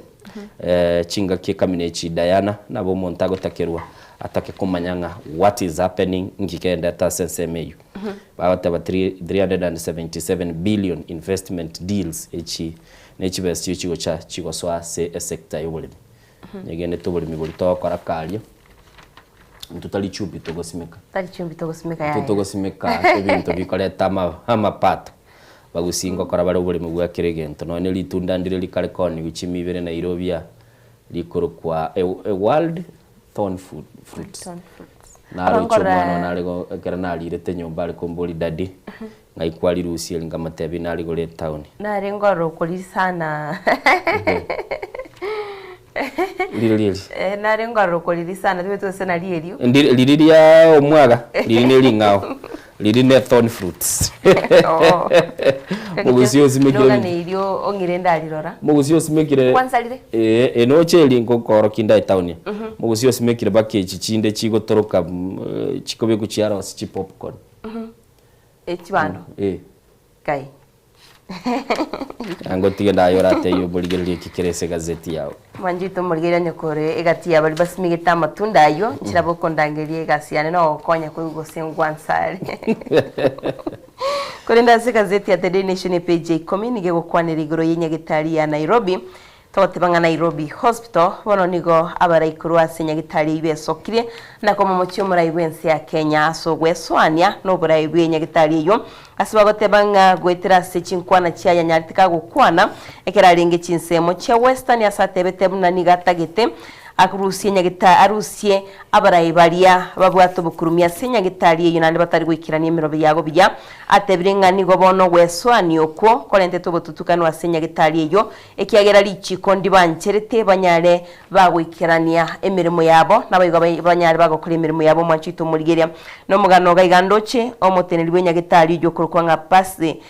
eh, chingaki ekamina echi Diana, nabo omonto agotakerwa atake komanya ng'a what is happening, nki kegenderete ase ensemo eyio. Bagoteba 377 billion investment deals echi Ne chibesa chio chigocha chigosoa ase esector y'oboremi. Nyegenete oboremi boria togokora karia, intwe tari chumbi togosimeka. Tari chumbi togosimeka Intwe yaya. togosimeka ebinto bikoreta ama amapato. Bagusii ngokora bare oboremi bwa kera egento. Nonya ne ritunda ndire rikare kooniwa chimi ibere Nairobi aa, rikorokwa a a world thorn food fruit. Thorn fruits. Naroche Abangora omwana one are go ekero narirete nyomba are komboria daddy, Ng'ai kwarirusia eri nkamotebia narigore etaoni. Nare ngorokori sana. Riri eri. Eh, nare ngorokori sana tibeti gose nari erio. Ndi riri ria omwaga riri ne ring'ao riri ne thorn fruits. Oo. Mogusi osimekire Noganeirie ong'ire ndarirora. Mogusi osimekire Kwanza rire? Eh, eh noche eri nkokorokia nda etaoni. Mogusi osimekire mpaka echi chinde chigotoroka chikobekwa chiarosia chipopcorn. Echibando. Eh. Kai. Angotige naye oratebie omorigereria eki kere ase egazeti yao. Mwanchete omorigereria onye kore egati ya baria basimegete amatunda ayio, nchera bokondangeria egasi yane na ogokonya koigwa gose ngwansare. Korende ase egazeti ya The Daily Nation epage ya ikomi nigo egokwanera igoro y'enyagetari ya Nairobi Togoteba ng'a Nairobi Hospital bono nigo abarai korwa ase nyagitari eyio besokirie na komomochia omorai bw'ense ya Kenya ase ogwesoania noborai bwe nyagitari eyio ase bagoteba ng'a goetera ase chinkwana chiaye anyarete kagokwana ekero arenge chinsemo chia Western ase atebete buna nigo atagete arusie nyagita arusie abarai baria babwate obokurumi ase nyagitari eyio naende batari goikerania emerobe yabo buya atebire ng'a nigo bono ogwesoania okwo korentete obotutukanu ase nyagitari eyio Ekiagera richiiko ndibancherete banyare bagoikerania emeremo yabo, naboigo banyare bagokora emeremo yabo omwancho oito omorigereria. Nomogano iga iga ndoche, omoteneneri bw'enyagetari oyio okorokwa ng'a Basi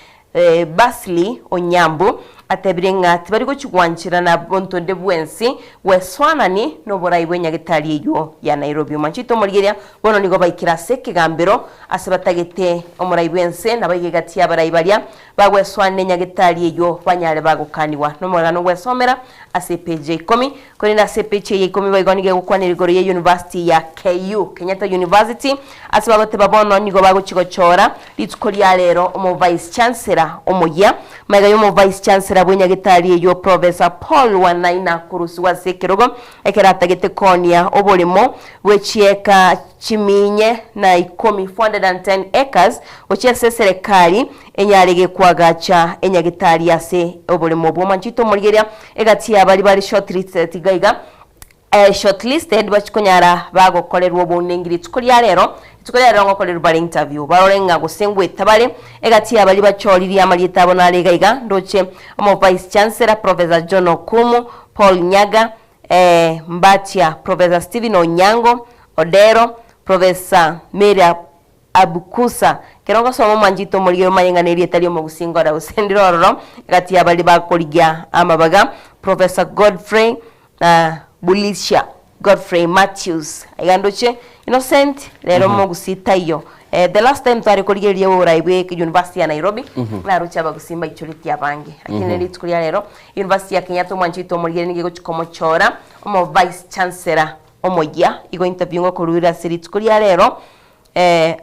Basili Onyambu, atebire ng'a tibari gochia gwancherana bonto onde bwensi gwesoanani noborai bw'enyagetari eyio ya Nairobi. Omwancho oito omorigereria, bono nigo baikire ase ekegambero ase batagete omorai bwense, naboigo egati y'abarai baria Bagwesoana nenyagetari eyio banyare bagokanigwa nomogano gwesomera ase epeji ya ikomi. Korende ase epeji eye ya ikomi boigo nigo egokwanera igoro ye University ya KU, Kenyatta University, ase bagoteba bono nigo bagochia gochora rituko ria rero omo Vice Chancellor omoyia. Magega ya omo Vice Chancellor bw'enyagetari eyio Professor Paul Wanaina korusigwa ase ekerogo ekero atagete koonia oboremo bwe chieka chiminye na ikomi, 410 acres, gochia ase eserekari enyare gekwagacha enyagitari ase oboremo obwo. Manchito omorigereria egati ya baria bare shortlisted iga iga eh, shortlisted bachie konyara bagokorerwa obounengi rituko ria rero, rituko ria rero ngokorerwa bare interview barore ng'a gose ngweta bare egati ya baria bachoririe amarieta abo nare iga iga ndoche omo vice chancellor Professor John Okumu, Paul Nyaga, eh, Mbatia, Professor Stephen Onyango Odero, Professor Mary Abukusa. Ekero ngosoma omwanchete omorigia omanye ng'a nerieta ri'omogusii ngore gose ndire ororo egati ya baria bakorigia amabaga, Professor Godfrey Bulisha, Godfrey Matthews. Aiga ndoche Innocent rero omogusii taiyo. The last time tware korigereria oborai bwe university ya Nairobi, naroche abagusii mbaichoretie abange. Lakini rituko ria rero, University ya Kenyatta omwanchete omorigereria nigo egochia komochora omo vice chancellor omoyia. Igo interview ngokoruera ase rituko ria rero.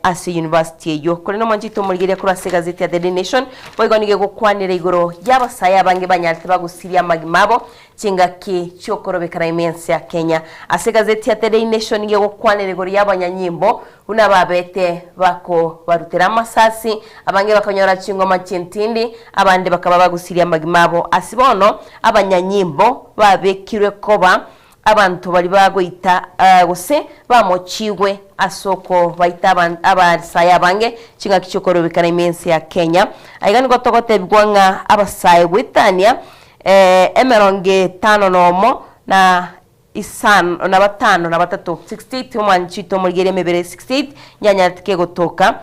Ase university eyio. Korende omwanchete omorigereria korwa ase egazeti ya The Daily Nation, boigo nigo egokwanera igoro y'abasae abange banyarete bagusirie amagima abo chingaki chi'okorobekana ime y'ense ya Kenya. Ase egazeti ya The Daily Nation nigo egokwanera igoro y'abanyanyimbo buna babete bakobarutera amasasi, abange bakanyora chingoma chi'entindi, abande bakaba bagusirie amagima abo. Ase bono abanyanyimbo babekirwe koba Abanto baria bagoita gose bamochigwe ase okobaita abasae abange chingaki chi'okorobekana ime ense ya Kenya. Aiga nigo togotebigwa ng'a abasae goetania emerongo etano nomo na isano na batano na batato, 68, omwanchito omorigereria emebere 68 nyanyarete kegotoka.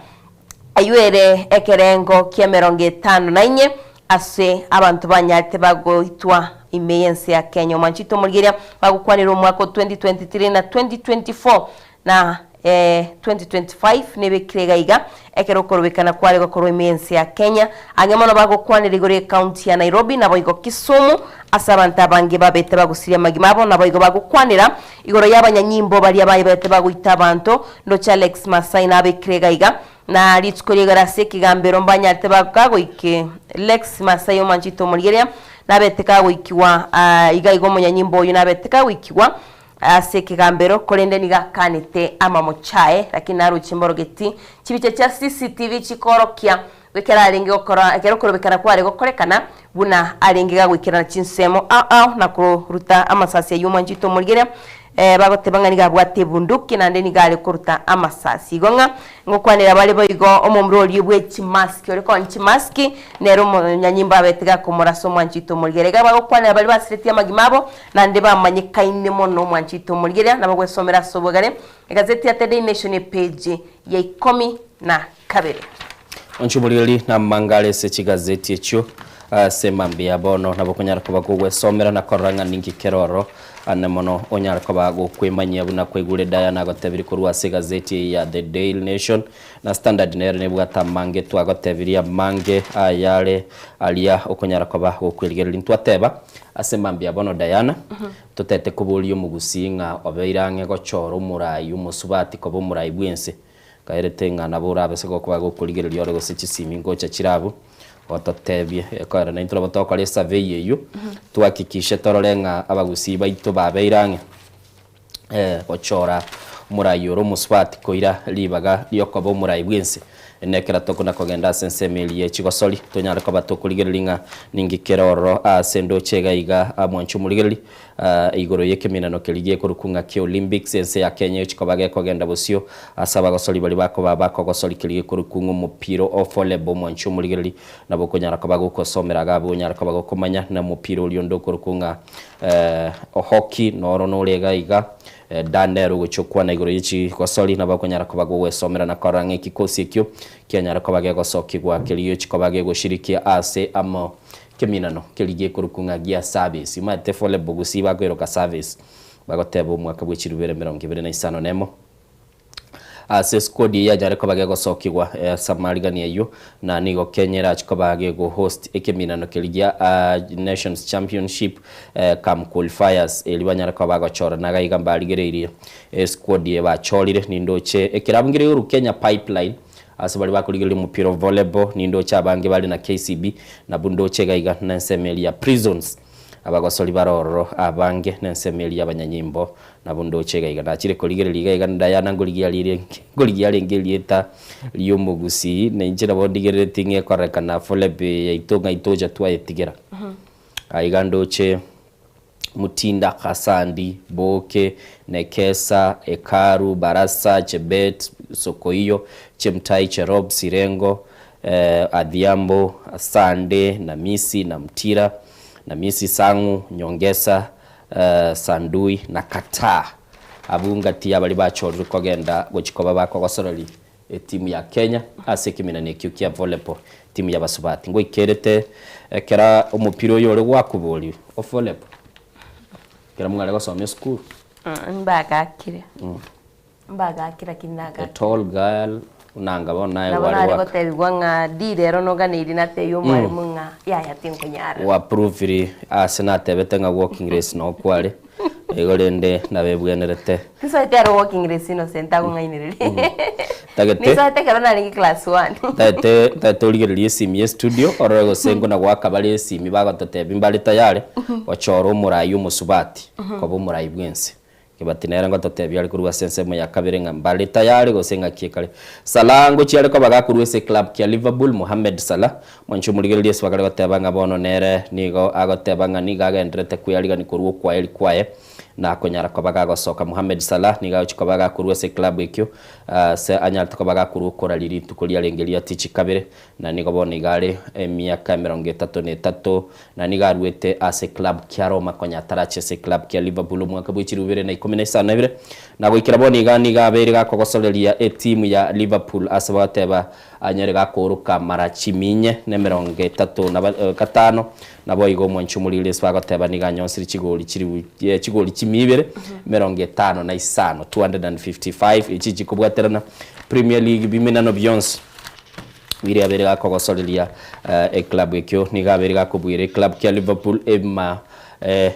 Ayio ere ekerengo ki'emerongo etano na inye ase abanto banyarete bagoitwa ime y'ense ya Kenya. Omwanchete omorigereria bagokwanera omwaka o 2023 na 2024 na 2025 nebekire iga iga ekero okorobekana kware gokorwa ime y'ense ya Kenya. Ang'e mono bagokwanera igoro y'ecounty ya Nairobi naboigo Kisumu ase abanto abange babete bagusirie amagima abo naboigo bagokwanera Igoro y'abanyanyimbo baria baibete bagoita abanto, ndoche Alex Masai nabekire iga iga, na rituko ri'igoro ase ekegambero mbanyarete kagoike Lex Masai omwanchete omorigereria, nabete kagoikigwa iga iga omonyanyimbo oyio nabete kagoikigwa ase ekegambero, korende nigo akanete amamocho aye, lakini naroche mborogeti chibicha chia CCTV chikorokia Ekero arenge gokora, ekero okorobekana kware gokorekana, buna arenge gagoikerana chinsemo ao ao na koruta amasasi ayio omwanchete omorigereria, bagoteba ng'a nigo abwate ebunduki naende nigo are koruta amasasi. Igo ng'a ngokwanera bare boigo omomura oria bwe chimaski, ore koonia chimaski, nere omonyanyimbo abete gakomorasa omwanchete omorigereria. Iga bagokwanera baria basiretie amagima abo, naende bamanyekaine mono omwanchete omorigereria, nabo gwesomera ase obogare egazeti ya The Daily Nation epeji ya ikomi na kabere. Onche omorigereria namangare ase chigazeti echio ase mambia ya bono nabo okonyara koba gogwesomera na korora ng'a ninki kere ororo ane mono onyare koba gokwemanyia buna kwaigure Diana agotebirie korwa ase egazeti eye ya The Daily Nation na Standard nere nebwate amange twagotebirie amange ayare aria okonyara koba gokwerigereria ntwateba ase mambia ya bono Diana totete koboria omogusii ng'a obeire ang'e gochora omorai omosubati koba omorai bwense Kaerete ng'a nabo orabe ase gokoba gokorigereria ore gose chisimi ngocha chire abwo, ototebie ekoera naintwe nabo togokora esurvey eywo, tuhakikishe torore ng'a abagusii baito babeire ang'e gochora omorai ore omosubati koira ribaga riokoba omorai bwense. Nekero tokona kogenda ase ensemo eria ye chigosori, tonyare koba tokorigereria ng'a ninki kere ororo ase endoche iga iga mwanche omorigereria. Igoro y'ekeminano keria gekorokwa ng'a ki'Olympics, ense ya Kenya egochia koba gekogenda bosio ase abagosori baria bakoba bakogosori keria gekorokwa ng'a omopira o volleyball omwanchi omorigereri nabo okonyara koba gokosomera iga abwo onyare koba gokomanya na omopira oria onde okorokwa ng'a hockey noro nore iga iga Dan nere ogochia okwana igoro ye chigosori nabo okonyara koba gogwesomera na korora ng'a ekikosi ekio kianyare koba gegosokigwa keria gegochia koba gegoshirikia ase amo Keminano keria gekorokwa ng'a gia service. Omanyete volleyball gusii bakoiroka service. Bagoteba omwaka bwe chirubere 25 nemo. Ase squad eye yanyare koba gegosokigwa ase amarigani ayio na nigo Kenya erache koba gego host ekeminano keria gia Nations Championship cum qualifiers eria banyare koba bagochora naga iga mbarigereirie esquad eye bachorire nindoche ekerabu nkere igoro Kenya Pipeline Ase baria bakorigereria omopira o volleyball, nindoche abange bare na KCB, nabwo ndoche iga iga nensemo eria ya Prisons, abagosori bare ororo abange nensemo eria y'abanyanyimbo, nabwo ndoche iga iga. Nachire korigereria iga iga Diana nkorigia rire nkorigia arenge erieta ri'omogusii, na inche nabo ndigereretie ng'a ekorekana volleyball yaito ng'ai tocha twayetigera. Aiga ndoche. Mutinda, Khasandi, Boke, Nekesa, Ekaru, Barasa, Chebet, Sokoiyo, Chemtai, Cherob, Sirengo, Adhiambo, Sande, Namisi, Namtira, Namisi, Sang'u, Nyongesa, Sandui, na Kataa. Abwo ngati y'abaria bachorirwe kogenda gochia koba bakogosoreria Etimu ya Kenya ase ekeminani ekio kia volleyball, etimu y'abasubati ngoikerete ekero omopira oyo ore gwakoboriwa o volleyball ekero mware gosoma esukuru. Mbagakire, mbagakire lakini A nagakire. tall girl nanga bono naye Nabo gware nare gwaka. gotebigwa ng'a di rero noganeiri natebie omwalimu ng'a yaya tinkonyara. Gwa provire ase natebete ng'a walking race noo kware. Igo rende nabo ebwenerete. Tisoete aro walking race Innocent agong'ainereria. Tagete. Nisoete ekero narenge class one. Ntagete ntagete origererie esimi ye studio orore gose nguna goaka bare esimi bagototebia mbare tayari gochora omorai omosubati koba omorai bwense. Kebati nere ngototebia are korwa ase ensemo ya kabere ng'a mbare tayari gose ng'aki ekare. Salah ngochia are koba gakorwa ase eclub kia Liverpool Mohamed Salah mwanche omorigereria ase bakare goteba ng'a bono nere nigo agoteba ng'a nigo agendererete kwearigania korwa okwaeri kwaye na konyara koba gagosoka. Mohamed Salah nigo agochia koba gakorwa ase eclub ekio ase anyarete koba gakorwa okoraria rituko riarenge ria tichi kabere na nigo bono iga are emiaka emerongo etato na etato na nigo aruete ase eclub kia Roma konya atarache ase eclub kia Liverpool omwaka bwe chilifu ibere na ikomi na isano na ibere na goikera bono iga nigo abeire gakogosoreria etimu ya Liverpool ase bagoteba anyare gakooroka mara chiminye na emerongo etato na gatano naboigo omwanchi omoriri ase bagoteba nigo anyonsire chigori chilifu chigori chimia ibere emerongo etano na isano, 255, echi chikobwaterana Premier League biminano bionsi. Biria abere gakogosoreria eclub ekio nigo abere gakobuera eclub kia Liverpool ema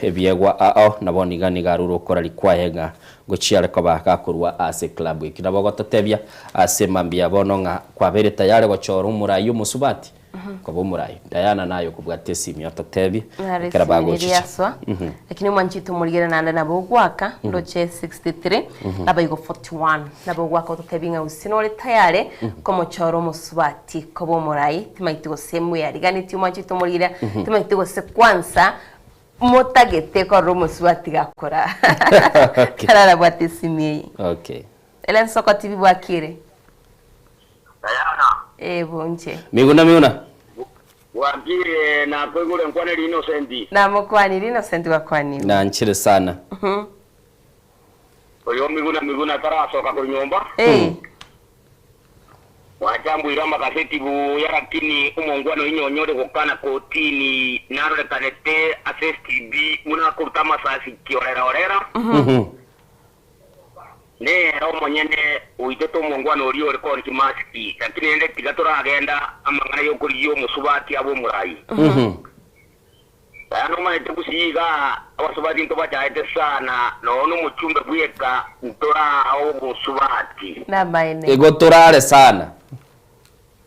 ebiegwa ao nabo niga nigo arure okorari kwaye ng'a ngochia are koba gakorwa ase eclub ekio. Nabo ogototebia ase mambia bono ng'a kwabeire tayari gochora omorai omosubati koba omorai. Diana naye okobwata esimi ototebie Nare ekero esimi niria bagochicha. yaswa lakini omwanchete omorigere naende nabo ogwaka ndoche 63 nabo igo 41 nabo ogwaka ototebi ng'a gose nore tayare komochora omosubati koba omorai timaeti gose mweyariganetie omwanchete omorigere timaeti gose kwansa motagete korora omosubati gakora tararabwate esimi eye Okay. Ere nsoko tibi bwakire. Ee bonche. Miguna miguna. Bwakire nakoigure nkwane Innocent. Namokwanire Innocent gwakwanirwe. Nanchire sana. Oyo Miguna Miguna tarasoka korwa nyomba. Ee. Gwachambuire amakaseti buya lakini omongwana oinyonye ore gokana kotini narorekanete ase STB buna akoruta amasasi kiorera orera. Nere omonyene oitete omongwana oria ore koonchia masiki, lakini rende tiga toragenda amang'ana y'okorigia omosubati abe omorai. Yaya nomanyete gusii igaa abasubati ntobachaete sana nonya nomochumbe bweka ntoraa obosubati. Namaene. Igo torare sana.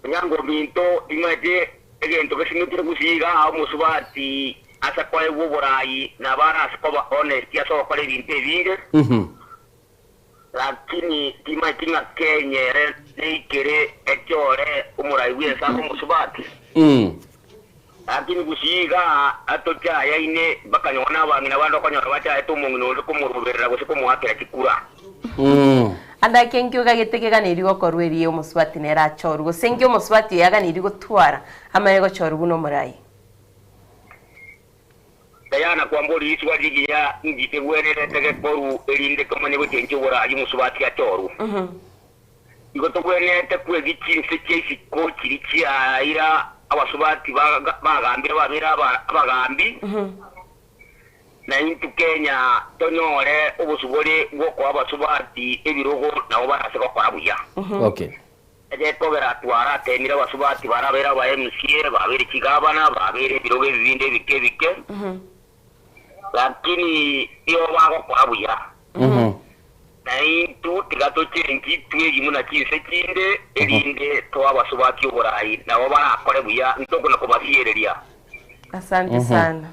Onyango ominto timanyeti egento gesimekire gusii igaa omosubati ase koegwa oborai nabo arase koba honest ase ogokora ebinto ebinge. Lakini timanyeti ng'a Kenya ere neikere echore omorai bw'ense abe omosubati. Lakini gusii igaa atochayaine mpaka nonya nabang'ina bande okonyora bachaete omong'ina onde komoroberera gose komoakera chikura. Ande ake nkio gagete keganeirie gokorwa erio omosubati nere achorwe, gose nkio omosubati oyo aganeirie gotwara amanye gochorwa buna omorai. Diana kwamboria riswa rigiya inki kegwenerete gekorwe erinde tomanye gochenchia oboraai omosubati achorwe. Igo togwenerete kwegia chinse chia isiko chiria chiaira abasubati bagambire babeire abagambi, na intwe Kenya tonyore obosubore bw'okoa abasubati ebirogo nabo barase gokora buya. Okay. Egekogera twarateemire abasubati barabeire aba MCA, babeire chigavana, babeire ebirogo ebi binde ebike ebike, lakini nigo bagokora buya. Na intwe tiga tochengi twegi buna chinse chinde, erinde toe abasubati oborai, nabo barakore buya, ntokona kobasiereria. Asante sana.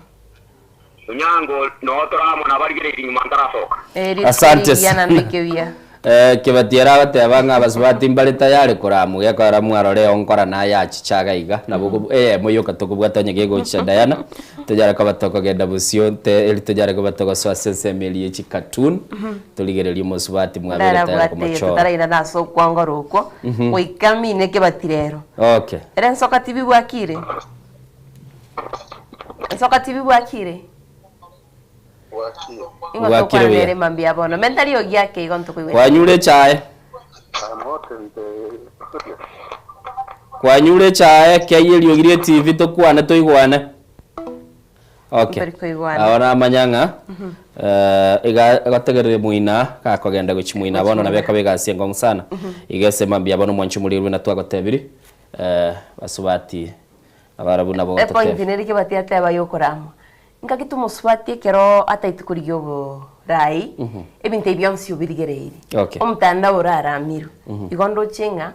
Onyango noo tore amo nabarigereiri nyuma ntarasoka. Eh, rituko Asante rigiya sana. naende ekebuya. Eh, Kibati ere agoteba ng'a abasubati mbare tayari koramuga ekero mwarora eonkora naye achiche iga iga nabo okobu eyemo yoka tokobwata onye kegochicha Diana tonyare koba tokogenda bosio nte eri tonyare koba togosoa ase ensemo eria ye chicartoon torigererie omosubati mwabere tayari Ndarabwate komochora. totarairana ase okwangora okwo goika mine Kibati rero. Okay. Ere nsoka tibi bwakire? Nsoka tibi bwakire? Bwakire. Ing'o Bwakire tokwana buya. nere mambia bono. Menta riogi ake igo ntokoigwa. Kwanyure echae? Kwanyure echae kei eriogi rie TV tokwane toigwane. Okay. Ntori koigwana. Aho namanya ng'a eh, iga agotegerere moina gakogenda gochia moina Gochia bono nabo moina. ekoba egasi engong'u sana. Iga ase mambia bono mwanche omorerwe na twagotebiri eh, basubati abarabwo nabo Epoint gototebia. nere kebati ateba yokoramwa. Ngaki tomosubati ekero ataeti korigia obo Rai, Mhm. ebinto ebi bionsi obirigereirie. Okay. Omotandao oraramirwe. Mhm. Igo ndoche ng'a,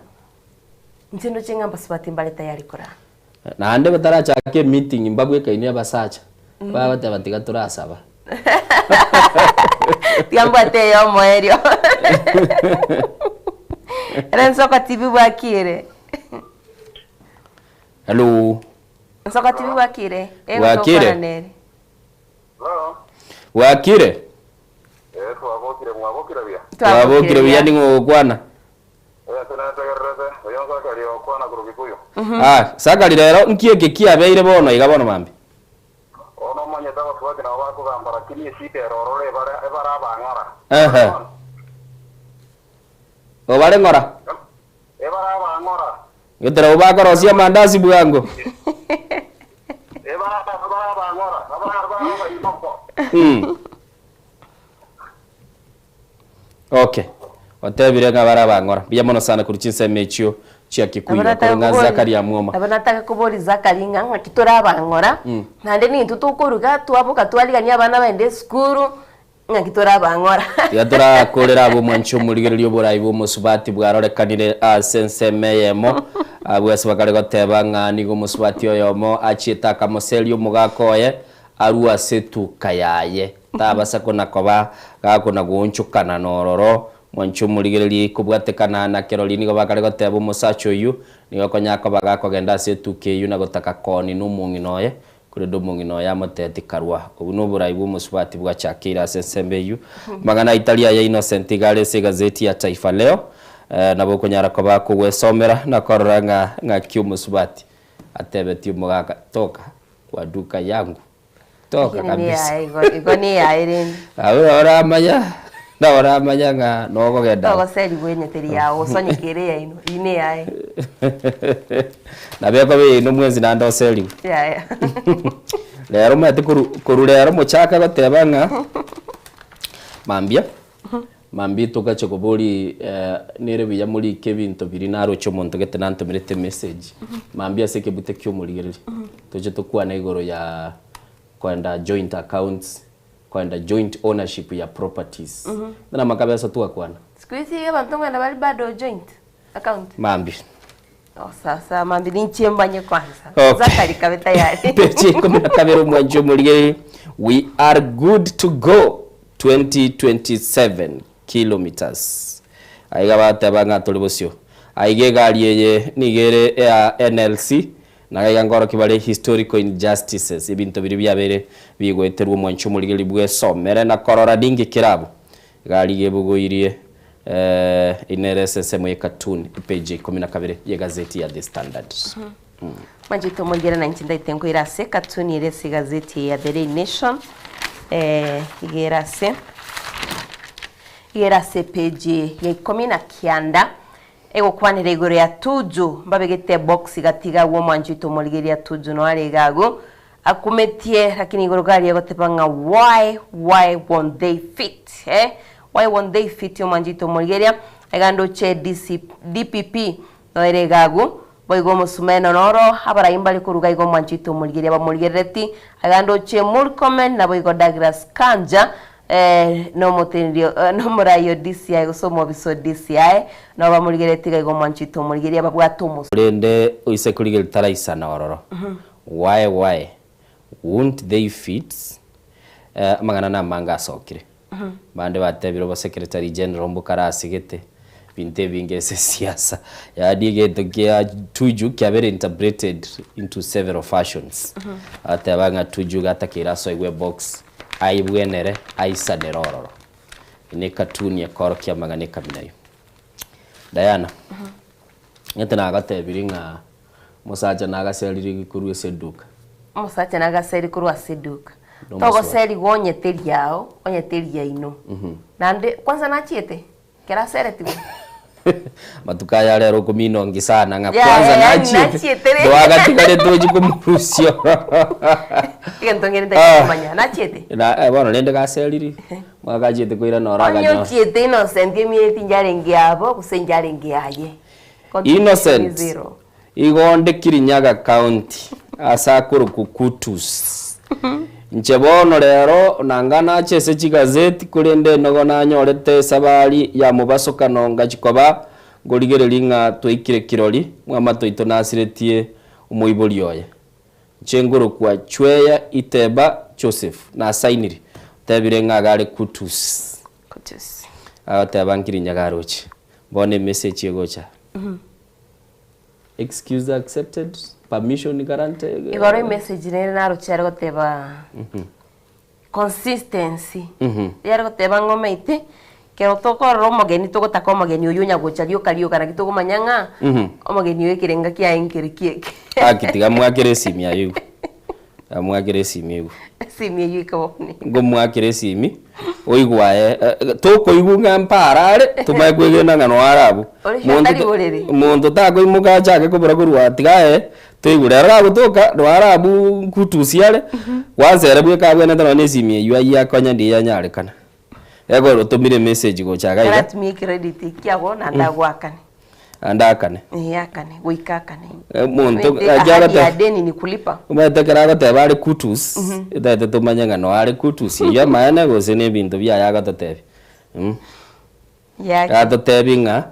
inche ndoche ng'a abasubati mbare tayari korama. Naende batarachaka emeeting mbabwekaine abasacha, Mhm. bagoteba tiga torasaba. Tiga mbwate eyomoerio. Ere Nsoko TV bwakire. Hello. Nsoko TV bwakire. Ego Bwakire. tokwana nere. Bwakire? Eh, twabokire mwabokire buya. Twabokire buya ning'o ogokwana? Eh, tunetegererete oyo Zakari okwana korwa Kikuyu. Ah, Zakari rero nki eke kiabeire bono iga bono mambia? Bono omanyete abasubati nabo bakogamba lakini esida ere ororo ebare ebare abang'ora. Ehe. Obare ng'ora? Ebare abang'ora. Getera abwo bakorosia amandasi bwango. Ebare ebare abang'ora. Ebare ebare abainoko. Mm. Okay. Otebire ng'a bare abang'ora. Mbuya mono sana korwa chinsemo echio chia Kikuyu. Nabo nataka Korwa ng'a kobori- Zakaria Amwoma. nabo nataka kobori Zakari ng'a ng'aki tore abang'ora, Mm. naende nintwe tokoruga twaboka twarigania abana baende esukuru, ng'aki tore abang'ora. Tiga torakorere abwo omwanchi omorigereria oborai bw'omosubati bwarorekanire ase ensemo eyemo, abwo ase bakare goteba ng'a nigo omosubati oyomo achiete akamoseria omogaka oye arue ase etuka yaye, tabasa kona koba gakona goonchokana nororo. Mwanche omorigereria kobwatekana na kerori nigo bakare goteba omosacha oyio nigo konya koba gakogenda ase etuka eyio na gotaka kooni nomong'ina oye, Korende omong'ina oye amoteetie, Karua. Obwo noborai bw'omosubati bwachakeire ase ensembe eyio. Amang'ana aitari aya Innocent iga are ase egazeti ya Taifa Leo, nabo okonyara koba kogwesomera na korora ng'a ng'aki omosubati atebetie omogaka, Toka kwa duka yangu, toka Lakini kabisa. niyaye igo igo niyaye rende. Abwo nabo oramanya, nabo oramanya ng'a nokogenda. Togoserigwa enyeteri yao gose onye kere eyaino, eyio neyaye. Nabo ekoba eyaino mwensi naende oserigwe. Yaya. Rero omanyete koru koru rero mochake goteba ng'a mambia, mambia togacha kobori nere buya morike ebinto biria naroche omonto gete nantomerete emessage, mambia ase ekebute kia omorigereria, toche tokwane igoro ya koenda joint accounts, Koenda joint ownership ya properties. Buna amakabeso twakwana. Siku hizi iga abanto ng'enda bari bado joint account. Mambi. Oh, sawa sawa mambi ninche mbanye kwanza. Okay. Zakari kabe tayari. Peji ikumi na kabere omwanchi omorigereria we are good to go 2027 kilometers. Aiga bateba ng'a tore bosio. Aiga egari eye nigo ere eya NLC Na iga nkorokia bare historical injustices, ebinto biria biabeire bigoeterwa omwancho omorigereria bwesomere na korora ninki kere abwo. Egari iga ebogoirie eh, inere ase ensemo ye cartoon, epage ya ikomi na kabere y'egazeti ya The Standard. Mwanchete omorigere na inche ndaite nkoira ase cartoon ere ase egazeti eye ya The Daily Nation eh, iga ere ase iga ere ase epage ya ikomi na kianda Egokwanera igoro ya Tuju, mbabegete ebox gatiga agwo omwancho oito omorigereria Tuju no are iga agwo akumetie lakini igoro gari egoteba ng'a why why won't they fit eh why won't they fit omwancho oito omorigereria iga ndoche DC DPP no ere iga agwo boigo omosumeno noro abarai mbare koruga iga omwancho oito omorigereria bamorigerereti iga ndoche Murkomen naboigo Douglas Kanja Nomoteneneri nomorai o DCI gose omobisa o DCI nabo bamorigeretie iga igo omwanchete omorigereria babwate omosu. Korende oise korigereria taraisana ororo. Why why won't they fit amang'ana namange asokire. Bande batebire obo secretary general mbokare asigete binto ebinge ase esiasa yaani egento kia Tuju kiabeire interpreted into several fashions. Bateba ng'a Tuju iga atakeire asoigwe ebox Aibwenere aisanere ororo. Ne ekatuni ekorokia amang'ana ekamina ayio. Diana, ng'ete nagatebirie ng'a omosacha nagaserire korwa ase eduka. Omosacha nagaseri korwa ase eduka. Nomosubati. Togoserigwa onye teri yao, onye teri yaino. Naende kwanza nachiete? Ekero aseretigwe. Amatuko aya rero okominongi sana ng'a Ya, kwanza ya, yani nachiete nachiete rende. ndwagatigarete ochie komorusia ororo. Egento ngere ntagete komanya, nachiete? Na eh, bono rende gaseriri, mwaka achiete koirana oro Onye akanyora. ochiete Innocent emieti njarenge yabo gose njarenge yaye. Contribution ni Innocent, zero. igo onde Kirinyaga County ase akorokwa Kutus. Inche bono rero nanga nache ase chigazeti, korende nigo nanyorete esabari ya mobasokano ngachia koba nkorigereria ng'a twaikire kirori, mwamato oito nasiretie omoibori oye. Inche nkorokwa Chweya Iteba Joseph, nasainire, otebire ng'a iga are Kutus. Kutus. Agoteba nkirinyaga aroche. Bono emessage egocha. Excuse accepted, permission granted. Igoro emessage nere naroche are goteba consistency. Yare goteba ng'a omanyete, ekero tokorora omogeni togotaka omogeni oywo onya gocha rioka rioka naki tokomanya ng'a omogeni oyo ekerenga kiaye nkere ki eke. Gaki tiga mwakere esimi aye igwe. Tiga mwakere esimi igwe. Esimi eywo ekoboni. Nkomwakera esimi, oigwe aye, tokoigwa ng'a mpara are, tomanye kwegena ng'a noare abwo. Ore Monto tari borere. Monto takoimoka achake kobora korwa tiga aye, toigwe. Rero gagotoka, noare abwo nkutusia are, kwanza ere bweka abwenerete nonye na esimi eywo aywo akonya ndiyo yanyarekana. Ekero otomire emessage gocha iga iga. Karatumie ecredit ekiago naende agoakane. Naende akane. Ee akane, goika akane. Omonto Omanyete gaki ahadi agote ya deni ni kulipa. Omanyete ekero agoteba are kutus, etagete tomanye ng'a no are kutus eywo amaene gose na ebinto biaye agototebia mh. Yaki. Agatotebi ng'a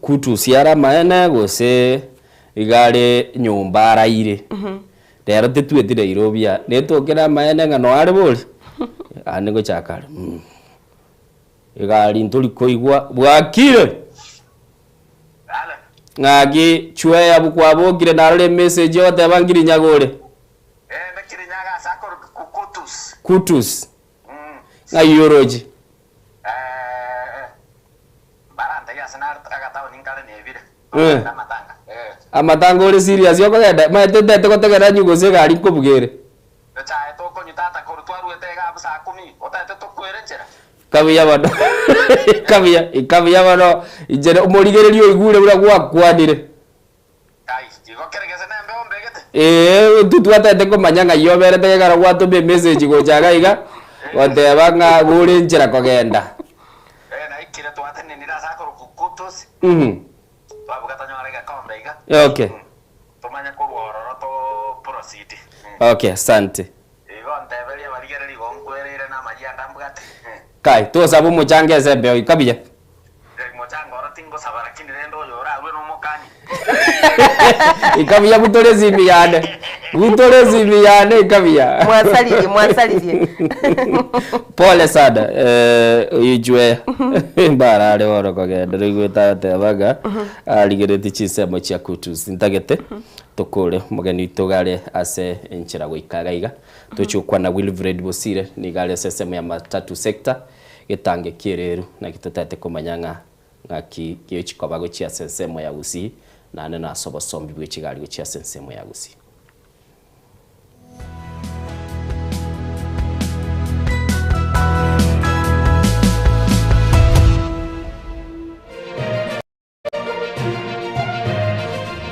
kutus are amaene gose iga are nyomba araire. Rero tetueti Nairobi aa, netokere amaene ng'a no are bori? Aande ngochaka are mh. Egari ntori koigwa bwakire. Ng'aki chweya abwo kwabokire narora emessage ogoteba nkirinyaga ore. Kutus. Ng'ai oroche? Eh. Amatanga ore serious okogenda? Maete ntete gotegerera nywe gose egari nkobuga ere. Ikabuya bono, ikabuya, ikabuya bono, inche omorigereria oigure buna gwakwanire. Ee, intwe twatagete komanya ng'ai oberete ekero gwatoma emessage gocha iga iga, goteba ng'a gore nchera kogenda. Mh. Okay. Okay, asante. Kai, tosabe omochango ase embeo ika buya. Ika buya butore esimi yane. Butore esimi yane ika buya. Mwasaririe, mwasaririe. Pole sana eh, oichwe mbarare bono kogenda noigwete agoteba ng'a arigeretie chinsemo chia kutus ntagete Tokore omogeni oito iga are ase enchera goika iga iga. Tochie gokwana Wilfred Bosire, nigo are ase esemo ya Matatu Sector, getange ki'ereru, naki totagete komanya ng'a ng'aki geochia koba gochia ase ensemo ya Gusii, naende nase obosombi bwe chigari gochia ase ensemo ya Gusii.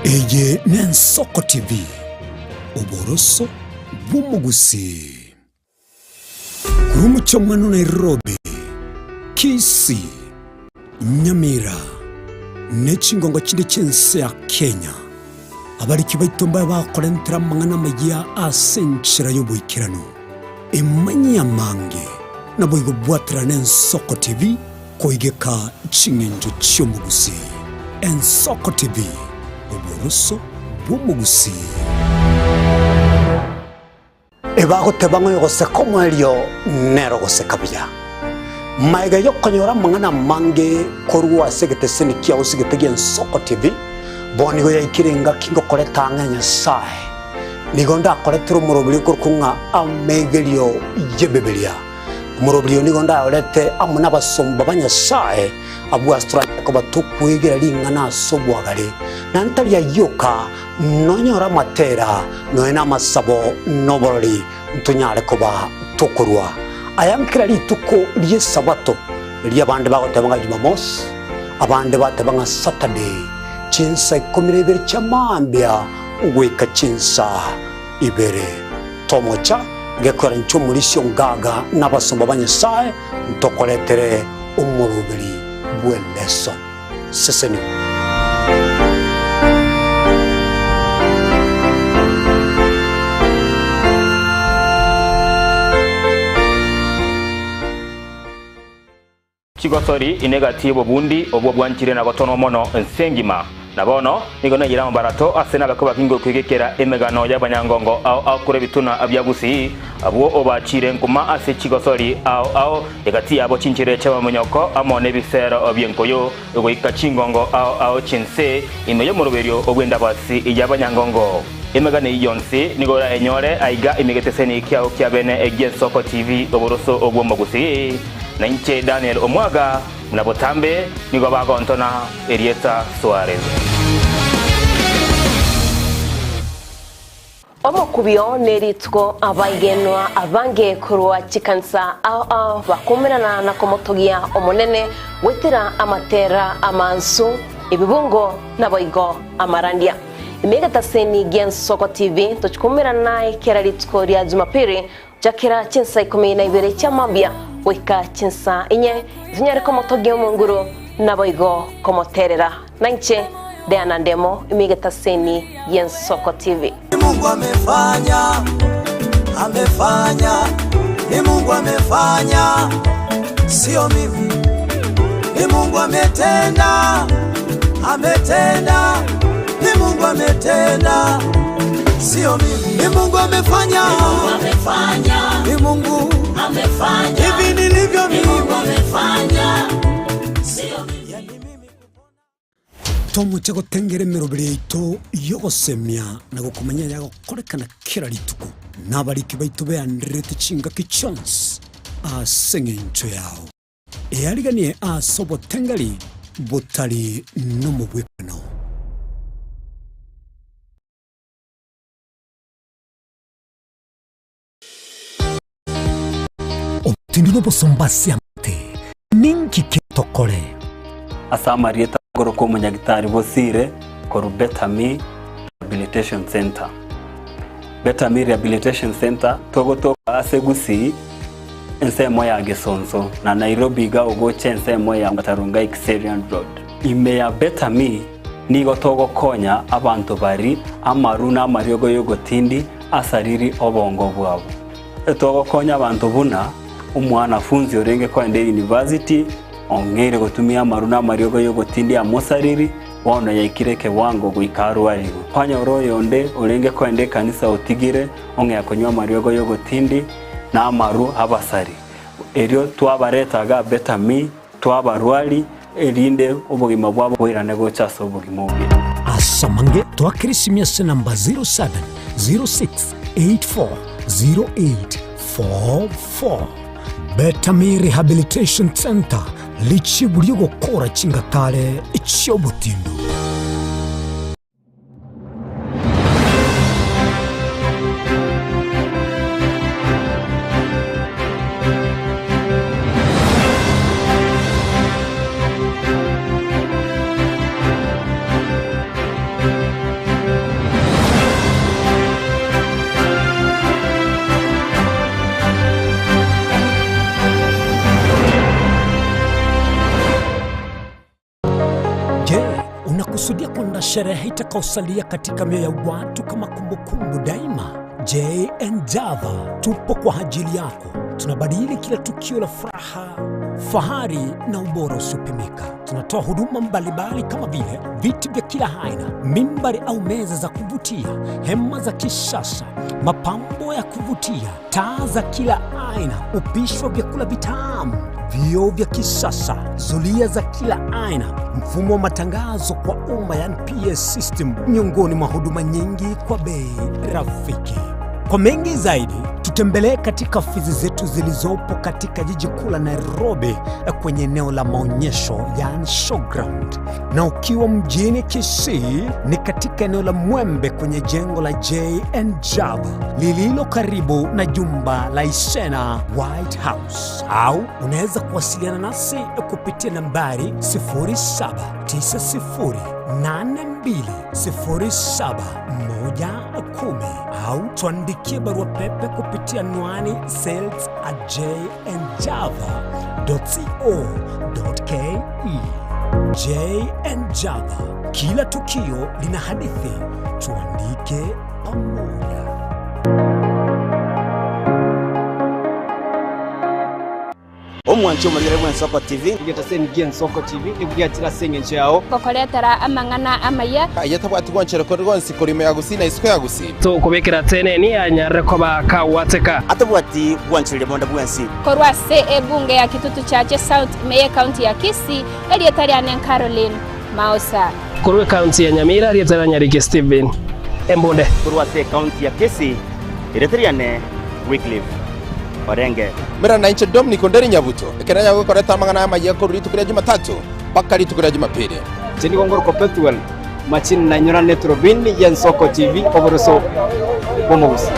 Eye n'Ensoko TV, oboroso bw'omogusii. Korwa omochie omweno Nairobi, Kisii, Nyamira, ne chingongo chinde chi'ense ya Kenya, abariki baito mbabe bakorentera amang'ana amayia ase enchera y'oboikeranu. Emanyie amange, naboigo bwaterana n'Ensoko TV Koigeka ching'encho chi'omogusii. Ensoko TV, oboroso bw'omogusii. Ebagoteba ng'a oyogoseka omoerio nere ogoseka buya. Magega y'okonyora amang'ana amange korwa ase egeteseni kiao ase egete gi'Ensoko TV, bono nigo yaikire engaki ngokoreta ang'e Nyasae. Nigo ndakoretere omoroberi okorokwa ng'a Amegerio y'Ebibilia. Omoroberi oyo nigo ndayorete amo nabasomba ba Nyasae, abwo ase toranyare koba tokwegera ring'ana ase obwagare, na ntari ayio oka, nonyore amatera, nonya namasabo, na oborori, ntonyare koba tokorua aya nkera rituko ri'Esabato, erio abande bagoteba ng'a Jumamosi, abande bateba ng'a Saturday, chinsa ikomi na ibere chia mambia goika chinsa ibere. Tomocha gekwera inche omorisia ongaga na abasomba ba Nyasae ntokoretere omoroberi bw'eleso. Sesenigwa. Chigosori ine egati y'obobundi obwo bwanchire na gotonwa mono ense engima. Na bono nigo naiyire amabarato ase nabekwe bakinge okwegekera emegano y'abanyangongo ao ao korwa ebituna bia Gusii, abwo obachiire nkuma ase chigosori ao ao, egati yabo chinchera chi'amamonyoko amo nebisero bi'enkoyo, goika chingongo ao ao chi'ense, ime y'omoroberio bw'endabasi y'abanyangongo. Emegano eyio yonsi nigo orayenyore aiga ime geteseni kiao kia bene gi'Ensoko TV oboroso bw'Omogusii. Na inche Daniel Omwaga, buna botambe nigo bagontona erieta Suarez. Omokubio nerituko abaigenwa abange korwa chikanisa ao ao bakomerana na komotogia Omonene goetera amatera amansu, ebibungo naboigo amarandia. Ime egetaseni gi'Ensoko TV tochikomerana naye kera rituko ria Jumapili Chakera chinsa ikomi na ibere chia mambia goika chinsa inye, tonyare komotogia Omonguru, naboigo komoterera. Nainche Diana Ndemo, ime egetaseni gi'Ensoko TV. Ni Mungu amefanya, amefanya, ni Mungu amefanya, sio mimi. Ni Mungu ametenda, ametenda, ni Mungu ametenda, sio mimi. Ni Mungu amefanya, ni Mungu amefanya, hivi nilivyo mimi. Amefanya, sio mimi. Tomoche gotengera emeroberi yaito y'ogosemia na gokomanya ayagokorekana kera rituko, na abariki baito beandererete chingaki chionsi ase engencho yao. Eariganie ase obotengeri botari nomogwekano. Obotindi nobosomba ase amate, ninki ketokore? Ase amarieta agorokwa omonyagitari Bosire korwa Betami Rehabilitation Centre. Betami Rehabilitation Centre togotoka ase Gusii ensemo ya Gesonso na Nairobi iga ogocha ensemo ya Matarungai Kiserian Road. Ime ya Betami nigo togokonya abanto bari amaru na amariogo y'ogotindi asariri obongo bwabo. Togokonya abanto buna omwanafunzi orenge koenda eyunivasiti ong'eire gotumia amaru na amariogo y'ogotindi amosariri, bono yaikire ekewango goika arwarigwe. Kwanyora oyonde orenge koenda ekanisa otigire ong'ea konywa amariogo y'ogotindi na amaru abasari. Erio twabareta iga Betami, twabarwari, erinde obogima bwabo boirane gocha ase obogima obuya. Ase amange twakera esimi ase namba 0706840844. Betami Rehabilitation Centre, richibu ri'ogokora chingatare chi'obotindu. Je, unakusudia kuandaa sherehe itakayosalia katika mioyo ya watu kama kumbukumbu daima? JN Java tupo kwa ajili yako. Tunabadili kila tukio la furaha, fahari na ubora usiopimika. Tunatoa huduma mbalimbali kama vile viti vya kila aina, mimbari au meza za kuvutia, hema za kisasa, mapambo ya kuvutia, taa za kila aina, upishi wa vyakula vitamu, vioo vya kisasa, zulia za kila aina, mfumo wa matangazo kwa umma yani PS system, miongoni mwa huduma nyingi kwa bei rafiki. Kwa mengi zaidi, tutembelee katika ofisi zetu zilizopo katika jiji kuu la Nairobi kwenye eneo la maonyesho yani showground, na ukiwa mjini Kisii ni katika eneo la Mwembe kwenye jengo la JN Java lililo karibu na jumba la Isena White House, au unaweza kuwasiliana nasi kupitia nambari 0790820710 au tuandikie barua pepe kupitia anwani sales at jnjava.co.ke. JN Java, kila tukio lina hadithi, tuandike pamoja. Omwanchi omorigere bw'Ensoko TV. Egetaseni gi'Ensoko TV nigo giachire ase engencho yao. Gokoretera amang'ana amaya. Aye tabwati gwanchera kore gwonsi korwa ime ya Gusii na isiko ya Gusii. Tokobekera teneni anyarire koba kagwateka. Atabwati gwanchereria bonde bwensi. Korwa ase ebunge ya Kitutu Chache South ime y'Ekaunti ya Kisii, erieta riane Caroline Maosa. Korwa ekaunti ya Nyamira, rieta ria Nyariki Stephen Embunde. Korwa ase ekaunti ya Kisii, erieta riane Wycliffe Orenge. Mera nainche Dominic Onderi Nyabuto, ekero nyagokoreta amang'ana aya amayia korwa rituko ria Jumatatu mpaka rituko ria Jumapili. Inche nigo ngorokwa Pethuel Machini na nyorane eturubini y'Ensoko TV oboroso bw'omogusi.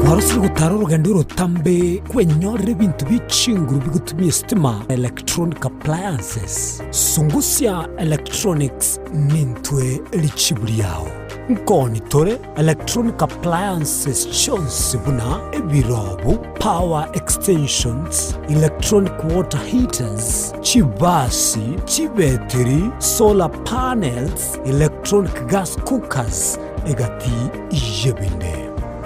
Kwarosire gotara orogendo orotambe kwenyorera ebinto bie chinguru bigotumia esitima, electronic appliances. Sungusia Electronics nintwe richibu riao. Nkoni tore electronic appliances chionsi buna ebirobu, power extensions, electronic water heaters, chibasi, chibetiri, solar panels, electronic gas cookers, egati y'ebinde.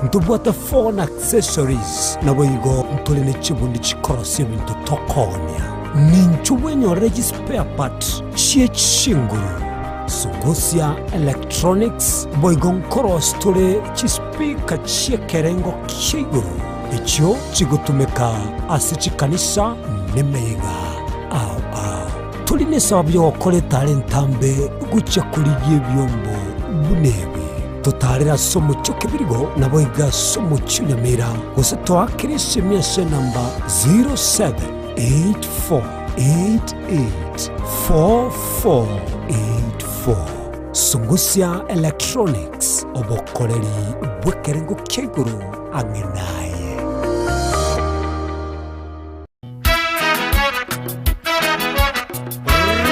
Ntobwate phone accessories, naboigo ntore ne chibundi chikorosia ebinto tokoonia. Ninchu bwenyorere chispare part chie chinguru, Sungusia Electronics, boigo nkorosia tore chispeaker chi'ekerengo kia igoro, echio chigotumeka ase chikanisa nemeyega ao ao. Tori nesababu y'ogokora etara entambe gochia korigia ebiombo buna ebi. Totaarere ase omochie o Kebirigo, naboigo ase omochie o Nyamira, gose toakere esemi ase enamba 0784884484. Sungusia Electronics, obokoreri bw'ekerengo kia igoro ang'e naye.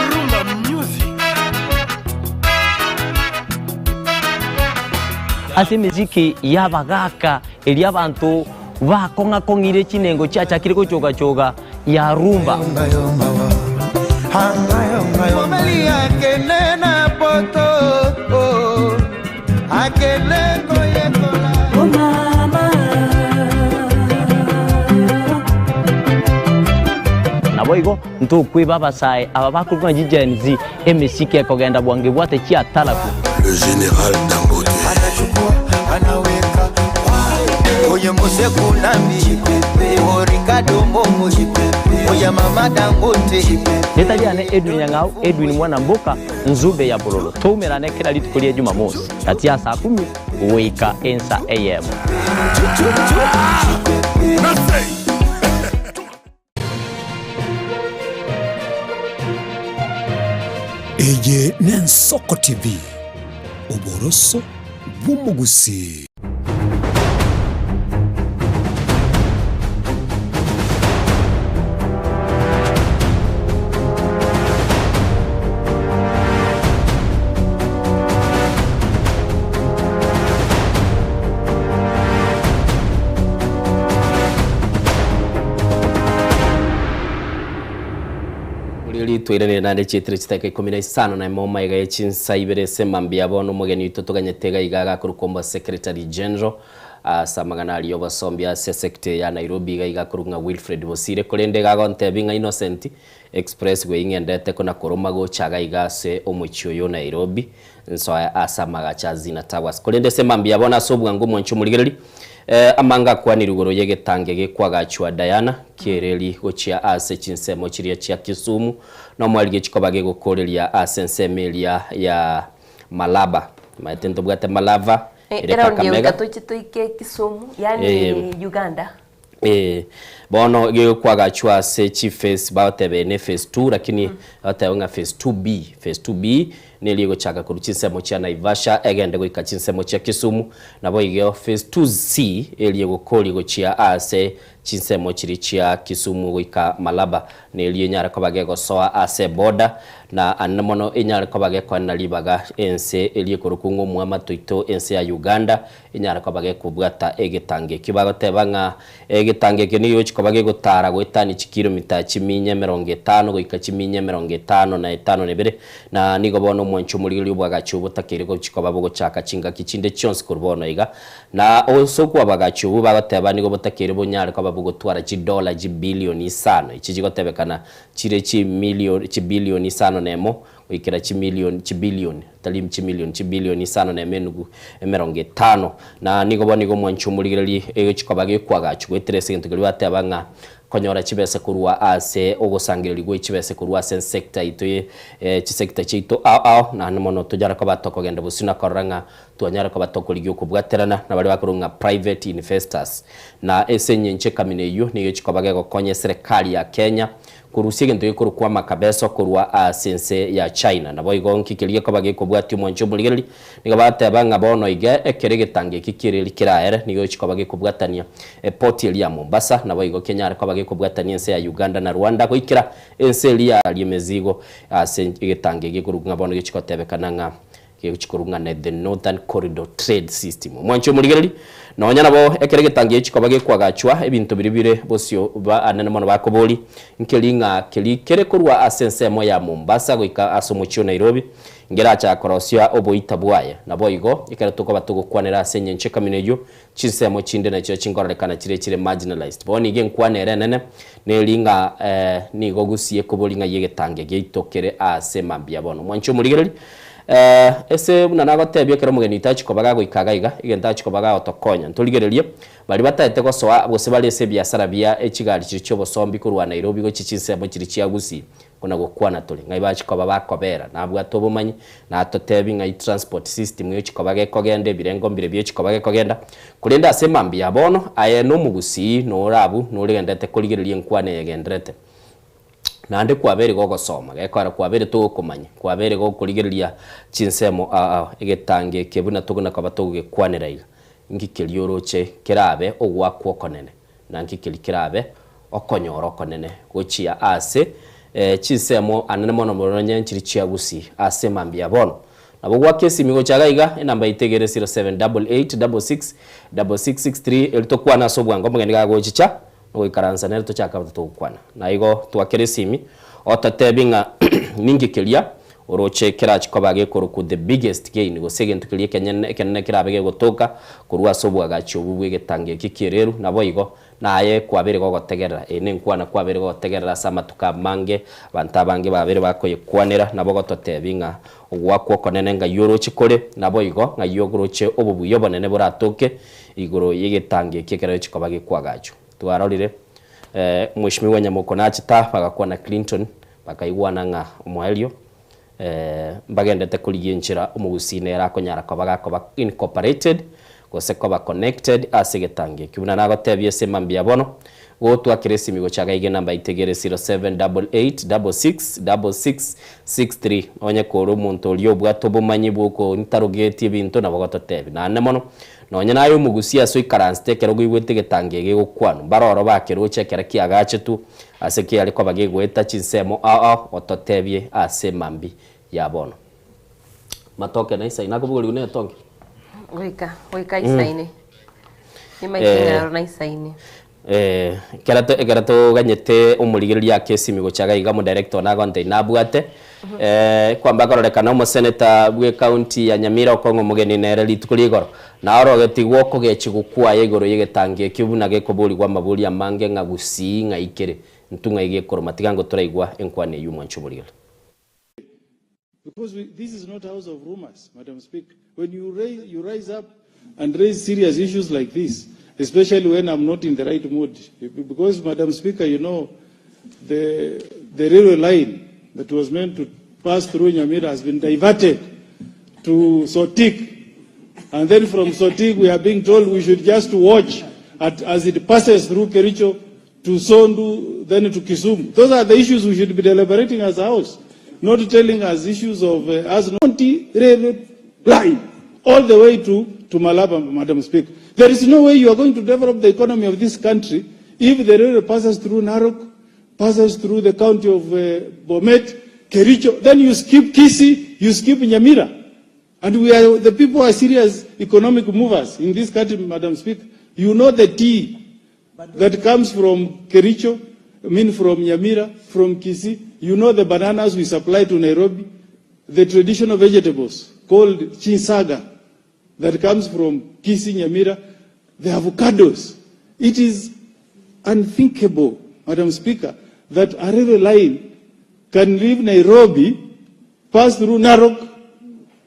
Rumba music. Ase emesiki y'abagaaka eria abanto bakong'a-kong'ire chinengo chiachakire gochoga-choga ya rumba. Mobali akende na poto oh, akende koyekola. Oh mama. Naboigo ntokweba abasae aba bakorokwa ng'a chiGen Z, emesiki ekogenda bwango ebwate chiatarabu. Le général Dangote. Anachukua, anaweka oye Mose Kunambi o Ricardo Momo oya Mama Dangote. Ritari riane Edwin Nyang'au, Edwin Mwana Mboka, Nzube ya Bololo. Toumerane kera rituko ria Jumamosi gati ya saa kumi goika ensa eyemo. Eye n'Ensoko TV, oboroso bw'omogusii. Oria ritwairanire naende chietire chidakika ikomi na isano na emo maiga ye chinsa ibere ase mambia bono omogeni oito toganyete iga iga agakorokwa omba Secretary General ase amang'ana aria obosombi ase esecta ya Nairobi iga iga akorokwa ng'a Wilfred Bosire korende iga agontebia ng'a Innocent Express gwe ing'endete kona koroma gocha iga iga ase omochie oyo o Nairobi Nsoe ase amagacho a Zina Towers. Korende ase mambia bono ase obwango omwanche omorigereria, amange akwanire igoro y'egetange gekwagachwa Diana ki'ereri gochia ase chinsemo chiria chia Kisumu, na omwarigia chikoba gegokoreria ase ensemo eria ya Malaba. Omanyete ntobwate Malava ere Eraundi Kakamega. goika toche toike Kisumu, yaani Uganda. Ee, bono gekwagachwa ase chiphase bagoteba ne phase 2 lakini bagoteba ng'a phase 2B, phase 2B neria egochaka korwa chinsemo chia Naivasha egende goika chinsemo chia Kisumu, naboigo phase 2C eria egokoria gochia ase Chinsemo chiria chia Kisumu goika Malaba, na erio enyare koba gegosoa ase eboda, na anene mono enyare koba gekoenena ribaga ense eria ekorokwa ng'a omwamato oito ense ya Uganda, enyare koba gekobwata egetango ekio. Bagoteba ng'a egetango ekio nigo gegochia koba gegotara goetania chikiromita chiminya emerongo etano goika chiminya emerongo etano na etano na ebere, na nigo bono omwancho omorigereria obwagachi obo otakeire gochia koba bogochaka chingaki chinde chionsi korwa bono iga. Na ase okwabagachi obwo bagoteba nigo botakeire bonyare koba bogotwara chidola chibilioni isano, echi chigotebekana chire chimilioni chibilioni isano na emo goikera chimilioni chibilioni tari chimilioni chibilioni isano na emo enugu emerongo etano. Na nigo bono igo omwanchi omorigereria egochi koba gekwagachwa goetera ase egento keria bateba ng'a konyora chibesa korwa ase ogosangereria gwe chibesa korwa ase ensecta yaito ye chisecta chiaito ao ao naende mono tonyare koba tokogenda bosio na korora ng'a Twanyara koba tokorigia okobwaterana na baria bakorokwa ng'a private investors. Na ase engencho ekamina eyio nigo echikoba gegokonya eserekari ya Kenya korusia egento gekorokwa amakabeso korwa ase ense ya China. Naboigo nki keria gekoba gekobwatia omwancho omorigereria, nigo bateba ng'a bono iga ekero egetango eki ki'ereri keraere nigo echikoba gekobwatania eport eria ya Mombasa, naboigo kenyare koba gekobwatania ense ya Uganda na Rwanda goikera ense eria ya emizigo ase egetango eki gekorokwa ng'a bono gechigotebekana ng'a Gegochia korwa ng'a the Northern Corridor Trade System. Omwanchi omorigereria, nonya nabo ekero egetangi eki chikoba gekwagachwa, ebinto biria bire bosio ba anene mono bakoboria, nkeri ng'a keri kere korwa ase ensemo ya Mombasa goika ase omochie o Nairobi, ngerachaka korosia oboita bwaye. Naboigo, ekero tokoba togokwanera ase engencho ekamino eyio, chinsemo chinde nachio chinkororekana chire chire marginalized. Bono iga enkwana ere enene neri ng'a nigo gusii ekobori ng'ai egetange giaito kere aase mambia bono. Mwanche omorigereria, ase buna nagotebia ekero omogeni oito achia koba gagoika iga iga, egento achia koba gagotokonya ntorigererie baria bataete gosoa gose bare ase ebiasara bia echigari chiria chiobosombi korwa Nairobi gochia chinsemo chiria chia Gusii Buna gokwana tore, ng'ai bachia koba bakobera, nabwate obomanyi, natotebi ng'ai transport system egochia koba gekogenda, ebirengo mbire biochia koba gekogenda. Korende ase mambia ya bono, aye nomogusii, nore abwo, noregenderete korigereria enkwana eye egenderete. Naende kwabeire gogosoma, gekogera kwabeire togokomanya, kwabeire gokorigereria chinsemo ao ao, egetango eke buna togona koba togogekwanera iga, inki keria oroche kerabe ogoakwa okonene? Na nki keria kerabe okonyora okonene gochia ase chinsemo anene mono mono nonye nchiri chia Gusii ase mambia bono. Nabo gwaka esimi gocha iga iga enamba yaito egere 0788666663 eri tokwane ase obwango omogeni gagochicha nogoikaransa nere tochake abanto togokwana. Na igo twakera esimi ototebi ng'a ninki keria oroche kerachi koba gekorokwa the biggest gain gose egento keria ekenyene ekenene kerabe gegotoka korwa ase oboagachi obwo bw'egetango eke ki'ereru, naboigo naye kwabeire gogotegerera. Eye nenkwana kwabeire gogotegerera ase amatuko amange, abanto abange babeire bakoyekwanera, nabo ogototebi ng'a ogoakwa okonene ng'ai oroche kore, naboigo ng'ai oroche obobuya obonene boratoke igoro y'egetango eke ekero gechi koba gekwagachwa. Twarorire Mweshimiwa Nyamoko nachete aa bagakwana Clinton bakaigwana ng'a omoerio mbagendete korigia enchera omogusii nere akonyara koba gakoba incorporated gose koba connected ase egetango ekio. Buna nagotebia ase mambia bono, gotwakera esimi gocha iga iga enamba yaito egere 0788666663 onye kore omonto oria obwate obomanyi bwa interrogate ebinto nabo gototebia. Naende mono Nonya naye omogusii ase oikaransete ekero koigwete egetango eke gegokwanwa, mbare oro bakeroche ekero kiagachetwe ase kiare koba gegoeta chinsemo ao ao, ototebie ase mambi ya bono. Matoke na isaine akobogorigwa na etongi. Goika, goika isaine. Nimaete ng'a aro naisaine. Eh, ekero to ekero toganyete omorigereria ake esimi gocha iga iga omodirector one agontebia nabwate, eh, kwamba kororekana omosenator bwe ecounty ya Nyamira okong'a omogeni nere rituko ria igoro, na orogetigwe okogechigwa kwaye igoro ya egetango ekio buna gekoborigwa amaborio amange ng'a gusii ng'ai kere, intwe ng'ai gekoroma, tiga ngo toraigwa enkwana eywo mwanche omorigereria. Because we, this is not house of rumors, Madam Speaker. When you raise, you rise up and raise serious issues like this, especially when I'm not in the right mood. Because, Madam Speaker, you know, the, the railway line that was meant to pass through Nyamira has been diverted to Sotik. And then from Sotik, we are being told we should just watch at, as it passes through Kericho to Sondu, then to Kisumu. Those are the issues we should be deliberating as a house, not telling us issues of uh, us not railway line all the way to, to Malaba, Madam Speaker. There is no way you are going to develop the economy of this country If the railway passes through Narok, passes through the county of Bomet, Kericho, then you skip Kisii, you skip Nyamira. And we are, the people are serious economic movers in this country, Madam Speaker. You know the tea that comes from Kericho, I mean from Nyamira, from Kisii. You know the bananas we supply to Nairobi, the traditional vegetables called chinsaga that comes from Kisii, Nyamira, the avocados. It is unthinkable, Madam Speaker, that a railway line can leave Nairobi, pass through Narok,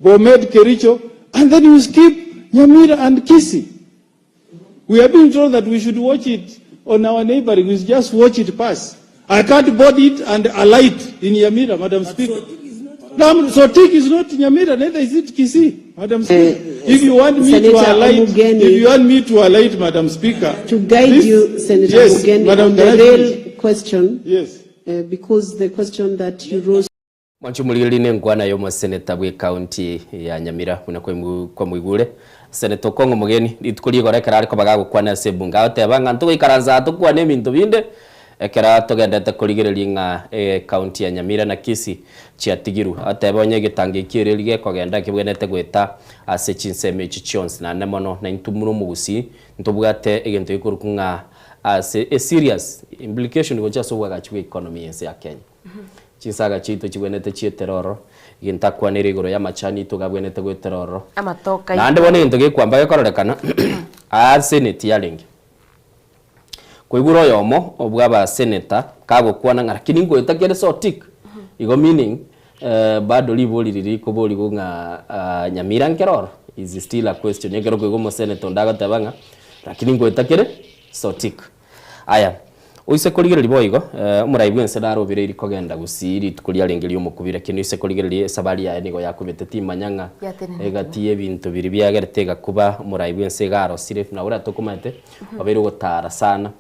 Bomet, Kericho, and then you skip Nyamira and Kisii. We are being told that we should watch it on our neighboring, we should just watch it pass. I can't board it and alight in Nyamira, Madam Speaker. No, Sotik is not Nyamira, neither is it Kisii, Madam Speaker. If you want me to Senator alight, Omugeni. if you want me to alight, Madam Speaker. To guide this- you, Senator yes, Mugeni, Madam, on the can I rail finish? question. Yes. Because the question that you rose Mwanchi omorigereria nenkwana ya omoseneta bwe county ya Nyamira buna kwamoigure Senator Okong'o Omogeni rituko rigoro ekero are koba gagokwana ase ebunge agoteba ng'a ntogoikaransa aa tokwane ebinto binde ekero togendete korigereria ng'a ecounty ya Nyamira na Kisii chiatigirwe. Agoteba onye egetango ekio ereri gekogenda kebwenerete goeta ase chinsemo echi chionsi naende mono naintwe buna omogusii ntobwate egento gekorokwa ng'a ase eserious implication gochia ase obwagachi bwa economy yense ya Kenya. Chinsaga chiaito chigwenerete chietera ororo, egento akwanire igoro y'amachani aito gabwenerete goetera ororo. Amatoke aito. Naende bono egento gekwamba gekororekana, aa senate yarenge. Koigure oyomo bw'abaseneta kagokwana ng'a lakini ngoeta kere Sotik, igo meaning bado ribori riria rikoborigwa ng'a Nyamira nkere oro is still a question ekero okoigwa omoseneta onde agoteba ng'a lakini ngoeta kere Sotik. Aya, oise korigereria boigo, omorai bw'ense narobireiri kogenda gusii rituko riarenge ri'omokubi, lakini oise korigereria esabari yaye nigo yakubete. Timanya ng'a Yatenenete. egati y'ebinto biria biagerete egakuba, omorai bw'ense iga arosire, buna oria tokomanyete, obeire ogotara sana,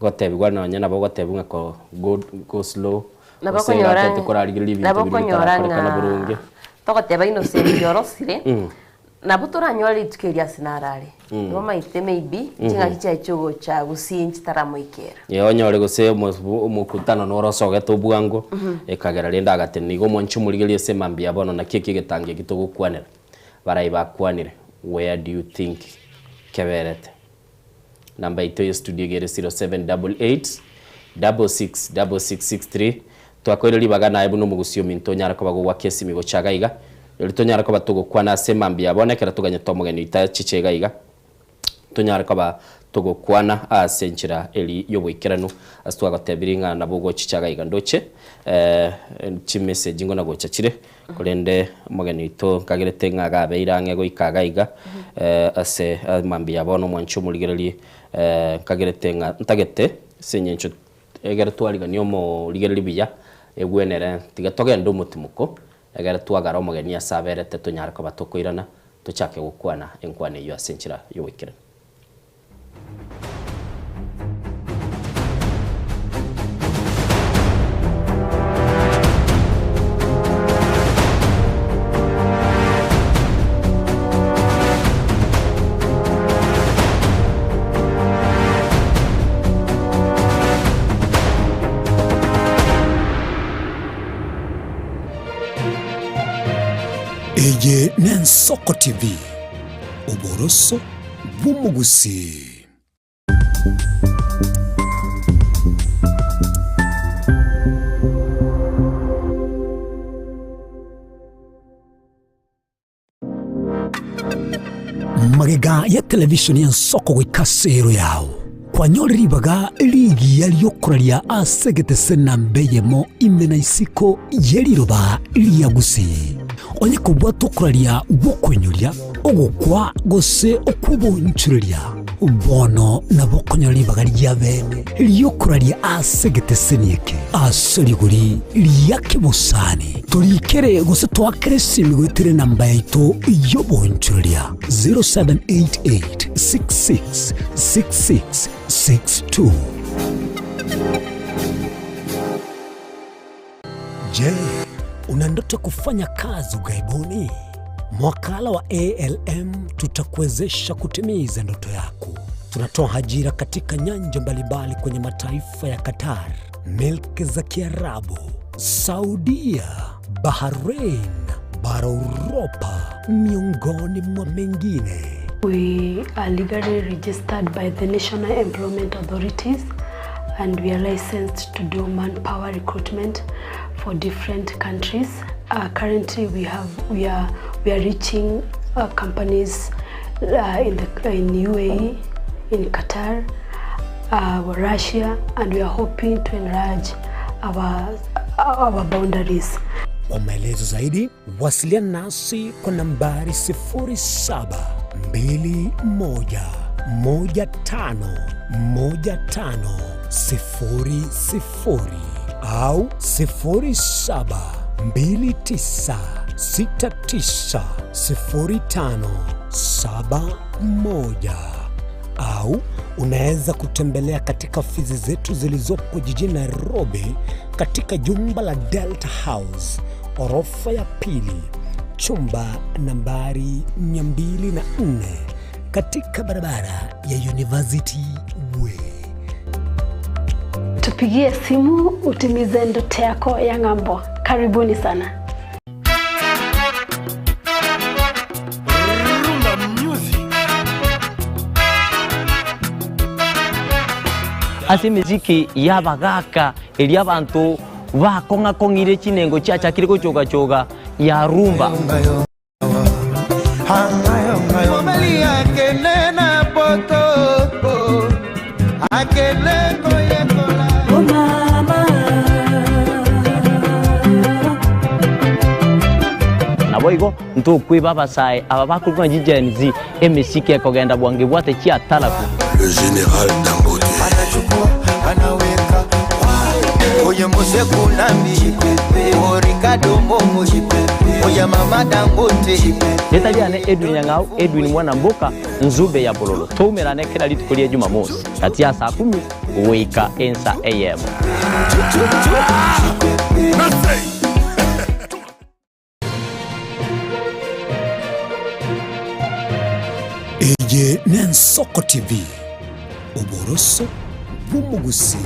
gotebigwa nonye nabo ogotebigwa ng'a ko go go slow, Nabo gose okonyora igatete korarigereria ebinto nabo biria okonyora bitarakorekana ng'a boronge. togoteba Innocent orosire, Nabo toranyore rituko erio ase narare. Igo maite maybe ching'aki chiaye chiogocha gusii nchitaramoikera. Ee, onyore gose omokutano noro osogete obwango, ekagera rende agatenena. Igo omwanche omorigererie ase mambia bono naki eki egetango eki togokwanera. Barai bakwanire, where do you think keberete? Namba yaito ye studio iga ere 0788 66 6663. Twakoire ribaga naye buna omogusii ominto onyare koba gogoaka esimi gocha iga iga, erio tonyare koba togokwana ase mambia ya bono ekero toganyete omogeni oito achiche iga iga, tonyare koba togokwana ase enchera eri y'oboikeranu ase twagotebirie ng'a nabo ogochicha iga iga. Ndoche chimessage ngona gocha chire. Korende omogeni oito nkagerete ng'a agabeire ang'e goika iga iga, ase mambia ya bono omwanche omorigererie, nkagerete ng'a ntagete ase eng'encho egere twarigania omorigereria buya, egwenere tiga togende omotimoko, egere twagare omogeni ase aberete tonyare koba tokoirana, tochake gokwana enkwana eyio ase enchera y'ogoikeranu. Eye n'Ensoko TV, oboroso bw'omogusii. Magega ya televisheni y'ensoko goika ase ero yao, kwanyore ribaga rigiya riokoraria ase egetese namba eyemo ime na isiko ye riroba ria Gusii. Onye kobwata okoraria gw'okoinyoria, ogokwa gose okw'obonchoreria, bono nabo okonyora ribaga ria bene ri'okoraria ase egeteseni eke ase rigori ria kebosani. Torikere gose toakere esimi goetera enamba yaito y'obonchoreria 0788 66 66 62. Je, una ndoto ya kufanya kazi ughaibuni? Mwakala wa ALM tutakuwezesha kutimiza ndoto yako. Tunatoa ajira katika nyanja mbalimbali kwenye mataifa ya Qatar, milki za Kiarabu, Saudia, Bahrain, bara Uropa, miongoni mwa mengine. We are legally registered by the National Employment Authorities and we are licensed to do manpower recruitment for different countries. Currently we have we are we are reaching companies in the in UAE, in Qatar, Russia, and we are hoping to enlarge our our boundaries. Kwa maelezo zaidi wasiliana nasi kwa nambari 0721151500 au 0729690571 au unaweza kutembelea katika ofisi zetu zilizopo jijini Nairobi katika jumba la Delta House orofa ya pili chumba nambari 204 katika barabara ya University Way. Tupigie simu utimize ndoto yako ya ng'ambo. Karibuni sana. Rumba music. Ase emiziki y'abagaka eria abanto bakong'akong'ire chinengo chiachakire gochogachoga ya rumba. Mobali akende na poto akende koyekola. Nabo igo ntokweba abasae aba bakorwa na Gen Z emesiki ekogenda bwange bwate chiatalaku. Le général Dangote. Anachukua anaweka oye musekunambi Ricardo Momo oya mama Dangote. Ritariane Edwin Nyang'au, Edwin Mwanamboka, Nzube ya Bololo. Twaumerane kila rituko ria Jumamosi kati ya saa kumi goika ensa am. Eye n'Ensoko TV, oboroso bw'omogusii.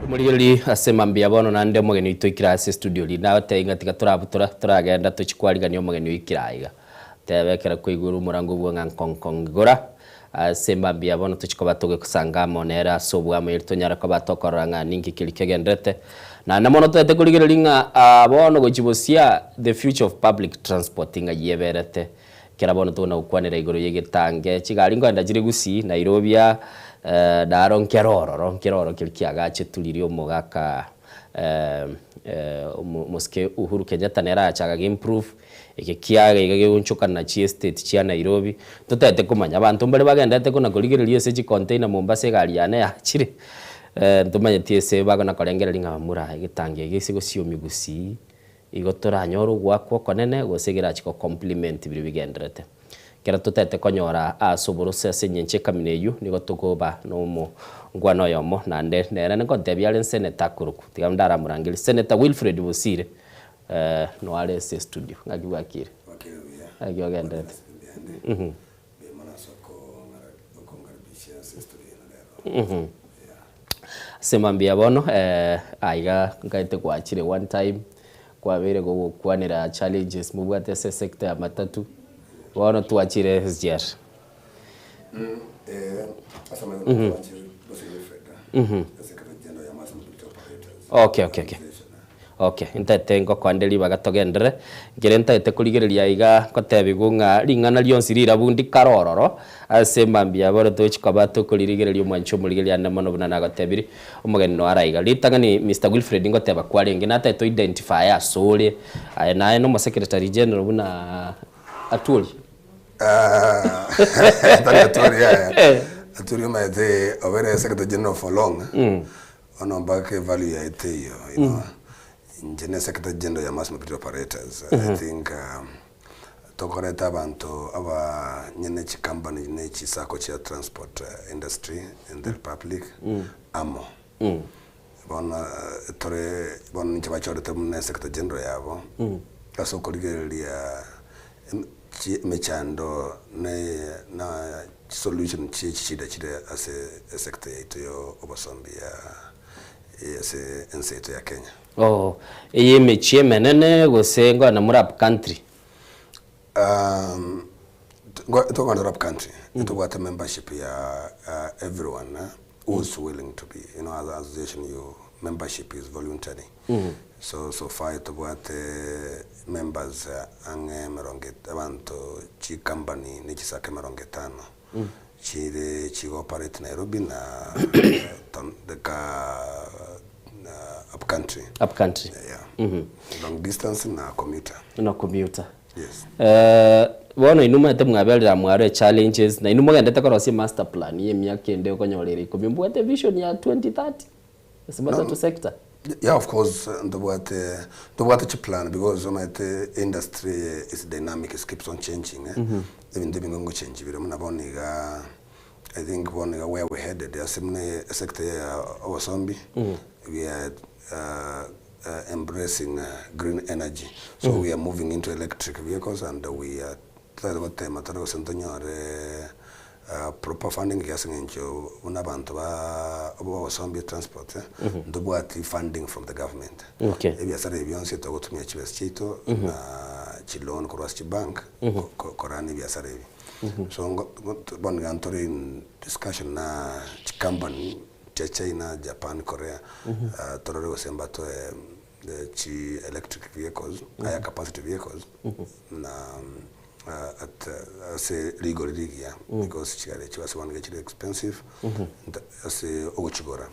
Omorigereria ase mambia bono naende omogeni oito oikire ase estudio riria nagotebia ng'a tiga torabutora toragenda tochie kwarigania omogeni oikire aiga. Tebe ekero kwaigure omorango obwo ng'a nkong'kong igora ase mambia bono tochie koba togosanga amo nere ase obwamo eri tonyare koba tokorora ng'a ninki keria kegenderete. Naende mono toete korigereria ng'a bono gochia bosia the future of public transport ng'ai eberete. Ekero bono tokona gokwanera igoro y'egetange, chigari nkoenda chire Gusii, Nairobi aa, naro nkere ororo, nkere oro keria kiagachetwe riria omogaka omosike Uhuru Kenyatta nere agacha aga improve, eke kiaga iga gegonchokana na chiestate chia Nairobi, totaete komanya abanto mbare bagenderete kona korigereria ase chicontainer Mombasa egari yane yachire, ntomanyeti ase bakona korengereria ng'a bamura egetange eke gese gosiomia Gusii, Igo toranyore ogoakwa okonene, gose gerachie go compliment biria bigendererete. Ekero totaete konyora ase oborose ase engencho ekamina eyio, nigo tokoba nomongwana oyomo, naende nere nkontebia are Senator akorokwa, tiga ndaramorangerie, Senator Wilfred Bosire, noyo are ase estudio. Ng'aki bwakire? Ng'aki ogendererete? Ase mambia bono aiga nkaete gwachire one time kwabeire gogokwanera challenges mobwate ase esector ya matatu bono twachire SGR. Okay okay okay. Okay, ntaete ngokoande ribaga togenderere, nkere ntaete korigereria aiga ngotebigwa ng'a ring'ana rionsi rirabu ndikare ororo, ase mambia bono togochia koba tokoririgereria omwancho omorigereria ande mono buna nagotebirie, omogeni noyo are aiga. Ritang'ani Mister Wilfred ngoteba kwarenge nataete o identify asore, aye naye na omo secretary general buna Atwoli. Tari Atwoli yaya, Atwoli omanyete obere secretary general for long, Bono mpaka evalue yaye teiyo, you know, inche ne secretary general ya mass mobility operators, I think Tokoreta abanto abanyene chicompany ne chisacco chia transport industry in the republic amo. Bono tore bono ninche bachorete buna esecretary general yabo ase okorigereria emechando ne na chisolution chie chishida chire ase esector yaito ya obosombi ya ase ense yaito ya Kenya. Oo, eye emechie emenene gose nkogenda more up country? Tokogenda tore up country, ntobwate membership ya everyone who is willing to be, you know as association you membership is voluntary. So so far tobwate members ang'e emerongo abanto chicompany ne chisacco emerongo etano chire chigo operate Nairobi na ka up country. Up country. Yeah. Long distance na commuter. Na commuter. Yes. Eh, bono inwe omanyete mwaberire mwaro echallenges, na inwe mogendete korosia emaster plan ya emiaka ende okonyora ere ikomi, mbwate vision ya 2030 ase matatu sector? Yeah, of course ntobwate ntobwate chiplan because omanyete industry is dynamic it keeps on changing eh. Ebinto ebinge ngochenji bire buna bono iga I think bono iga where we headed ase buna esector ya obosombi we are embracing green energy so we are moving into electric vehicles and we are totari gotema tore gose ntonyore proper funding ekiagera ase eng'encho buna abanto ba obosombi transport ntobwati funding from the government. Ebiasara ebi bionsi togotumia chibesa chiaito na chiloan korwa ase chibank korana ebiasara ebi. So bono iga ntore in discussion na chicompany chia China, Japan, Korea torore gose mbatoe chi electric vehicles, higher capacity vehicles na at ase rigori rigiya because chigari echio ase bono iga chire expensive ase ogochigora.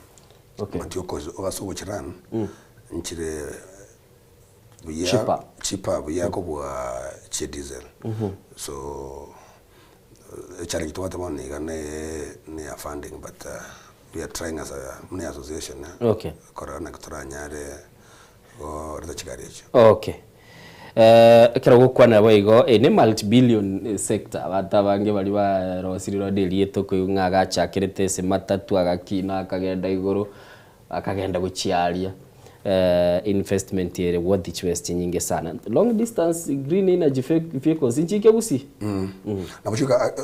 But ase ogochirun nchire buya Cheaper. cheaper buya kobua chie diesel. So echallenge tobwate bono iga ne ne ya funding but we are trying as a buna association korora naki toranyare koreta chigari echio. Okay. Ekero ogokwanera boigo, eye ne multi billion sector, abanto abange baria barosirie rende erieta okoigwa ng'a agachakerete ase matatu agakina akagenda igoro, akagenda gochia aria investment ere worth chibesa chinyinge sana. Long distance green energy vehicles nchike gusii? Nabo chika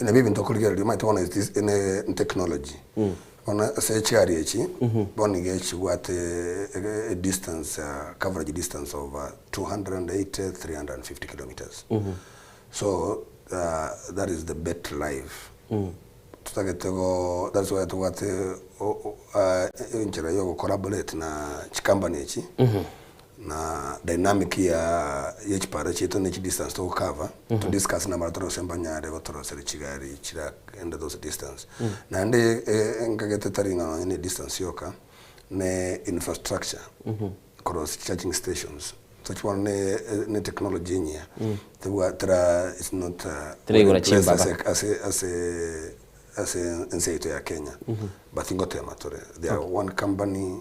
nabio ebinto okorigereria omanyete bono it is ne technology. Bono ase chigari echi bono iga echibwate e distance coverage distance of 280, 350 kilometres. So that is the battery life. Totagete go that's why tobwate enchera ya ogocollaborate na chicompany echi na dynamic ya ye chipara chiaito ne chidistance togocover to discuss na baria torose mbanyare gotoroseria chigari chiraende those distance. Naende nkagete tari ng'a nonye ne distance yoka ne infrastructure korosia charging stations tochi bono ne ne technology enyia tebwa tera it's not Teraigora well in place chimbaba. ase ase ase ense yaito ya Kenya but ngotema tore there are one company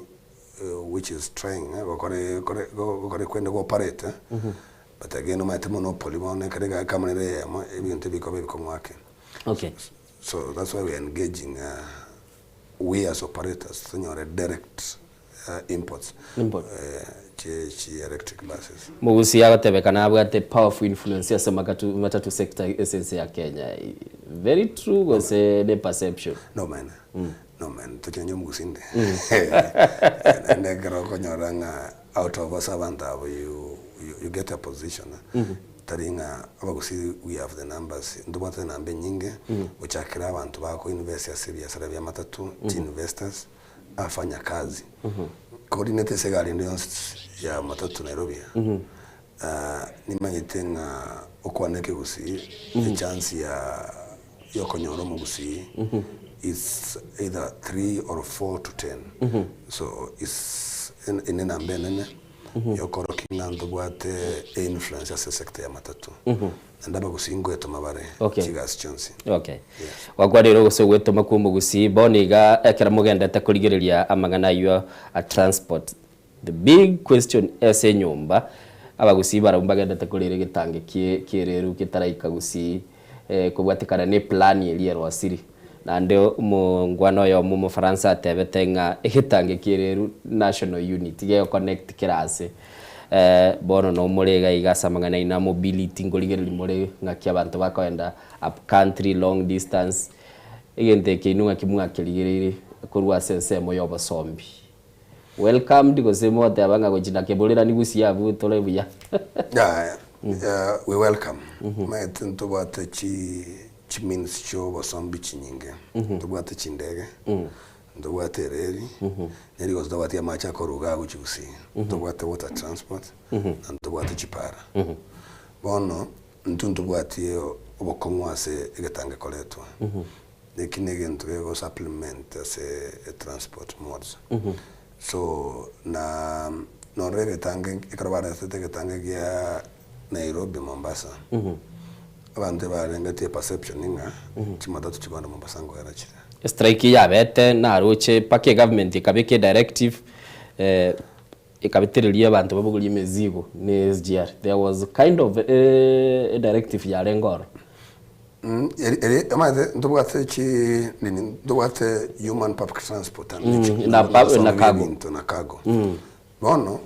which is trying gokora kore gokora kwende go operate but again omanyete monopoly bono ekere iga ekamani ere eyemo ebinto ebikoba ebikong'u ake. So that's why we are engaging we as operators tonyore direct imports Import. chie chi electric buses. Mogusi agotebekana abwate powerful influence ase makatu matatu sector ase ense ya Kenya. Very true gose ne perception? No man, no man, tochia omogusi inde. Naende ekero okonyora ng'a out of ase abanto abo you, you, you get a position tari ng'a abagusi we have the numbers, ntobwate enamba enyinge gochakera abanto bako invest ase ebiasara bia matatu, chi investors, afanya kazi. Coordinate ase egari ende yonsi ya matatu Nairobi, nimanyete ng'a okwane ekegusii, echance ya yokonyora omogusii is either 3 or 4 to 10. So is ene enamba enene yokorokia ng'a ntobwate einfluence ase esector ya matatu. Naende abagusii ngoetoma bare chigasi chionsi. Okay. Gwakwanire gose ogwetoma kwa omogusii bono iga ekero mogendete korigereria amang'ana ayio a transport. The big question ase enyomba. Abagusii barabwo mbagendete korera egetange kie kiereru getaraika gusii kobwatekana ne plan eria erosiri. Naende omongwana oyomo omofaransa atebete ng'a egetange kiereru national unity gego connect kera ase. Bono nomore iga iga ase amang'ana aino a mobility nkorigereria more ng'aki abanto bakoenda up country, long distance, egento eke inwe ng'aki mwakerigereirie korwa ase ensemo ya obosombi. Welcomed gose mogoteba ng'a gochi nakeborerani gusii abwo tore buya. Yeah, yeah, we welcome. Maete ntobwate chi chi means chio obosombi chinyinge. Ntobwate chindege, ntobwate ereri, neri gose tobwati amache akoruga agochi gusii. Ntobwate water transport, na ntobwate chipara. Bono, intwe ntobwati obokong'u ase egetange koretwa. Eki negento gego supplement ase transport modes. So na norora egetange ekero baretete egetange gia Nairobi Mombasa, abanto ebarengetie eperception ng'a chimatatu chikogenda Mombasa nkoera chire. Estrike yabete naroche mpaka egovernment ekabeka edirective ekabetereria abanto babogorie emizigo ne SGR. There was kind of a directive yarenge ororo. Eri omanyete ntobwate chi nini ntobwate human public transport and Na na na cargo. ebinto na cargo. Bono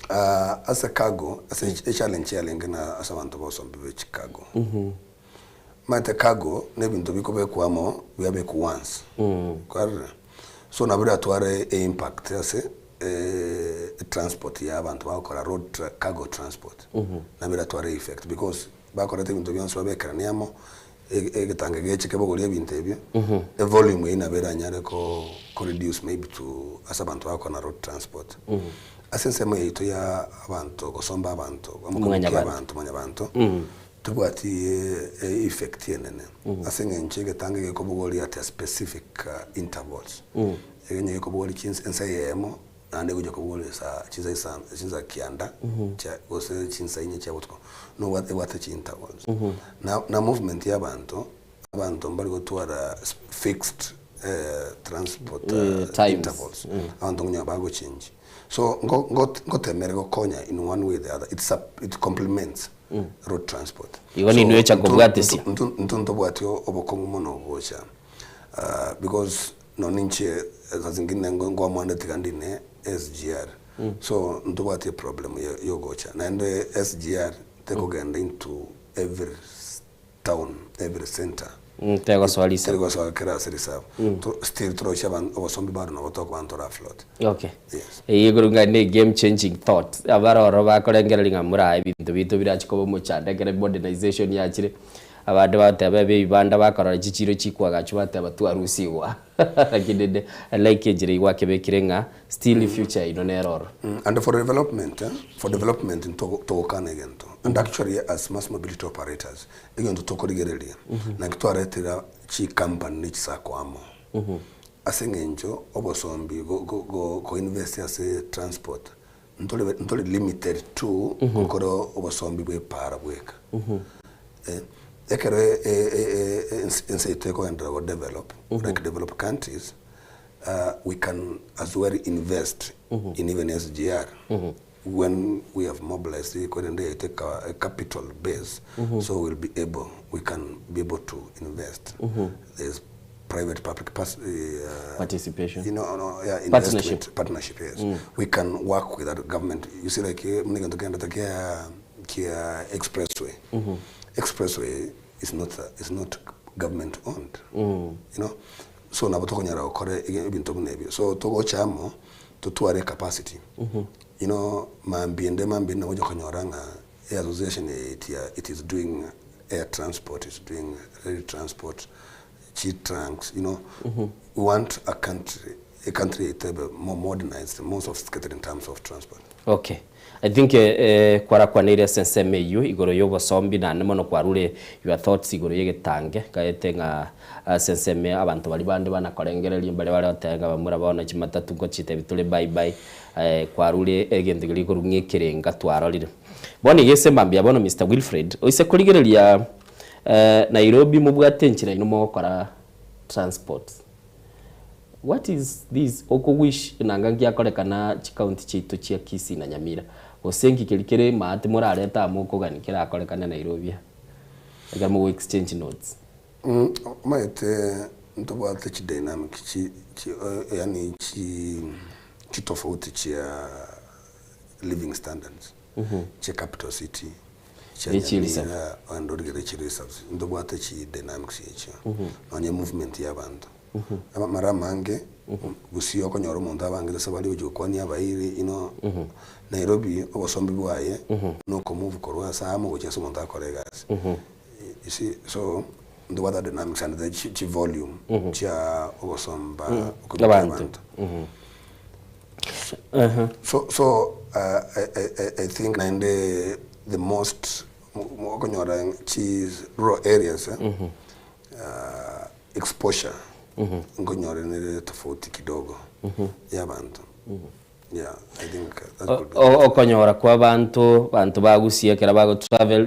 ase cargo ase echallenge yarenge na ase abanto bosombi be chicargo. Omanyete cargo na ebinto bikobekwa amo biabekwa once. Kwarora? So nabo biratware eimpact ase etransport ya abanto bagokora road cargo transport. Nabo eratware effect because bakorete ebinto bionsi babekeranie amo, egetange geche kebogorie ebinto ebio, evolume eyio nabo eranyare ko reduce maybe to ase abanto bagokora na road transport. Ase ensemo yaito ya abanto gosomba abanto, Mwanyabanto. abanto mwanyabanto, tobwati effect enene ase eng'encho egetange gekobogoria at a specific intervals. Egenye gekobogoria chinsa ensa eyemo, naende egocha kobogoria saa chinsa isano chinsa kianda chia gose chinsa inye chia botuko, nobwate ebwate chi intervals. Na na movement ya abanto, abanto mbari gotwara fixed transport Times. intervals, abanto nkonya bagochange. So ngo ngo ngotemere gokonya in one way or the other, it's a it complements road transport. Igo ninwe echa kobwatesia. Intwe ntobwati obokong'u mono gocha because nonye inche saa zingine nkoamua tiga ndine SGR so ntobwati eproblem yogocha naende SGR tekogenda into every town every center. Tegosoa reserve. Tegosoa kera ase reserve. Still toroche obosombi bado nabo tokoba ntora float. Okay. Eyio igoro ng'a ne game changing thought. Abaroro bakorengereria ng'a morae ebinto biaito birache koba omochando ekero modernization yachire, abande bagoteba ebe ebibanda bakorora chichiro chikoagachwa bateba twarusigwa. Lakini rende I like enchera eyio gwakebekire ng'a still future yaino nere ororo. And for development eh, for development ntogokana egento. And actually as mass mobility operators, egento tokorigereria, naki twaretera chicompany ne chisacco amo. Ase eng'encho obosombi go invest ase transport ntore ntore limited to gokora obosombi bwa epaara bweka. Ekero ense yaito ekogenderera go develop like developed countries, we can as well invest in even SGR when we have mobilised korende yaito eka capital base so we'll be able we can be able to invest. There's private public Participation. You know, no, yeah, Partnership. investment, partnership, yes. We can work with that government. You see, like, muna gento kenda kia kia expressway. Expressway is not government owned. You know, so nabo tokonyara gokora ebinto buna ebio. So togocha amo totware capacity. You know, mambia ende mambia nabo okonyora ng'a association it is doing air transport, it's doing rail transport, chi trunks, you know. We want a country to be more modernized, more sophisticated in terms of transport. Okay. I think kwarakwaneire ase ensemo eywo igoro ya obosombi naende mono kwarure your thoughts igoro ya egetange kaete ng'a ase ensemo abanto baria bande banakorengereria mbare bare goteba ng'a bamura bono chimatatu nkochitebi tore bye bye kwarure egento keria korwa ng'a ekerenga twarorire. Bono iga ase mambia bono Mister Wilfred, oise korigereria Nairobi mobwate enchera inwe mogokora transport. What is this okowish nanga ngiakorekana chicounty chiaito chia Kisii na Nyamira. Gose nki keria kere maate morarete amo okogani kerakorekane Nairobi aa ekero mogo exchange notes? Omanyete ntobwate chidynamic chi chi yaani chi chitofauti chia living standards chia capital city, chia Ne chi reserve. Nyamira, ogende origererie chi reserves, ntobwate chidynamics echio, nonye movement ya abanto. Amara amange, gusii okonyora omonto abangete ase baria ogochia gokwania abairi you know, Nairobi obosombi bwaye na okomove korwa ase amo gochia ase omonto agokora egasi. You see, so ntobwate dynamics and the chi chi volume chia ogosomba okobeka Abanto. abanto. So so I I I think naende the most okonyora chi rural areas exposure nkonyora nere tofauti kidogo ya abanto yeah I think that could be Okonyora kwa abanto, banto bagusia ekero bago travel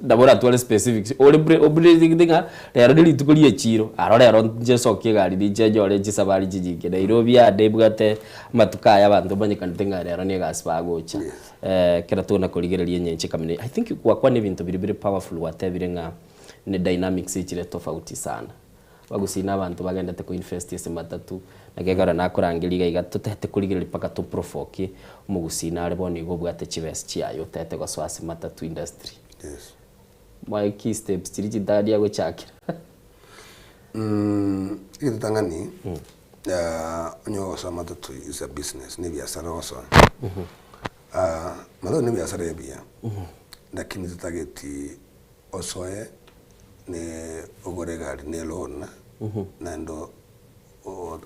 nabo oratware specifics ore bre ng'a rero ne rituko ria echiro aro rero inche nsokie egari ninche nyore chisabari chinyinge Nairobi ande ebwate amatuko aya abanto mbanyekanete ng'a rero ne egasi bagocha ekero tokona korigereria enyencho ekamina I think gwakwana ebinto biria bire powerful gwatebire ng'a ne dynamics echire tofauti sana. Abagusii na abanto bagendete ko invest ase matatu, naki ekero nakorangeria iga iga totete korigereria mpaka to provoke omogusii nare bono iga obwate chibesa chiaye otete gosoa ase matatu industry. Yes. Moe key steps chiria chintagani agochakera. Egetang'ani, onye ogosoa matatu is a business, ne ebiasara ogosoa. Matatu ne ebiasara ebiya, lakini totageti Osoe ne ogore egari ne loan naende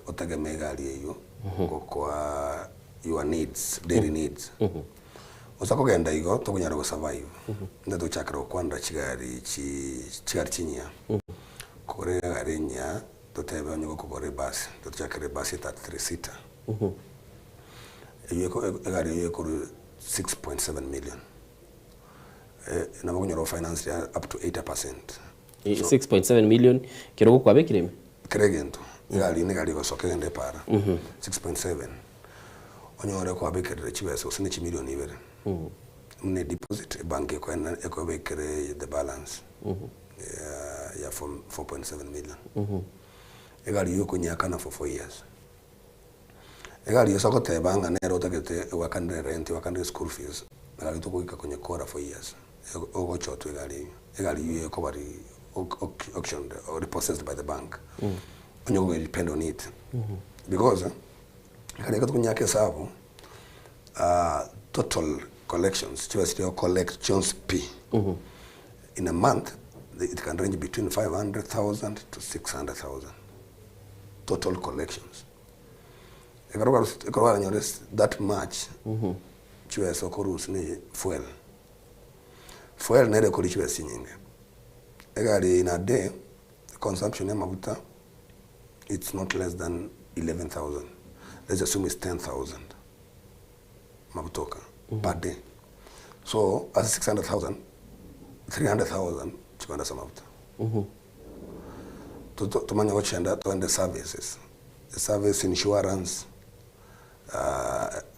otegemee egari eywo gokoa your needs, daily needs. Gose kogenda igo tokonyara go survive nde tochakera gokwanera chigari chi chigari chinyia. Kogora egari enyia totebe onye gokogora ebus tochakere ebus ya 33 seater. Eywo eko egari eywo ekorwa 6.7 million. Nabo okonyora ofinance up to 80 percent. 6.7 million kero gokwabekire ime? Kera egento, egari nigo egari egosoka egende epara, 6.7 onyore kwabekerire chibesa gose ne chimilion ibere, buna edeposit ebank ekoenda ekobekere the balance ya 4.7 million. Egari eywo okonyeakana for 4 years. Egari ase ogoteba ng'a nere otagete oakanere rent, oakanere school fees, egari togoika konyekora for years, ogochotwa egari eywo. Egari eywo ekoba auctioned or repossessed by the bank. Onye ogo depend on it. Because, egari ekero tokonyaka esabu, total collections, chibesa chiria ogocollect chionsi pi, in a month, it can range between 500,000 to 600,000. Total collections. Ekero okaruseti ekero oranyore that much, chibesa okorusia ne fuel. Fuel nere ekoria chibesa chinyinge. Egari in a day, consumption ya amaguta, it's not less than 11,000, let's assume it's 10,000 maguta oka per day. So ase 600,000, 300,000 chikoenda ase amaguta. Tomanye gochenda togende services. Service insurance,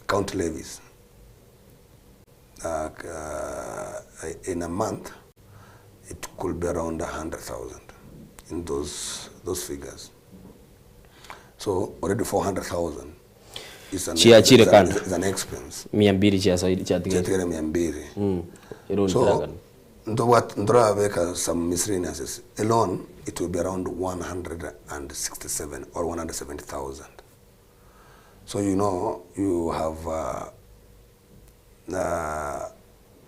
county levies in a month it could be around a hundred thousand in those those figures so already 400,000 is an, Chiachire is an, kando. is an expense Mia mbiri chiasoire chiatigaire. chiatigare mia mbiri Eroni so teragana. Ntobwate ntorabeka some miscellaneouses, a loan it will be around 167 or 170,000 so you know you have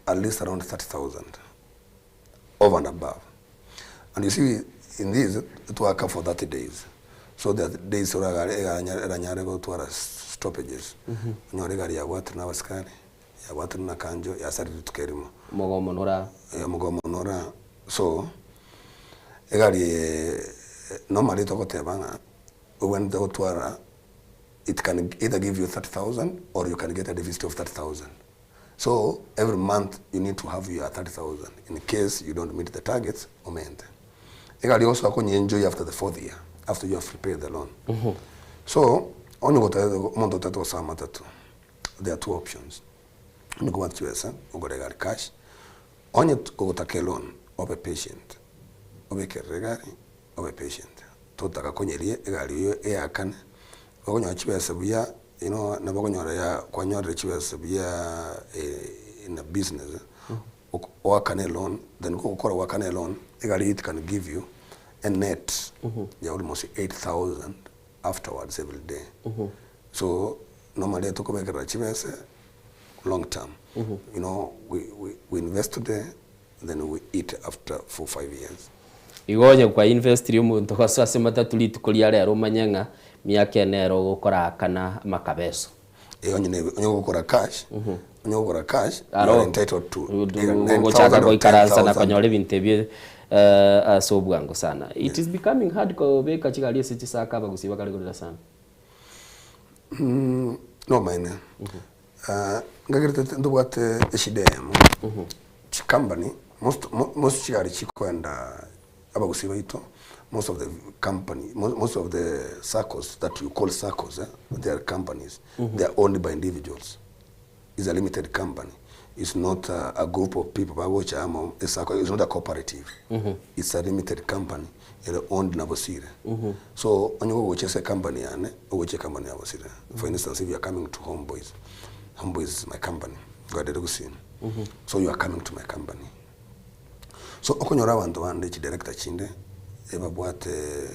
at least around 30,000 over and above and you see in this twaka for 30 days so that days oragare eranyare gotwara stoppages onyore egari yabwatire na abasikari Yabwatire na kanjo yasarire rituko erimo. Omogomo nora. Omogomo nora so egari eye normally togoteba ng'a obwenerete gotwara it can either give you 30,000 or you can get a deficit of 30,000 so every month you need to have your 30,000 in case you don't meet the targets omente. Egari ogosoa konye enjoy after the fourth year after you have repaid the loan. So onye omonto otagete gosoa matatu. There are two options. Onye kobwate chibesa, ogore egari cash, onye kogotaka eloan, obe patient, obekerere egari, obe patient, totaka konyeria egari eywo eyakane, okonyora chibesa buya, you know nabo okonyora ya kwanyorire chibesa buya in a business, ok oakane eloan, then kogokora goakana eloan, egari eywo it can give you a net ya almost 8000 afterwards every day. So normally tokobekerera chibese long term. You know we, we, we invest today then we eat after 4 5 years. Igo onye kwa investirie omonto gosoa ase matatu rituko ria rero omanye ng'a miaka ene ero ogokora akana amakabeso. Eh, onye ne onye ogokora cash, onye ogokora cash, you Aro are entitled to either 9,000 gochaka or goikaransa na 10,000. konyora ebinto ebio ase obwango sana. It is becoming hard kobeka chigari ase chisaka abagusii bakaregorera sana. Nomaene. Ngagerete ntobwate eshida eyemo, chicompany, most most chigari chikoenda abagusii baito, most of the company, most of the saccos that you call saccos eh, they are companies, they are owned by individuals. Is a limited company, it's not a group of people bagocha amo, esacco is not a cooperative, it's a limited company ere owned na Bosire. So onye gogocha ase ecompany yane, ogocha ecompany ya Bosire. For instance, if you are coming to Homeboys, Homeboys is my company, gwadere gusii. So you are coming to my company. So okonyora abanto bande chidirector chinde, ebabwate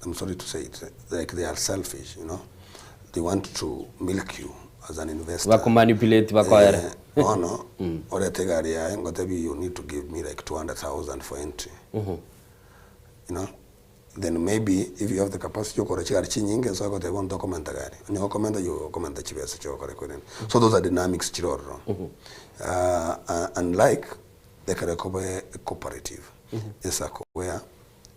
I'm sorry to say it, like they are selfish, you know. They want to milk you as an investor. Bakomanipulate bakoere. Eh, bono, orete egari yaye, ngotebi you need to give me like 200,000 for entry. You know? Then maybe if you have the capacity okora chigari chinyinge so agoteba bono tokomenta gari. Onye gokomenta you okomenta chibesa chiokore kwerende. So those are dynamics chirororo. Unlike ekero ekoba a cooperative, a sacco where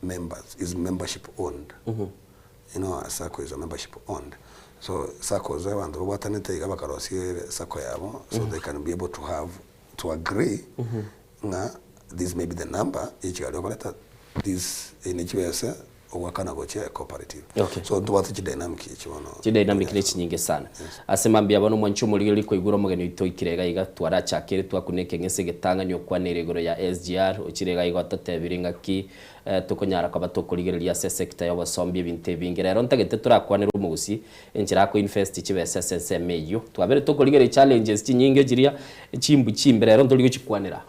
members is membership owned. You know, a sacco is a membership owned. So saccos abanto babwatanete iga bakarosia sacco yabo so they can be able to have to agree ng'a this may be the number yechigari okoreta this eye chibesa ogwakana gochia cooperative. So ntobwate chidynamic echi bono. Chidynamic ne chinyinge sana. Ase mambia bono omwanchi omorigeri koigura omogeni oito oikire iga iga twarachakire twakuna ekeng'ese egetang'ani okwanere igoro ya SGR ochire iga iga ototebire ng'aki tokonyara koba tokorigereria ase esector ya obosombi ebinto ebinge. Rero ntagete torakwanere omogusi enchera ako invest chibesa ase ensemo eyio. Twabere tokorigereria challenges chinyinge chiria chimbu chimbe rero ntori gochikwanera.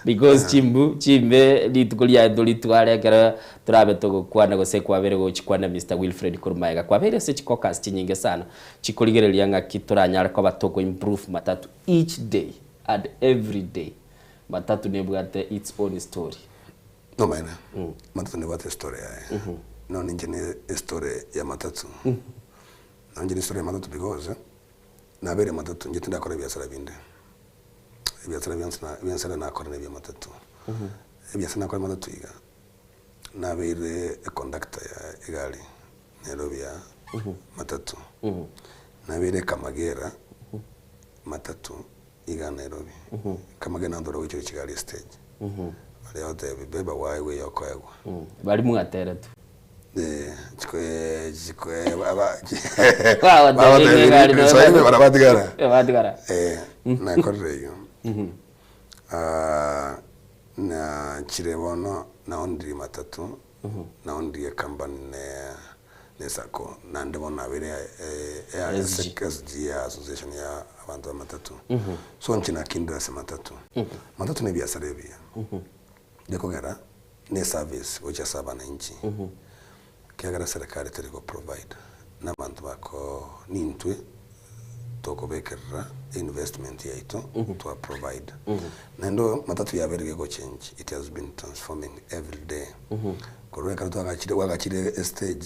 Because chimbu chimbe rituko riaye toritware ekero torabe togokwana gose kwabere gochikwana Mr. Wilfred korwa magega. Kwabeire ase chicaucus chinyinge sana chikorigereria ng'aki toranyare koba toko improve matatu each day and every day. Matatu nebwate its own story. Nomaene, matatu nebwate estory yaye. No ninche ne estory ya matatu. Ninche ne estory ya matatu because nabeire matatu inche tindakora ebiasara binde. Ebiasara bionsi na ebiasara nakora na ebia matatu. Ebiasara nakora matatu iga, nabeire econductor ya egari Nairobi ya matatu. Nabeire ekamagera matatu iga Nairobi. Kamagera nantore goichora chigari estage. Baria bagotebi beba waigwe yokoegwa. Bari mwateretwe. Eh, chiko chiko aba Bagotebi egari bagotebi soime bara batigara. Batigara. Eh, nakorire eyio. Ah, na chire bono naondirie matatu, naondirie company ne ne sacco naende bono nabeire eh, SG. SG ya association ya abanto ba matatu. So inche nakindire ase matatu. Matatu na ebiasara ebiya. Gekogera ne service gochia ase abananchi. Kiagera serikali teri go provide na abanto bako nintwe tokobekerera investment yaito twa provide. Naende matatu yabeire gegochange, it has been transforming every day. Korwa ekero twagachire gwagachire estage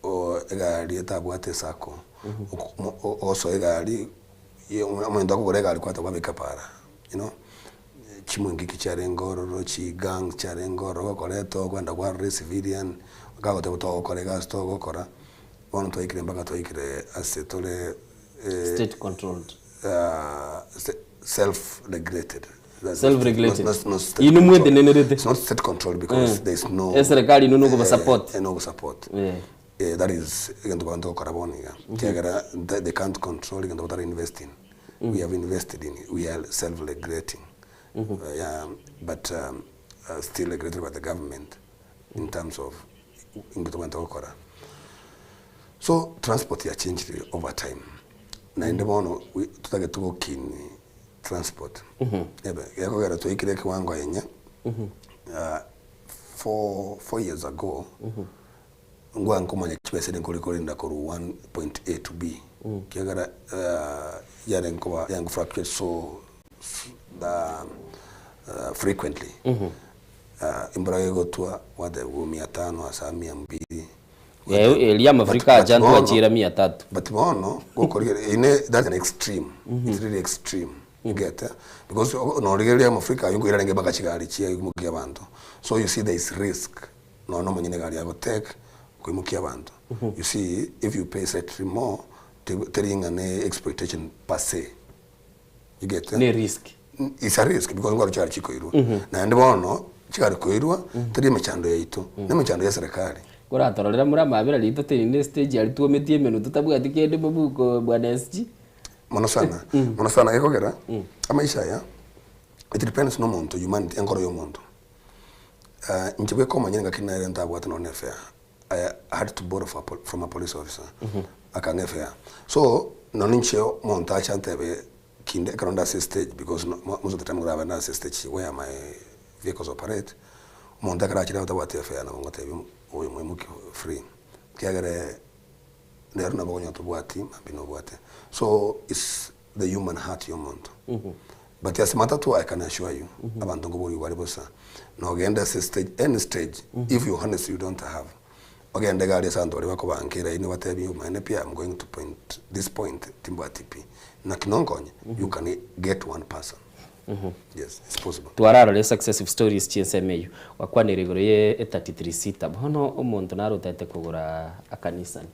o egari etabwate esacco, ogosoa egari omonto akogora egari kwata kwabeka para, you know chimwengiki chiarenge ororo, chigang chiarenge ororo, ogokoreta okwenda kwarora ecivilian, gagoteba togokora egasi togokora, bono twaikire mpaka twaikire ase tore State controlled. Self regulated. Self-regulated. Not state Inu controlled. mwetenenerete. It's not state controlled because there is no Eserikali inu nogoba support. No support. Eh, that is egento abanto gokora bono iga. Ekiagera they can't control egento batara invest in. We have invested in it, we are self regulating. Yeah, but still regulated by the government in terms of inki tobwenerete gokora. So transport ya changed over time. Naende bono we totagete gokini transport. Ebe, gekogera twaikire ekiwango enye, 4 years ago, ngwa nkomanya chibesa ere nkori korinda korwa 1 point A to B. Kiagera yare nkoba yare fluctuate so frequently. Embura egotwa gwatebigwa 500 asa 200. Eria amafuriko acha ntwachira 300. But bono gokorigereria ine that's an extreme. It's really extreme. You get eh? Because norigereria amafuriko aywo nkoira arenge mpaka chigari chia imokia abanto. So you see there is risk. Nonya omonyene egari agotake koimokia abanto. You see if you pay slightly more teri ng'a ne exploitation per se. You get eh? Ne risk. It's a risk because nkoro chigari chikoirwa. Naende bono chigari koirwa teri emechando yaito, ne emechando ya serikali. Koratororera muri amabera rito tenene stage ari tuometie emenu totabwati kende mobuko bwana SG. Mono sana. Mono sana gekogera amaisha aya it depends na omonto humanity enkoro ya omonto. Inche bweka omonyene ngaki nere ntabwate nonye na efare. I had to borrow from a police officer akang'a efare. So nonye inche omonto ache antebe kinde ekero nde ase stage because most of the time nkorabe nde ase stage where my vehicles operate, omonto ekero achire atabwati efare nabo ngotebia oyo moimoki free. Ekiagera rero nabo okonyora tobwati mambia nobwate. So it's the human heart ya omonto. But ase matatu I can assure you abanto nkoborigwa bare bosa. Nogenda ase stage any stage if you honestly you don't have ogende egari ase abanto baria bakobanka eraini obatebie omanyene pi I'm going to point this point timbwati pi. Naki nonkonye you can get one person. Yes, it's possible. Twararora successive stories chiensemo eywo gwakwanire igoro ye 33 seater bono omonto naro otagete kogora akanisani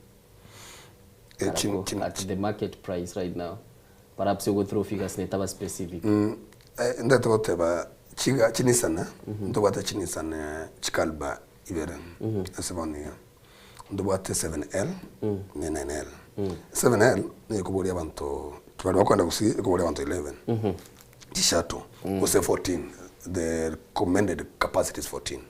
Karako at the market price right now perhaps you go through figures netaba specific. Ndete goteba chiga chinisana ntobwate chinisana chikaliba ibere ase bono iga ntobwate 7L ne 9L. 7L nigo ekoboria abanto baria bakoenda gusii ekoboria abanto 11 chishuttle gose 14, the recommended capacity is 14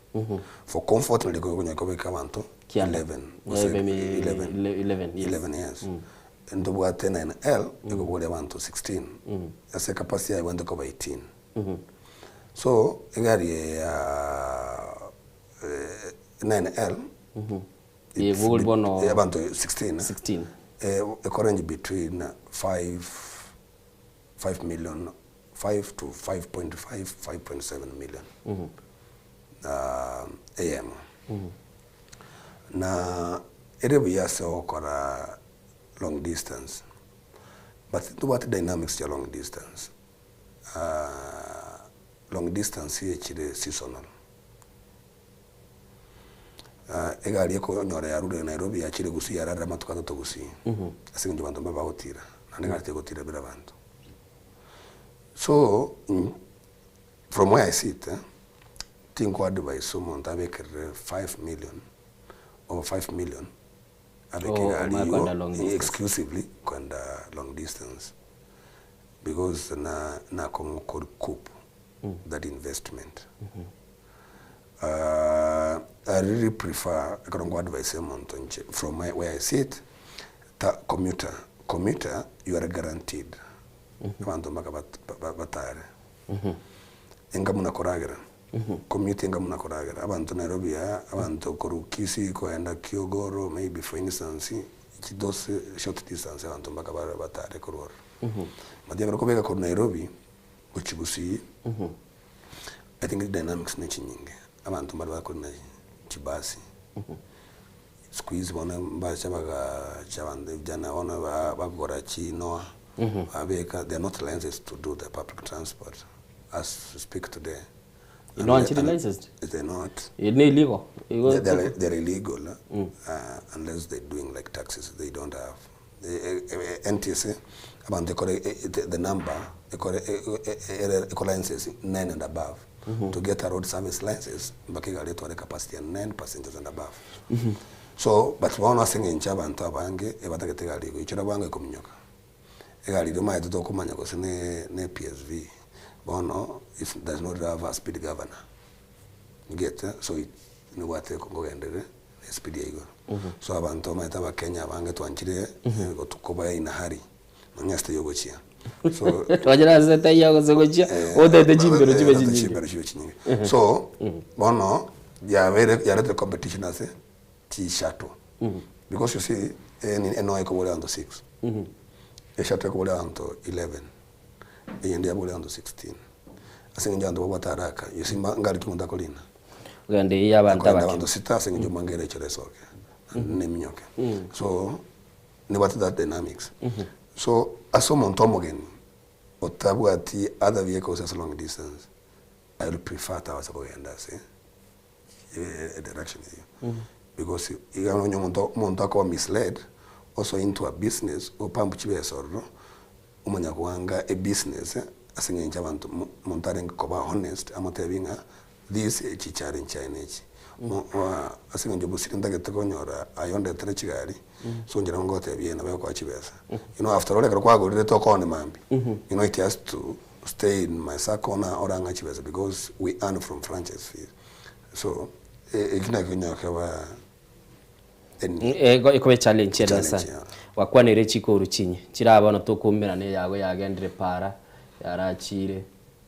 for comfort nari konya kobeka abanto Kianda. 11 gose 11. 11, yes. 11, yes. Ntobwate 9L ekoboria abanto 16 ase capacity yaye ebwate koba 18. So egari ya 9L Iguguri bono abantu 16 16. Eko range between 5 5 million 5 to 5.5 5.7 million AM na ere buya ase ogokora long distance, but ntobwate dynamics ya long distance. Long distance echire seasonal. Egari ekonyora yarure Nairobi yachire Gusii yararera amatuko 3 Gusii ase eng'encho abanto mbabe bagotira naende egari tegotira bera abanto. So from where I sit, tinko advise omonto abekerere 5 million over 5 million abeke Oh, egari omanye igo kwenda long distance. Exclusively kwenda long distance because na nakong'u ko recoup that investment. I really prefer ekero nko advise omonto inche from where I sit ta commuter. Commuter you are guaranteed abanto mpaka batare enga muna koragera commute enga muna koragera abanto Nairobi ya abanto koru Kisii koenda Kiogoro maybe, for instance, those short distance abanto mpaka batare korwa ororo. But ekero kobeka koru Nairobi gochi Gusii, I think dynamics ne chinyinge abanto mbari bakorina chibasi siku hizi bono mbacha bagacha abanto vijana bono bakogora chinoa babeka. They are not licensed to do the public transport as we speak today. No, actually licensed? They're not. Ni illegal. They're illegal unless they're doing like taxis. They don't have the NTSA abantu ekore the number ekore eko licenses 9 and above. To get a road service license mpaka igari etware capacity ya 9 passengers and above. So but bono ase eng'encho abanto abange ebatagete egari egoichora bwango ekominyoka, egari eria omanyete tokomanya gose ne ne PSV, bono is does not have a speed governor, you get so it nobwate nkogenderere na espeed ya igoro. So abanto omanyete abakenya abange twanchire koba in a hurry. Nonya ase taiyo ogochia. So Twachire ase taiyo gose gochia, otete chimbero chibe chinyinge. Chimbero chibe chinyinge. So, bono yabeire yaretire competition ase chi shuttle. Because you see, enoe ekoboria abanto six, eshuttle ekoboria abanto 11, eyende yaboria abanto 16. Ase eng'encho abanto babwate haraka, you see ngari ki omonto akorina? Ogenda eyio ya abanto Akorenda abake. abanto sita ase eng'encho mangere echore esoke, naende neminyoke. So, Nebwate that dynamics. So ase omonto omogeni otabwati other vehicles ase long distance, I will prefer tabasa kogenda ase direction eyio. Because iga onye omonto omonto akoba misled osoe into a business opamp chibesa ororo, omanya koanga ebusiness ase eng'encho abanto omonto arenge koba honest amotebi ng'a this echi challenge chiaye nechi. Ase eng'encho gusii ntagete konyora aye ondetere chigari, so inche nabo ngotebia ee nabo egokoa chibesa. You know after all ekero kwagorire tokooni mambia, you know it has to stay in my circle na orang'e chibesa because we earn from franchise fees. So eki nakio onye keba Ekoba echallenge ere sana. Gwakwanire chikoru chinye chira bono tokoumerana eyago yagendire para yarachire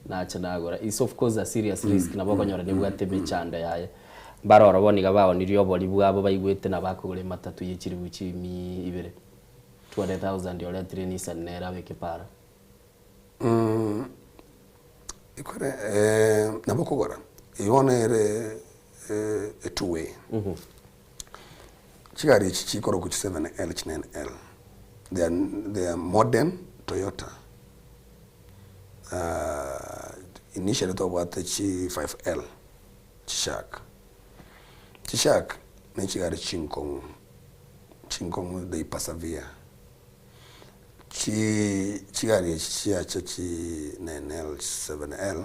nacha nagora is of course a serious risk nabo okonyora nebwate emechando yaye. Mbare oro bono iga baonirie obori bwabo baigwete nabo akogora ematatu ye chiribu chimi ibere 200,000 oretire Nissan nere abeke para. Ekore nabo okogora, eyio bono ere a two way. Chigari echi chikorokwa chi 7L chi 9L, they are they are modern Toyota. Initially twabwate chi 5L, chi shark. Chi shark ne chigari chinkong'u, chinkong'u they persevere. Chi chigari echi chiacha chi 9L, 7L,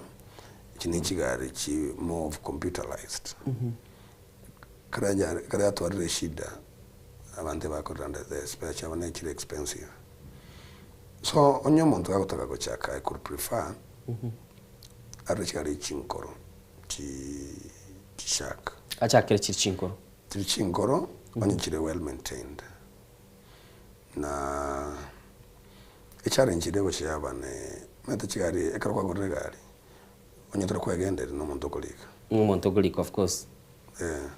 echi ne chigari chi more of computerized. Kare yare kare yatwarire eshida, abanto ebakorera under the spare chiabo ne chire expensive. So onye omonto gagotaka gochaka I could prefer arore chigari chinkoro, chi chishark. Achakere chiri chinkoro. Chiri chinkoro, onye chire well maintained. Na echallenge ere egochia yaba ne omanyete chigari ekero kwagorire egari, onye tore kwegenderia na omonto okorika. Omonto okorika of course. Eh,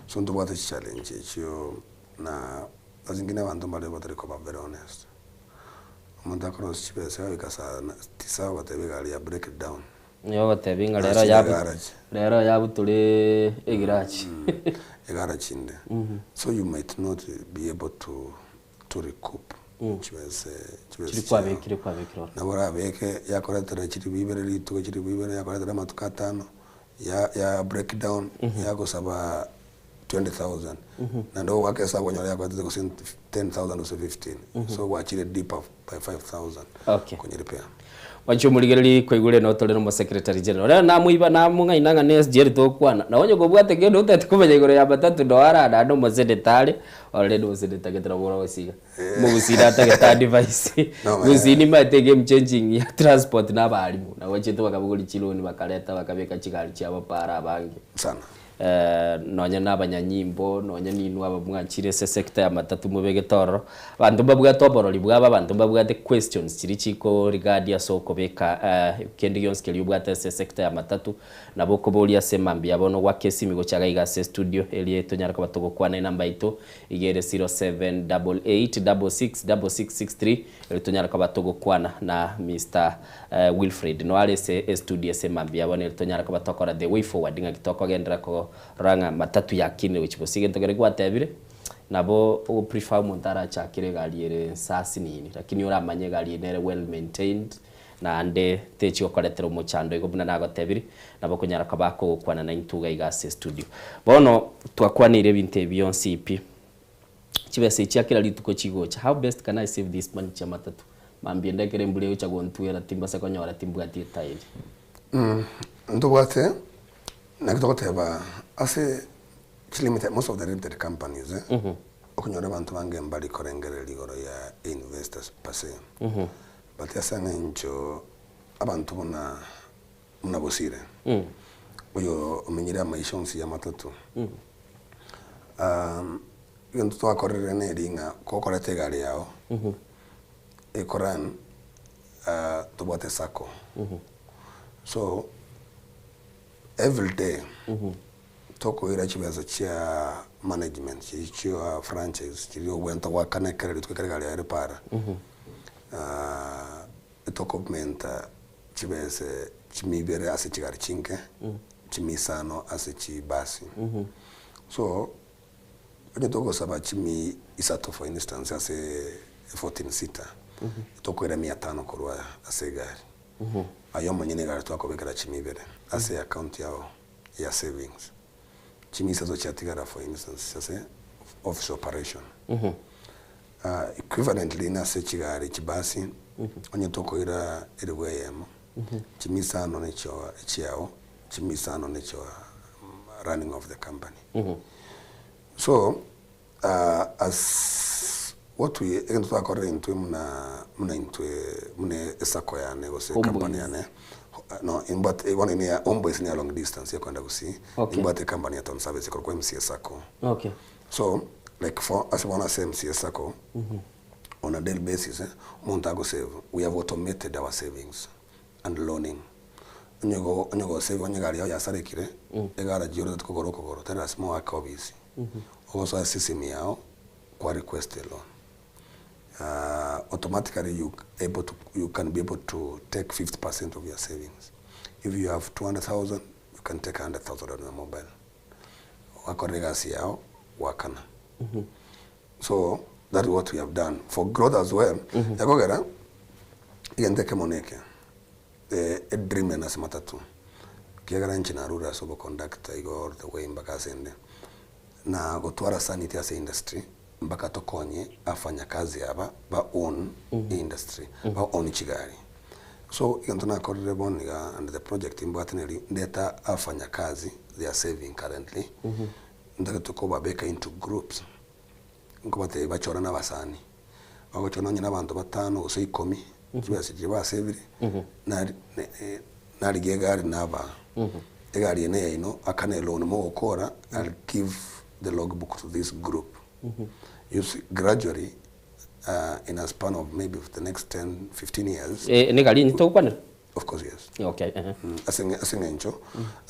so ntobwate chichallenge echio na saa zingine abanto mbare batari koba very honest. Omonto akorosia chibesa goika saa tisa ogoteba egari ya break down. Nigo ogotebia ng'a rero Nachire yabu egaraji. rero yabutore egirachi. Egaraji inde. So you might not be able to to recoup chibesa chibesa Chiri chiao. kwabekire kwabekire oro. Nabo orabeke yakoretera chiribu ibere rituko chiribu ibere yakoretera amatuko atano ya ya break down yagosaba 20,000 naende ogoaka esabu okonyora yakoretete gose 10,000 gose 15 so gwachire deeper by 5,000 Okay. konyeripea. Mwanche omorigereria kwaigure no tore nomo secretary general. Rero namoiba namong'aina ng'a ne SGL togokwana. Na onye kobwate kende otagete komanya igoro ya matatu no ara naende omosenator are, already omosenator gete nabo orogosiga. Omogusii natagete advice. No, Gusii nimaete egame changing ya transport na abalimu. Nabo bachete bakabogoria chiloan bakareta bakabeka chigari chiabo para abange. Sana. Nonya nabanyanyimbo, nonya ninwe abamwanchire ase sector ya matatu mobegete ororo, abanto mbabwate oborori bwabo, abanto mbabwate questions chiria chiko regard ase okobeka kende gionsi keria obwate ase sector ya matatu, nabo okoboria ase mambia bono goaka esimi gocha iga iga ase estudio eria tonyare koba togokwana enamba yaito iga ere 0788666663 erio tonyare koba togokwana na Mister Wilfred noare ase estudio ase mambia bono ere tonyare koba tokora the way forward ng'aki tokogenderera korora ng'a matatu yakinire gochia bosio. Egento keria gwatebire nabo ogo prefer omonto arachakere egari ere nsasi nini lakini oramanye egari eye nere well maintained naende techi gokoretera omochando igo buna nagotebirie nabo okonyara koba akogokwana naintwe iga iga ase estudio. Bono twakwaneire ebinto ebi bionsi pi. Chibesa echi chia kera rituko chigocha, how best can I save this money chia matatu? Mambia ende ekero embura egocha gontwera timbase konyora timbwati etairi. Ntobwate, naki togoteba ase. Chilimited, most of the limited companies eh, okonyora abanto bange mbari korengereria igoro ya investors per se. But ase eng'encho abanto buna buna Bosire, oyo omenyire amaisha onsi ya matatu, egento twakorire neri ng'a kokoreta egari yago, ekorun tobwate sacco. So every day tokoira chibesa chia management chiria chia franchise chiria obwenerete goakana ekero rituko ekero egari yaye ere para, tokomenta chibesa chimia ibere ase chigari chinke, chimia isano ase chibasi. So onye togosaba chimia isato for instance ase 14 seater, tokoira mia tano korwa ase egari. Aye omonyene egari twakobekera chimia ibere ase account yao ya savings. Chimia isato chiatigara for instance ase office operation. Equivalently nase chigari chibasi onye tokoira eribu eyemo, chimia isano nechio echiao, chimia isano nechio running of the company. So as what we egento twakorire intwe muna muna intwe muna esacco yane gose ecompany yane, no imbwate bono ine ya Homeboyz ne ya long distance ekoenda gusii, nimbwate ecompany ya town service ekorokwa MCA sacco. So like for ase bono ase MCA sacco on a daily basis omonto agosave we have automated our savings and loaning. Onye go onye gosave onye egari yao yasarekire egarage yorete kogoro okogoro tari lasima oake obisi. Ogosoa system yao kwa request a loan. Automatically you able to you can be able to take 50% of your savings. If you have 200,000 you can take 100,000 on your mobile. Ogakora egasi yao gwakana. So that is what we have done for growth as well. Ekogera egento ekemo neke edream yane ase matatu ekiagera inche narure ase oboconductor igo all the way mpaka ase ende na gotwara sanity ase industry mpaka tokonye afanyakazi aba ba own industry ba own chigari. So egento nakorire bono iga and the project mbwate neri ndeta afanyakazi they are saving currently ntagete kobabeka into groups nkobatebia bachore na abasani bagochora nonye na abanto batano gose ikomi chibesa chiria basevire nari narigia egari nabaa egari eye neyaino akana eloan mogokora I'll give the logbook to this group you see gradually in a span of maybe the next 10, 15 years. Eh, negari inye togokwanera? Of course yes. Okay, ehe. Ase eng'e- ase eng'encho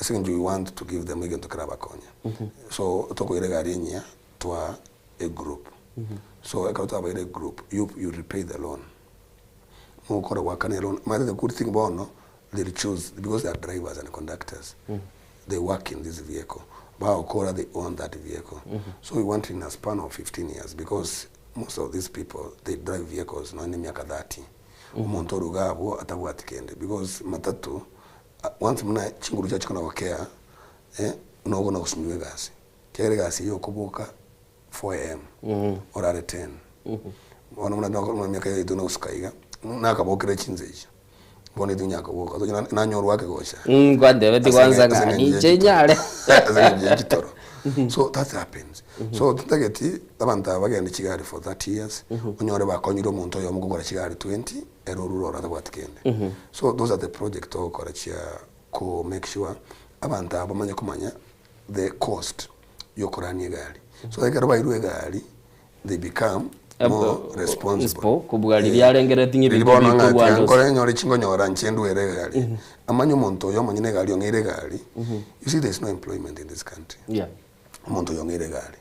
ase eng'encho we want to give them egento kerabakonye. So tokoira egari enyia twa a group. So ekero twabaire egroup you, you repay the loan. Mogokora goakana eloan, omanyete the good thing bono they'll choose because they are drivers and conductors. They work in this vehicle. Bagokora they own that vehicle. So we want in a span of 15 years because most of these people they drive vehicles nonya emiaka 30. Omonto oruga abwo atabwati kende because matatu once buna chinguru chiaye chikona gokea eh, nobona gosunywa egasi. Ekiagera egasi eye okoboka 4am orare 10. Bono buna buna emiaka yaito na gosuka iga, nakabokire chinsa echio. Bono intwe nyakoboka, tonya nanyorwa ake gocha. Nkwantebetie kwanza ng'a ninche nyare. Ase eng'encho ya chitoro. So that happens. So totageti abanto aba bagende chigari for 30 years, onyore bakonyire omonto oyomo kogora chigari 20, ere orure oro atabwati kende. So those are the project togokora chia ko make sure abanto aba bamanye komanya the cost yokorania egari. So ekero bairwe egari, they become more responsible. Kobua riria arengereretie ng'a Riria ebinto bono ng'a bikorwa tiga ande nkore ase. nyore chingonyora inche ndwere egari. Amanye omonto oyo omonyene egari ong'eire egari, you see there is no employment in this country. Yeah. Omonto oyo ong'eire egari,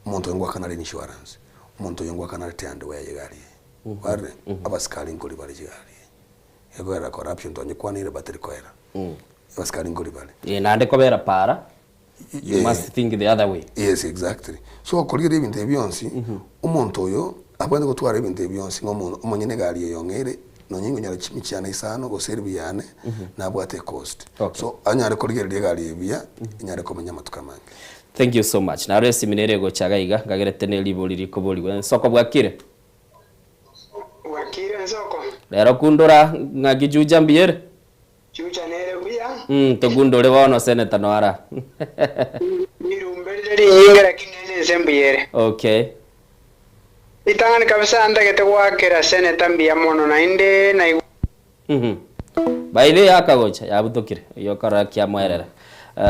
omonto oyo ngoakana are insurance, omonto oyo ngoakana are tear and wear ye egari eye. Kwarire? Abasikari nkori bare chigari eye. Ekoera corruption twanyekwanire but terikoera. Abasikari nkori bare. Eh, naende kobera para, you must think the other way. Yes, exactly. So okorigereria ebinto ebi bionsi, omonto oyo abwenerete gotwara ebinto ebi bionsi ng'a omonto omonyene egari eye ong'eire, nonye nkonyora chimichiana isano gose elifu yane, nabwate ecost. So anyare korigereria egari eye buya, enyare komenya amatuko amange. Thank you so much. Naro esimi nere egocha iga iga, ngagerete ne ribori rikoborigwa. Ensoko bwakire? Bwakire ensoko. Rero kundora ng'aki Juja mbuya ere? Juja nere buya. Tokundore bono Senator Noara. Rirumbe. Rinyinge lakini ense mbuya ere. Okay. Ritang'ani kabisa ntagete goakera senator mbuya mono naende naigwa. Mhm. By the way akagocha yabutokire oyio okorora kiamoerera. Uh,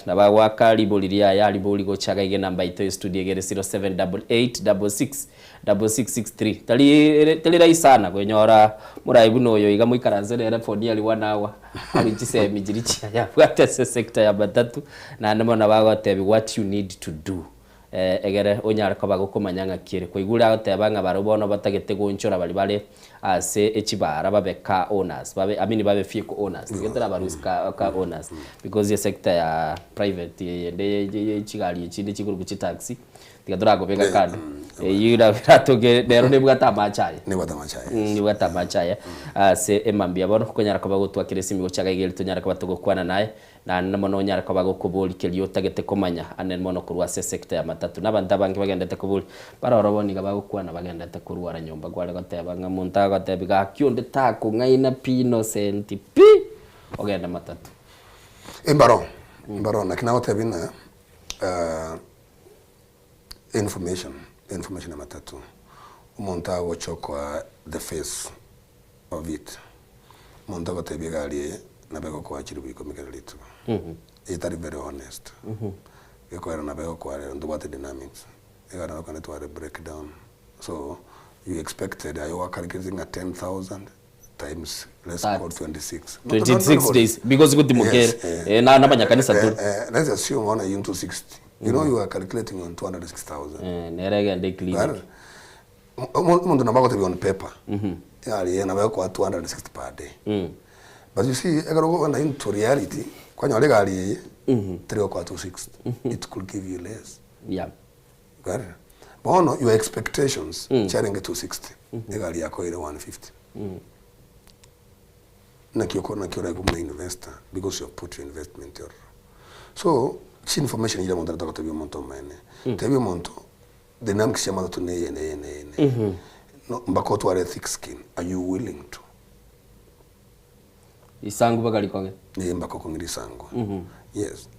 nabo agoaka ribori riaye aribori gocha iga iga enamba yaito ya studio egere 0788666663 tari tari rahisi sana kwenyora morai buna oyo iga moikaranse nere for nearly one hour arwe chisemi chiria chiaye abwate ase sector ya matatu naende mono nabo agotebi what you need to do Egere onyare koba gokomanya ng'aki ere. Kwaigure agoteba ng'a barabwo bono batagete goonchora baria bare ase echibaara babe car owners, babe I mean babe vehicle owners, tiga torabarusie car car owners because esector ya private eyende ye chigari echinde chikorokwa chitaxi, tiga torakobeka kando. Eyio eratoke nero nebwate amache aye. Nebwate amache aye. Nebwate amache aye ase emambia bono okonyara koba gotwakera esimi gochaka iga eri tonyare koba togokwana naye. Naende mono onyare koba gokoboria keria otagete komanya ane mono korwa ase esecta ya matatu. Na abanto abange bagendete koboria, baroro bono iga bagokwana bagendete korwara nyomba kware goteba ng'a monto agotebia gaki onde takong'aina pi innocent pi ogende matatu. Embaro, embaro naki nagotebia ng'a information, information ya matatu, omonto agocha okoa the face of it, omonto agotebia egari eye nabo egokoa chilifu ikomi kera rituko, etari very honest, gekoera nabo egokoa rero ntobwate dynamics, egari nabo ekogenda etware breakdown, so you expected aye gwa calculate ng'a 10,000 times let's call 26. 26 days because gotimokere eh, na nabanyakanisa tore. Let's assume bono eyio 260 you know you are calculating on 260,000. Eh, nere egende eclinic. Omonto nabo agotebia on paper egari eye nabo egokoa 260 per day but you see ekero okogenda into reality kwanyora egari eye teri gokoa 260 it could give you less. Yeah. Kwarire? Bono your expectations chiarenge 260 egari yakoire 150 naki oko naki oraigwe buna investor because you have put your investment ororo. So chi information chiria omonto areta gotebia omonto omonene, tebia omonto dynamics chia matatu neye neye neye neye. No mpaka otware thick skin, are you willing to? Risangu mpaka rikong'e. Ee mpaka okong'e risangu. Yes.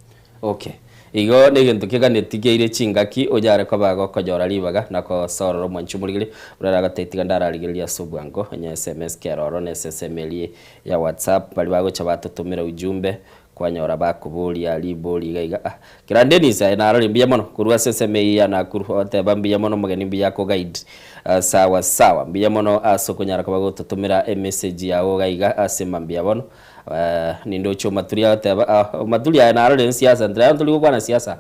Okay. Igo negento keganeti keire chingaki onyare koba gokonyora ribaga na kosorora omwanchi omorigereria buna aragotebi tiga ndararigereria ase obwango onye sms kero oro na eseseme eria ya whatsapp baria bagocha batotomera ujumbe kwanyora bakoboria ribori iga iga ah kera Dennis aye narore mbuya mono korwa ase ensemo eyio ya Nakuru ogoteba mbuya mono omogeni mbuya ako guide sawa sawa mbuya mono ase okonyara koba gototomera emessage yago iga iga ase mambia bono Nindoche omaturi agoteba, ah, omaturi aya narore nsiasa, ntiri tori gokwana siasa,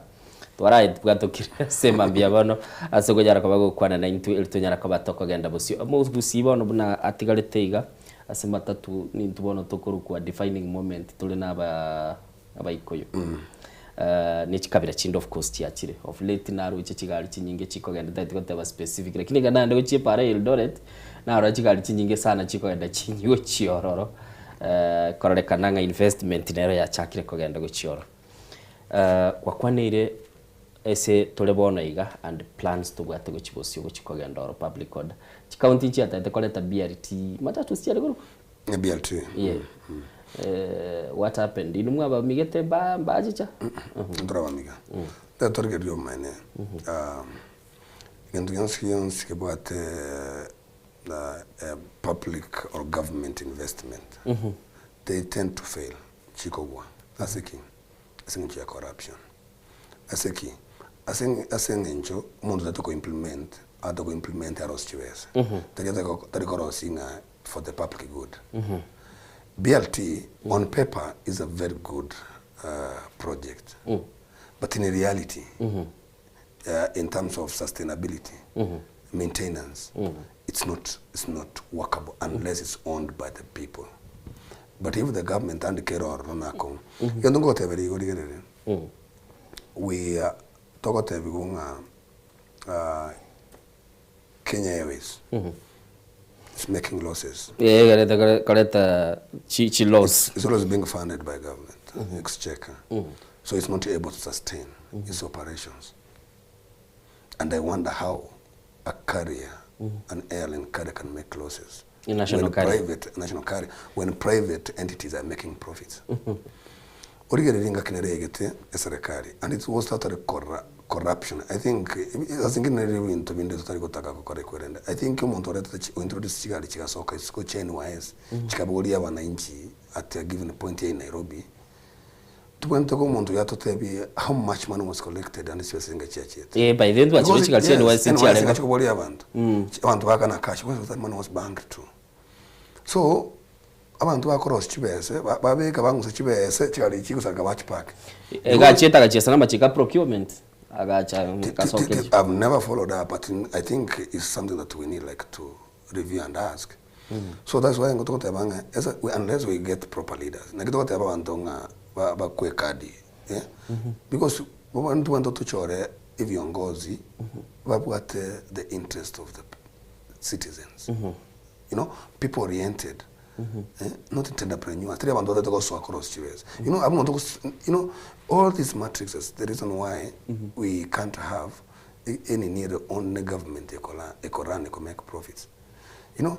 twaraetbwatokire ase mambia bono ase okonyara koba gokwana naintwe eri tonyara koba tokogenda bosio. Omogusii bono buna atigarete iga ase matatu nintwe bono tokorokwa defining moment tore na aba abaikoyo. Ne chikabira chinde of course chiachire, of late naroche chigari chinyinge chikogenda ntagete goteba specific lakini ekero naende gochia epara ya Eldoret, narora chigari chinyinge sana chikogenda chinyi gochia ororo, kororekana ng'a investment nero yachakire kogenda gochia ororo. Gwakwaneire ase tore bono iga and plans tobwate gochia bosio gochia kogenda oro public order. Chicounty nchiatagete koreta BRT, matatu chiare korokwa? BRT. Yeah. What happened? Inwe mwabamigete mba mbachicha? Ntorabamiga. Rero torigereria obomaene, egento gionsi gionsi kebwate public or government investment, they tend to fail, chikogwa. Ase ki? Ase eng'encho ya corruption. Ase ki? Ase ase eng'encho omonto tari ko implement, agote ko implement arosie chibesa. Tari tari korosia ng'a for the public good. BRT on paper is a very good project but in reality in terms of sustainability, maintenance, it's not it's not workable unless it's owned by the people. But if the government andike ere ororo nakong'u. Egento ngogoteberia igo rigereria, we are togotebiwa ng'a Kenya Airways is making losses. Eh, egerete kore- koreta chi chi loss. It's always being funded by government, exchequer. So it's not able to sustain its operations. And I wonder how a carrier, an airline carrier can make losses. A national when carrier. Private, national carrier, when private entities are making profits. Origereria ngaki nere egete eserekari and it was totally corruption I think ase zingine nere ebinto binde totari gotaka gokora ekwerende I think omonto oretete chi ointroduce chigari chigasoka isiko chia NYS chikabogoria abananchi at a given point here in Nairobi, tobwenerete ko omonto oyo atotebie how much money was collected and chibesa chinga chiachete. Eh, by then twachire Because chigari chia yes, NYS NYS nchiarenge. chikabogoria abanto, abanto bagakana cash because that money was banked too. So Abanto bakorosia chibese, babeka bang'usa chibese chigari chigosareka bachipake. Egachete agachiesa namachiko a procurement agacha gasokeria. I've never followed up but I think it's something that we need like to review and ask. So that's why togoteba ng'a as a unless we get proper leaders naki togoteba abanto ng'a bakwe ekadi eh, because ntobwenerete tochore ebiongozi babwate the interest of the citizens. You know, people oriented, eh, not entrepreneurs. Tari abanto batagete gosoa across chibesa. You know, abwo omonto you know, all these matrices, the reason why we can't have any near only government ekola ekorun eko make profits. You know,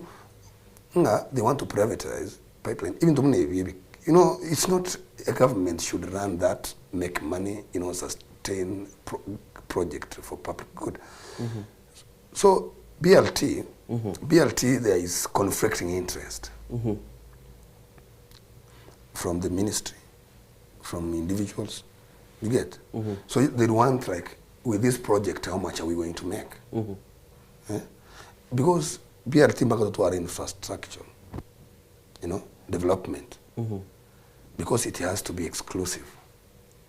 ng'a they want to privatize pipeline. Ebinto buna ebi ebi, you know, it's not a government should run that, make money, you know, sustain pro project for public good. So BLT, BLT there is conflicting interest from the ministry, from individuals, you get? So they want like, with this project, how much are we going to make? Eh? Because BRT mpaka totware infrastructure, you know, development, because it has to be exclusive.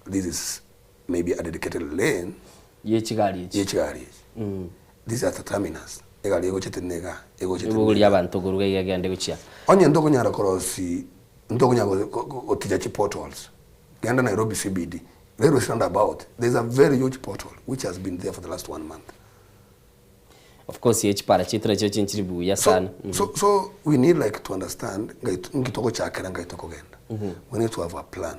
This is maybe a dedicated lane Ye chigari echi. ye chigari echi. These are the terminus. Egari egochete nega, egochete Ebogoria abanto koruga iga egende gochia. Onye ntokonyara korosi, ntokonyara goticha chi potholes. Genda Nairobi CBD, railway roundabout, there is a very huge pothole which has been there for the last one month. Of course ye chipara chiaito nachio chinchiri buya sana. So, so we need like to understand ngai nki togochakera ngai tokogenda. We need to have a plan.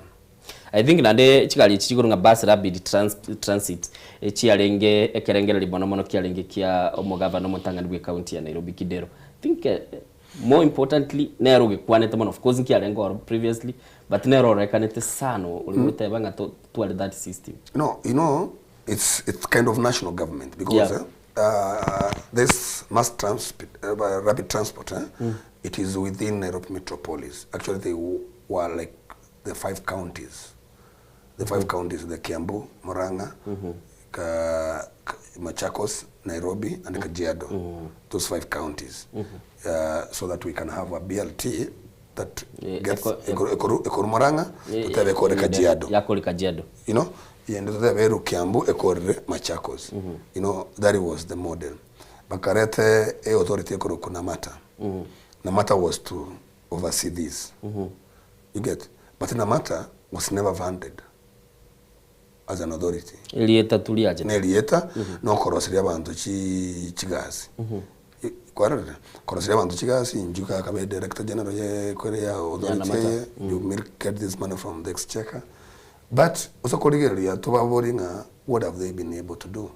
I think naende chigari echi chigoro ng'a bus rapid trans transit chiarenge ekerengererio mono mono kiarenge kia omogavana omotang'ani bwe county ya Nairobi Kidero. I think more importantly nere ogekwanete mono of course nkiarenge oro previously but nere ororekanete sana ore goteba ng'a totware that system. No, you know, it's, it's kind of national government because Yeah. this mass transport, rapid transport, it is within Nairobi metropolis. Actually, they were like the five counties. The five counties, the Kiambu, Murang'a, Ka, Ka, Machakos, Nairobi, and Kajiado. Those five counties. So that we can have a BLT that gets ekoru Murang'a, totebe ekore Kajiado. Yakore Kajiado. You know, yende totebe eru Kiambu, ekore Machakos. You know, that was the model. Bakarete e authority ekoru Namata. Namata was to oversee this. You get? But Namata was never funded as an authority. Erieta turiachete. Nerieta, nokoroseria abanto chi chigasi. Kwarorire, koroseria abanto chigasi, inchuka akabe director general ye kwere ya authority Namata. ye, you milk get this money from the exchequer. But osokorigereria tobabori ng'a what have they been able to do?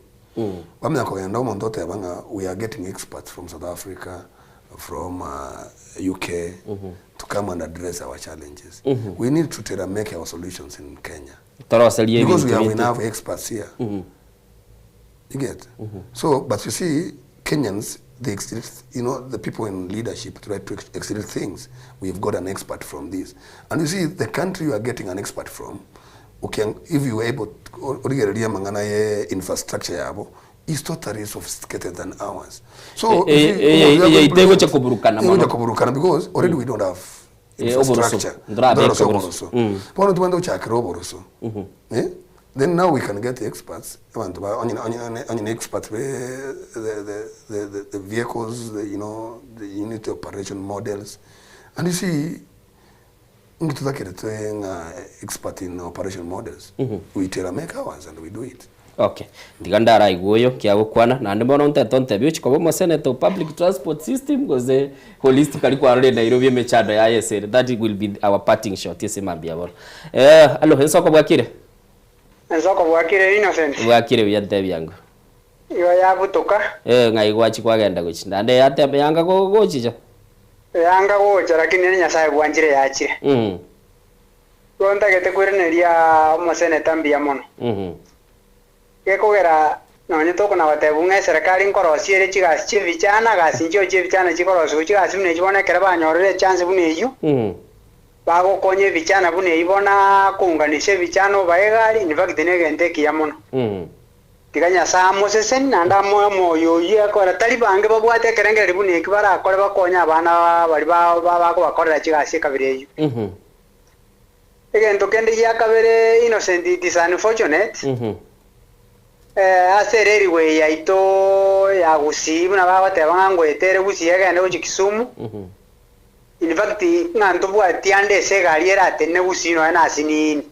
Bamenya kogenda omonto oteba ng'a we are getting experts from South Africa, from UK to come and address our challenges. We need to tailor make our solutions in Kenya. Toroserie Because we ebinto have binto. enough experts here. You get? So, but you see, Kenyans, they exert, you know, the people in leadership try to exert things. We've got an expert from this. And you see, the country you are getting an expert from, okay, if you are able to, origereria mang'ana ye infrastructure yabo, is totally sophisticated than ours. So, you see, we are going to itegocha kuburukana Itegocha mono. kuburukana because already we don't have Oboroso. infrastructure. Ndorabeka Ndorabeka oboroso. oboroso. Bono tubanda uchakira oboroso. Then now we can get the experts. Abantu ba onye experts be the vehicles, the, you know, the unit operation models. And you see, ngituthakire nga expert in operation models. We tailor make ours and we do it. Okay. Ndiga ndaraigwa oyo kiagokwana naende bono ntete ontebi ochikoba omoseneta o public transport system gose holistically kwarore Nairobi emechando yaye esere. That will be our parting shot ase mambia bono. Alo ensoko bwakire? Ensoko bwakire Innocent. Bwakire buya ntebi yango. Igo yabutuka. Ng'ai gwachi kwagenda gochi. Naende yatebe yanga gochicha. Yanga gocha lakini ni Nyasaye bwanchire yachire. Igo ntagete kwereneria omoseneta mbuya mono. Gekogera nonye tokona gotebwa ng'a eserekari nkorosia ere chigasi chi'ebichana, gasi nchio chi'ebichana chikorosigwa chigasi buna echio bono ekero banyorire echance buna eyio, bagokonya ebichana buna eyio bono akounganisha ebichana obae egari, in fact negento ekiya mono. Tiga Nyasae amosesenie naende amoe omoyo oyio ekogera tari bange babwate ekerengererio buna eki barakore bakonye abana baria bakobakorera chigasi ekabira eyio. Egento kende gia kabere Innocent it is unfortunate ase railway yaito ya Gusii buna bagoteba ng'a ngoeta ere Gusii egende gochia Kisumu, in fact ng'a ntobwati ande ase egari eratenene Gusii nonya na asinini.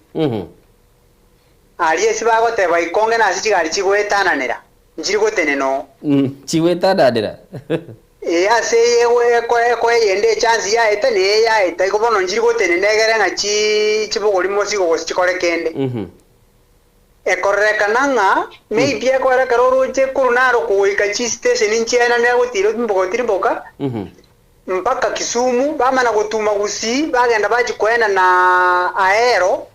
Aria ase bagoteba ikonge nase chigari chigoetananera, nchiri gotenena oo. Chigoetananera. Ee, ase eye ekoa eyende echansi yaeta, na eye yaeta, igo bono nchiri gotenena egere ng'a chibogori mosigo gose chikore kende. Ekororekana ng'a maybe ekogera ekero oroche korwa Narok goika chistation nchiaenanera gotira gotirimboka mpaka Kisumu, bamana gotuma Gusii, bagenda bachia koenana Ahero,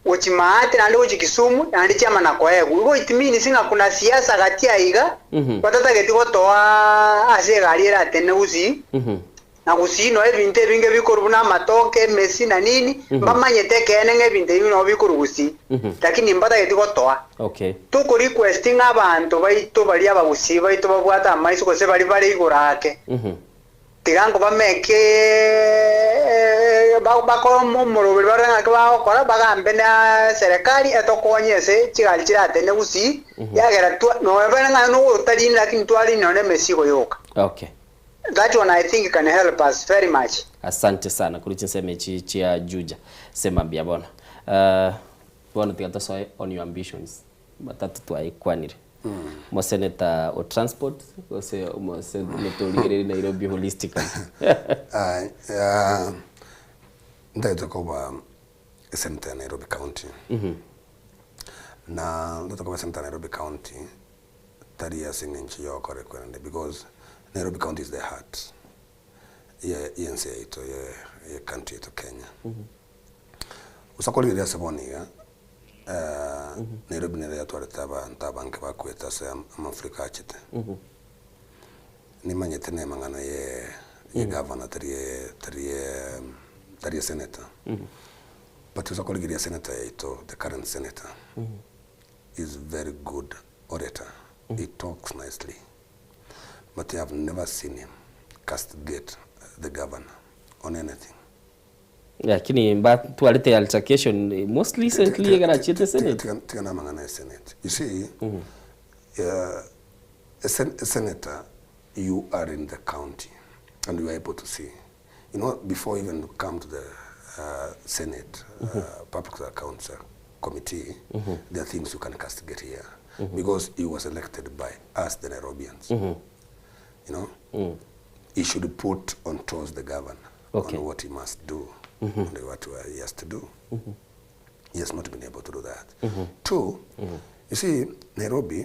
gochia Maate naende gochia Kisumu, naende chiamana koegwa. Igo it means ng'a kuna siasa gati aiga, batatageti gotoa ase egari eratenene Gusii, na Gusii noo ebinto ebinge bikorwa buna amatoke, emesi na nini, mbamanyete ekeene ng'a ebinto ebi noo bikorwa Gusii, lakini mbatageti gotoa. Okay. Toko request ng'a abanto baito baria abagusii baito babwate amaiso gose baria bare igoro ake, tiga nkobameke bakore omoroberi barore ng'aki bagokora, bagambe na serikali etokonye ase chigari chiratene gusii, yagera twa nonya bene ng'a nogotarina lakini twarina nonya emesigo yoka. Okay. That one I think can help us very much. Asante sana korwa chinsemo echi chia Juja. Sema mbuya bono. Uh, Bono tiga tosoe on your ambitions. Matatu twaikwanire. Omoseneta o transport gose omoseneta origereiri Nairobi holistically. Ntagete koba esenator ya Nairobi county. Na ntagete koba esenator ya Nairobi county tari ase eng'encho ya gokora ekwerende because Nairobi county is the heart ye ense yaito ye country yaito Kenya. Gose korigereria ase bono iga, Nairobi nere yatwarete abanto abange bakwete ase amafuriko achete. Nimanyete na amang'ana ye ye governor tari tari tari esenator. But gose korigereria senator yaito, the current senator, is very good orator, he talks nicely, but I have never seen him castigate the governor on anything. Lakini mbatwarete altercation most recently ekero achiete senate. Tiga tiga namang'ana ya senate. You see, a sen a senator you are in the county and you are able to see. You know before even come to the senate public accounts committee, there are things you can castigate here because he was elected by us the Nairobians. You know, he should put on toes the governor on what he must do and what he has to do. He has not been able to do that. Two, you see, Nairobi,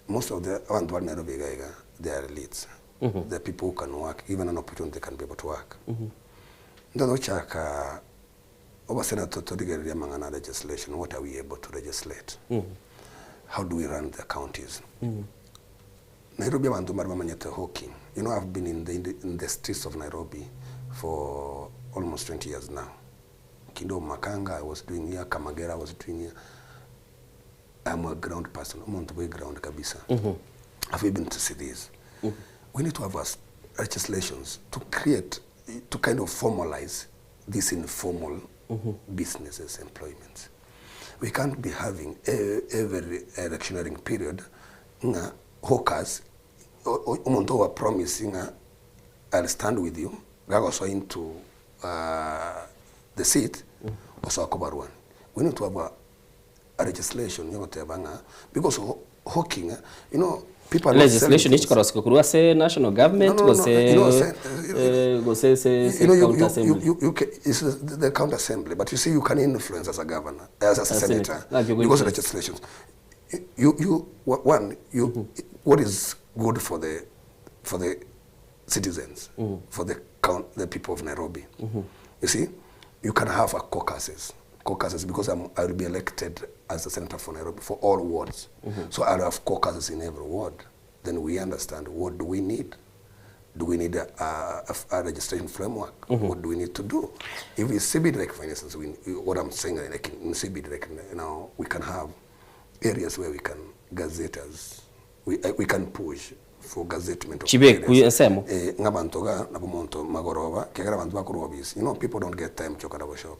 most of the abantu ba Nairobi iga iga, they are elites. The people who can work, even an opportunity they can be able to work. Ndogochaka obasenator torigereria amang'ana a legislation, what are we able to legislate? How do we run the counties? Nairobi abanto mbare bamanyete hawking. You know I've been in the in the streets of Nairobi for almost 20 years now. Kinde Makanga I was doing here, Kamagera I was doing here. I'm a ground person, omonto bwe ground kabisa. Have you been to see this? We need to have us legislations to create, to kind of formalize these informal businesses, employments. We can't be having every electioneering period ng'a hawkers, omonto oba promise ng'a I'll stand with you, gagosoa into the seat, osoa kobarwani. We need to have a legislation yogoteba ng'a because hawking, you know, people are not selling Legislation things. echikoroseka korwa ase national government No, no, no, gose you know, gose ase you know, county assembly. you can, it's the county assembly, but you see, you can influence as a governor, as a As a senator, senator. Like you go because of influence. legislations. You, one, you, what is good for the, for the citizens, for the count, the people of Nairobi. You see, you can have a caucuses. caucuses because I'm, I will be elected as a senator for Nairobi for all wards. So I'll have caucuses in every ward. Then we understand what do we need. Do we need a, a, a, a registration framework? What do we need to do? If it's CBD, like for instance, we, what I'm saying, like in CBD, like now we can have areas where we can gazette as we, we can push for gazettement of Chibe areas. ensemo. Eh, ng'abanto ga nabo monto magoroba kegera abantu bakorwa obisi you know people don't get time chokana go shop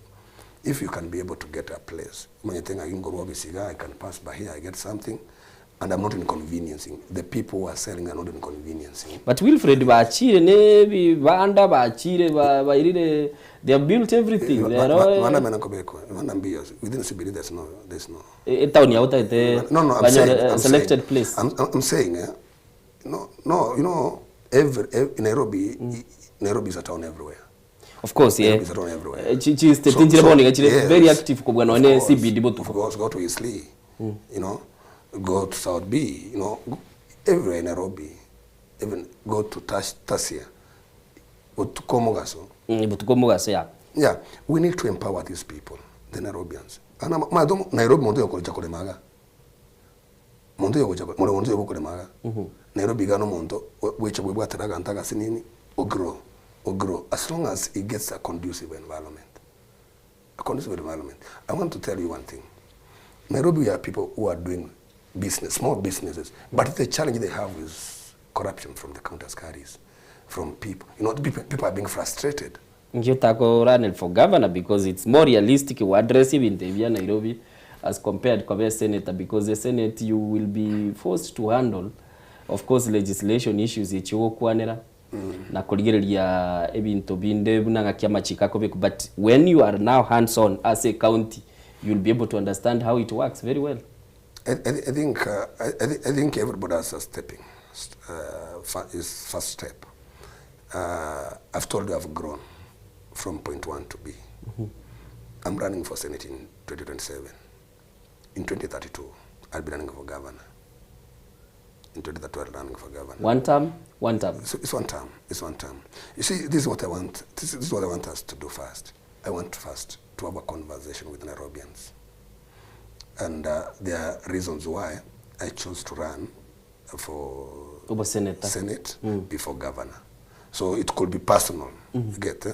if you can be able to get a place manyete ng'a ngorwa obisi ga i can pass by here i get something and i'm not inconveniencing the people who are selling are not inconveniencing But Wilfred bachire ne bibanda bachire ba- bairire they have built everything. They are all- Bana mena kobeko bana mbio within CBD there's no there's no Eh, eh, town ya utaite no no I'm banyore, saying, eh, I'm selected saying, place. I'm saying eh, no no you know every, every Nairobi Nairobi is a town everywhere Of course, yeah. Nairobi is a town everywhere Eh, chi chi state njire So- boni gachire yes. very active kubwa Of none course, CBD Of botuko. course, go to Eastleigh, you know, go to South B, you know, go, everywhere in Nairobi, even go to Tash, Tasia, Botuko Mogaso. Botuko Mogaso, yeah. Yeah, we need to empower these people, the Nairobians. Ana ma domo Nairobi muntu yokolecha kulemaga. Muntu yokolecha muri muntu yokulemaga. Nairobi gano muntu wecha bwebwatiraga ntaga sinini ogro ogro as long as it gets a conducive environment. A conducive environment. I want to tell you one thing. Nairobi, we have people who are doing business, small businesses, but the challenge they have is corruption from the counter carries, from people. You know, people, people are being frustrated. Ngiotako run for governor because it's more realistic to address even the Nairobi as compared to senator because the senate you will be forced to handle of course legislation issues ichiwokwanera na kurigereria ebintu binde buna ng'a kiama chikako biku but when you are now hands on as a county you'll be able to understand how it works very well I, I, I think I, I think everybody has a stepping is first step. I've told you I've grown from point one to B. I'm running for Senate in 2027. In 2032, I'll be running for governor. In 2032, I'll be running for governor. One term, one term. So it's one term. It's one term. You see, this is what I want. This, this is what I want us to do first. I want first to have a conversation with Nairobians. And there are reasons why I chose to run for Ubo senator. Senate before governor. So it could be personal, you get eh?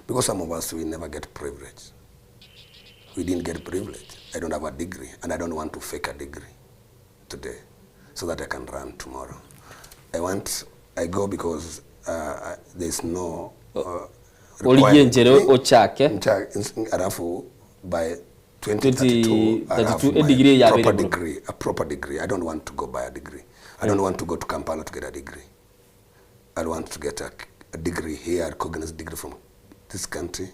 Because some of us, we never get privilege. We didn't get privilege. I don't have a degree, and I don't want to fake a degree today so that I can run tomorrow. I want, I go because there's no Oligie nchere ochake. Alafu by 2032, I have 32, a my degree ya proper available. degree, a proper degree. I don't want to go buy a degree. I don't want to go to Kampala to get a degree. I want to get a degree here, a recognized degree from this country.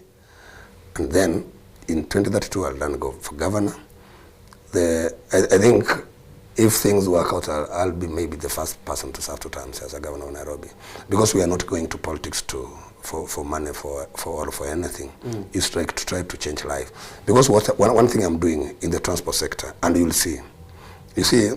And then in 2032, I'll then go for governor. I think if things work out, I'll be maybe the first person to serve 2 terms as a governor of Nairobi. Because we are not going to politics for money, for or for anything. It's like to try to change life. Because one thing I'm doing in the transport sector, and you'll see, you see,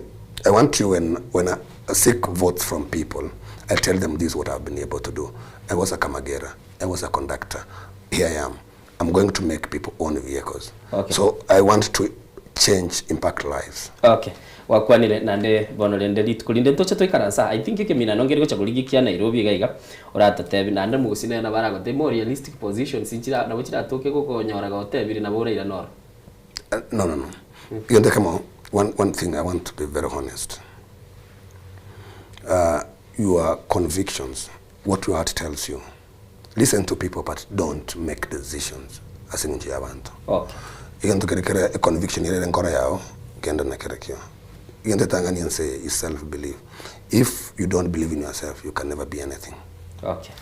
I want you when I seek votes from people, I tell them this is what I've been able to do. I was a Kamagera, I was a conductor. Here I am. I'm going to make people own vehicles. Okay. So I want to change, impact lives. Okay. Wakwanire nande bono rende rituko rinde ntoche toikaransa I think ekemina nongere gocha korigikia Nairobi iga iga oratatebe nande mugusina na baragote more realistic positions inchira nabo chiratoke gokonyora gotebire nabo oraira noro. No, no, no. You know, come on. One thing I want to be very honest. Your convictions, what your heart tells you. Listen to people, but don't make decisions. Asinje abantu. Okay. Igento kerekere a conviction ile nkora yao kenda na kerekio. Igento tangani and say is self belief. If you don't believe in yourself, you can never be anything. Okay.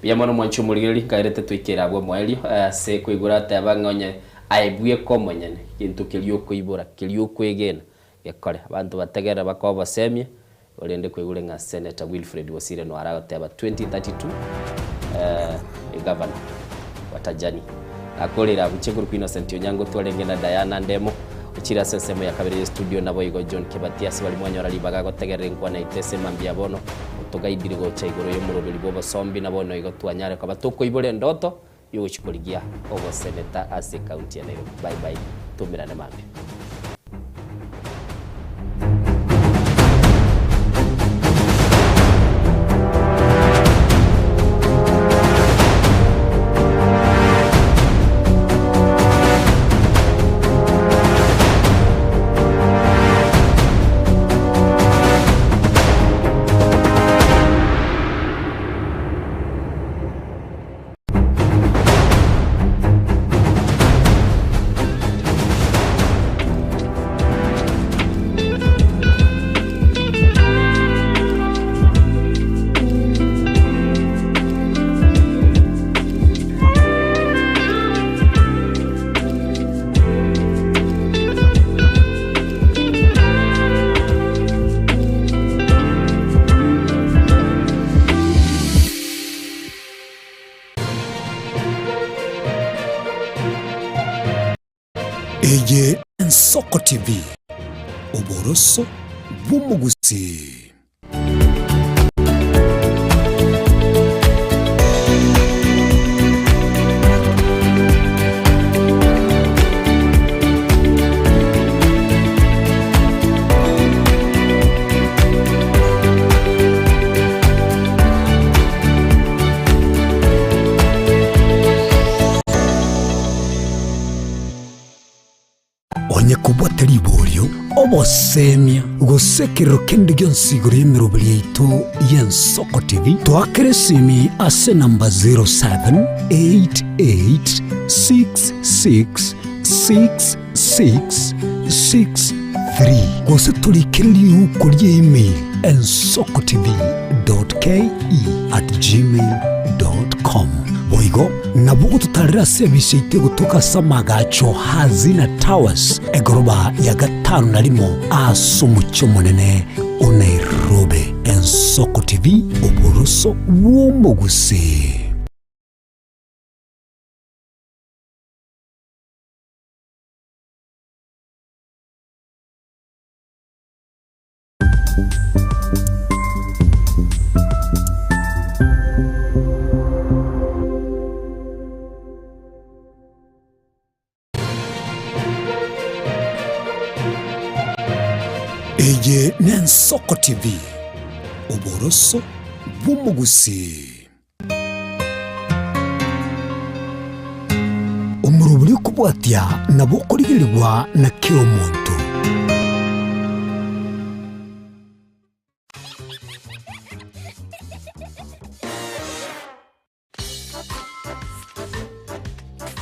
Bia mono mwanchu murigeri kairete twikira bwo mwaelio se kuigura te abang'onye aibwie komonyene kintu kirio kuibura kirio kwegena gekore abantu bategera bakobasemie orende kuigure nga Senator Wilfred Wasire no aragoteba 2032 governor watajani akorera bucheguru ku Innocent Onyango twarenge na Diana Ndemo uchira sensemo ya kabere studio nabo igo John Kebatias bali mwanyora libaga gotegerera nkwana itese mambia bono tugaidire gocha igoro yo muroberi bo basombi nabo no igo twanyare kwa batuko ibore ndoto Yogochia korigia oboseneta ase ekaunti ya Nairobi. Bye bye, toumerane mambia. Eye Ensoko TV, oboroso bw'omogusii. Onye kobwate riborio, obosemia, gose ekerero kende gionsi igoro y'emeroberi yaito y'Ensoko TV, toakere esimi ase enamba 0788666663 gose torikere riuko ria email ensokotv.ke@gmail.com. Boigo nabo ogototarera ase ebisa yaito egotoka ase amagacho Hazina Towers, egoroba ya gatano na rimo ase omochie omonene o Nairobi. Ensoko TV, oboroso bw'omogusii. Eye n'Ensoko TV, oboroso bw'omogusii. Omorobori okobwatia nabo okorigerigwa na kera omonto.